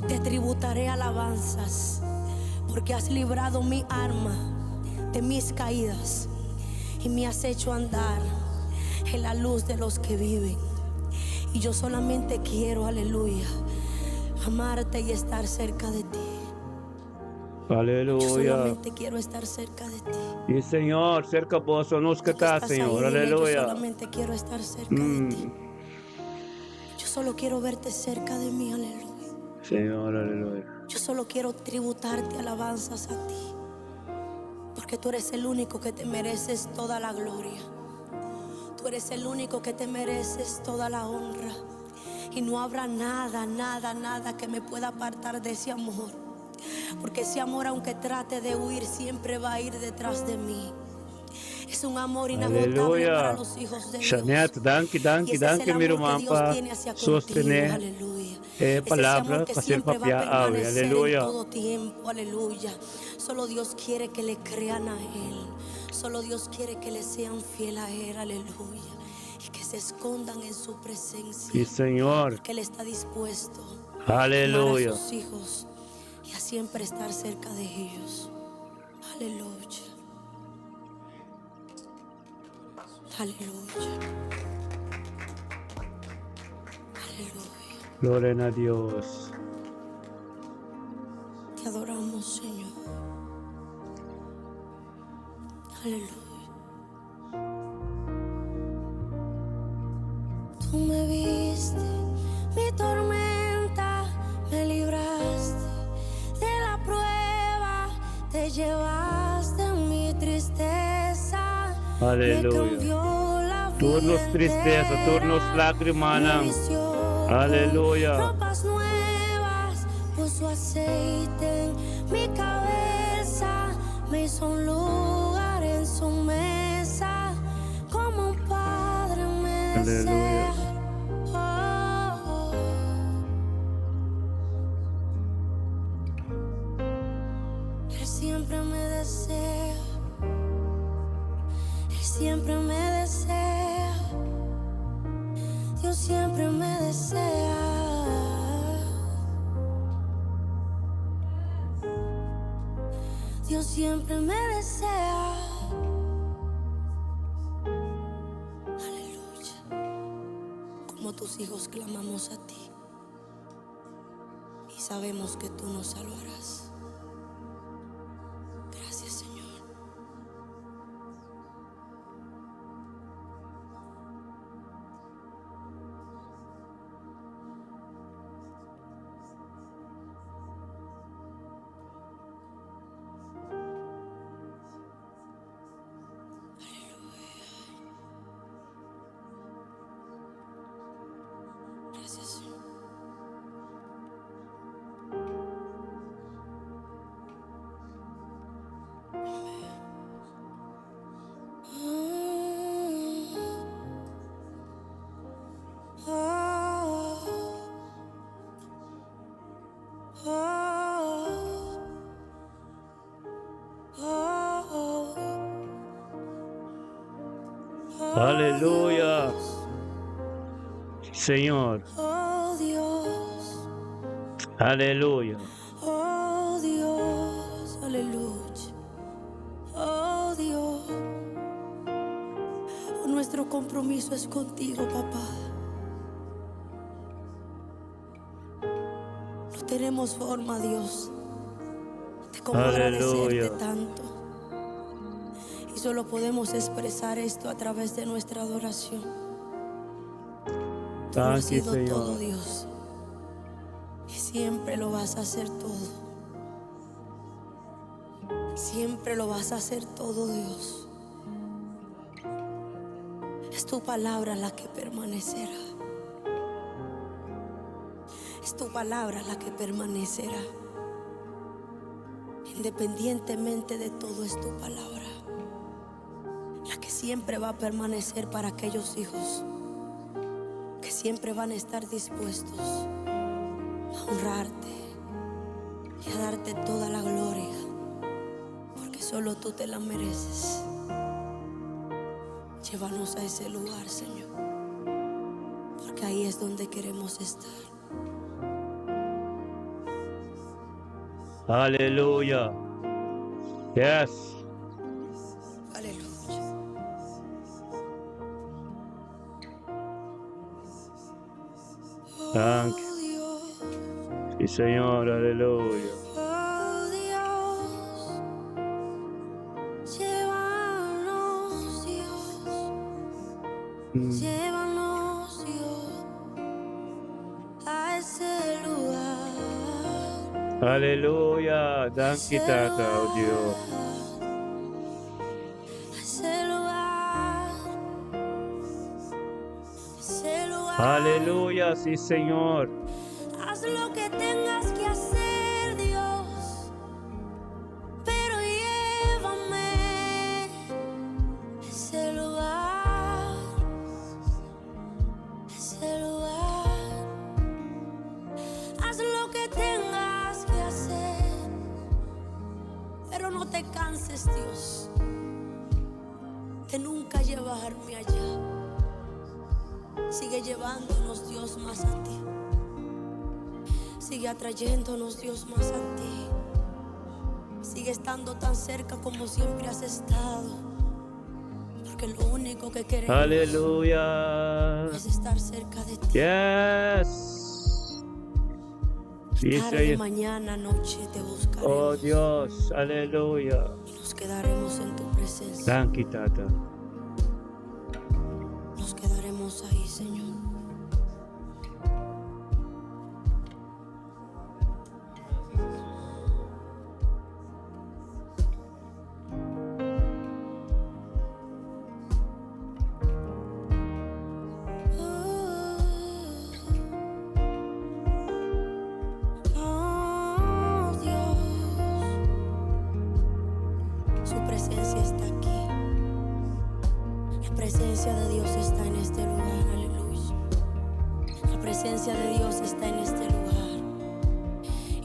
Te tributaré alabanzas, porque has librado mi alma de mis caídas y me has hecho andar en la luz de los que viven. Y yo solamente quiero, aleluya, amarte y estar cerca de ti. Yo Aleluya. solamente quiero estar cerca de ti. Y Señor, cerca boso nos Tú que ta, estás ahí, Señor. dile, yo Aleluya. solamente quiero estar cerca de ti. Yo solo quiero verte cerca de mí, aleluya. Señor, aleluya. Yo solo quiero tributarte alabanzas a ti. Porque tú eres el único que te mereces toda la gloria. Tú eres el único que te mereces toda la honra. Y no habrá nada, nada, nada que me pueda apartar de ese amor. Porque ese amor, aunque trate de huir, siempre va a ir detrás de mí. Es un amor inagotable Aleluya. para los hijos de Dios. Shanet, danki, Y danki, ese es danki el mi amor que ruman Dios pa tiene hacia contigo, sostené aleluya. e Es ese palabra amor que pa ser siempre va a papia awe. permanecer en Aleluya. todo tiempo, aleluya. Solo Dios quiere que le crean a Él. Solo Dios quiere que le sean fiel a Él, aleluya. Y que se escondan en su presencia. Sí, Señor. Porque Él está dispuesto a amar a Aleluya. sus hijos y a siempre estar cerca de ellos. Aleluya. Aleluya. Aleluya. Gloria na Dios. Te adoramos, Señor. Aleluya. Tú me viste, mi tormenta, me libraste de la prueba, te llevaste mi tristeza, me Aleluya. cambió la Tur vida nos tristesa, tur nos entera, me lágrimanan. vistió con Aleluya. ropas nuevas, puso aceite en mi cabeza, me hizo un lugar en su mesa, como un padre me Aleluya. desea. Oh, oh. Él siempre me desea, Él siempre me desea, Dios siempre me desea. Dios siempre me desea. Aleluya. Como tus hijos clamamos a ti y sabemos que tú nos salvarás. Gracias, Señor. Gracias, Señor. Aleluya. Señor. Oh Dios. Aleluya. Oh Dios, aleluya. Oh Dios. Nuestro compromiso es contigo, papá. No tenemos forma, Dios, de cómo agradecerte Aleluya. tanto. Y solo podemos expresar esto a través de nuestra adoración. Tú lo has Danki, sido todo, Señor. Dios. Y siempre lo vas a hacer todo. Siempre lo vas a hacer todo, Dios. Es tu palabra la que permanecerá. Es tu palabra la que permanecerá. Independientemente de todo, es tu palabra. La que siempre va a permanecer para aquellos hijos que siempre van a estar dispuestos a honrarte y a darte toda la gloria, porque solo tú te la mereces. Llévanos a ese lugar, Señor, porque ahí es donde queremos estar. Aleluya. Yes. Aleluya. Dank. Oh Dios, Sí, Señor. Aleluya. oh Dios, llévanos, Dios, llévanos, Dios, a ese lugar. Aleluya. Danki, Ese Tata, oh Dios. lugar, ese lugar, ese lugar. Aleluya. Sí, Señor. Haz lo que tengas que hacer, Dios, pero llévame a ese lugar, a ese lugar. Haz lo que tengas que hacer, pero no te canses, Dios, de nunca llevarme allá. Sigue llevándonos, Dios, más a ti. Sigue atrayéndonos, Dios, más a ti. Sigue estando tan cerca como siempre has estado. Porque lo único que queremos Aleluya. es estar cerca de ti. Yes. Sí, Tarde, Señor. mañana, noche te Oh buscaremos. Dios. Aleluya. Y nos quedaremos en tu presencia. Danki, Tata. Nos quedaremos ahí, Señor. Oh, Dios. Su presencia está aquí. La presencia de Dios está en este lugar, aleluya. La presencia de Dios está en este lugar.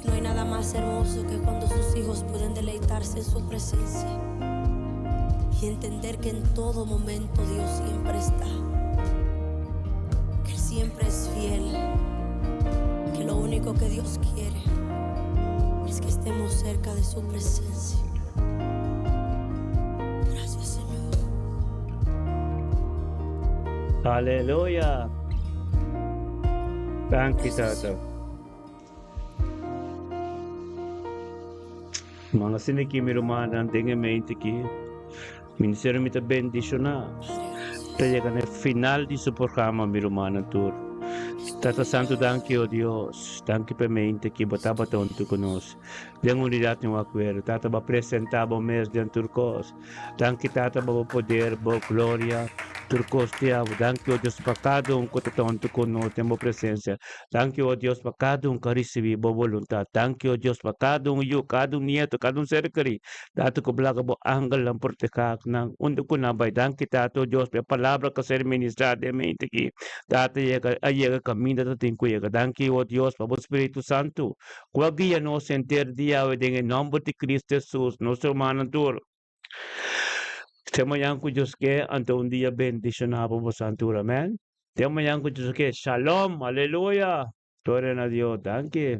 Y no hay nada más hermoso que cuando sus hijos pueden deleitarse en su presencia y entender que en todo momento Dios siempre está. Que Él siempre es fiel. Que lo único que Dios quiere es que estemos cerca de su presencia. Gracias, Señor. Aleluya. Danki, Gracias, Tata. Mga siniki mi rumannan den e mente aki. Ministerio mi ta bendishoná. Padre, gracias. Ta yega na final di su programa mi rumannan tur. Tata Santu danki o Dios. Danki pa e mente aki bo tabata huntu ku nos. Den unidat den un akuerdo. Tata bo a presentá bo mes den tur kos. Danki Tata pa bo poder, bo gloria, tur kos di abo. Danki o Dios pa kada un ku ta ta huntu ku nos den bo presensia. Danki o Dios pa kada un ku a risibí bo boluntat. Danki o Dios pa kada un yu, kada un nieto, kada un ser kerí. Tata ku blaga bo angelnan protehá nan unda ku nan bai. Danki Tata o Dios pa e palabra ku a ser ministrá den mente aki. Tata yega a yega kaminda ta tin ku yega. Danki o Dios pa bo Spiritu Santu ku a guia nos henter dia awe den e nòmber di Cristo Hesus nos rumannan tur. Te mañan ku Dios ke, anto un dia bendishoná pa boso tur, amèn. Te mañan ku Dios ke. Shalom, aleluya. Gloria na Dios. Danki.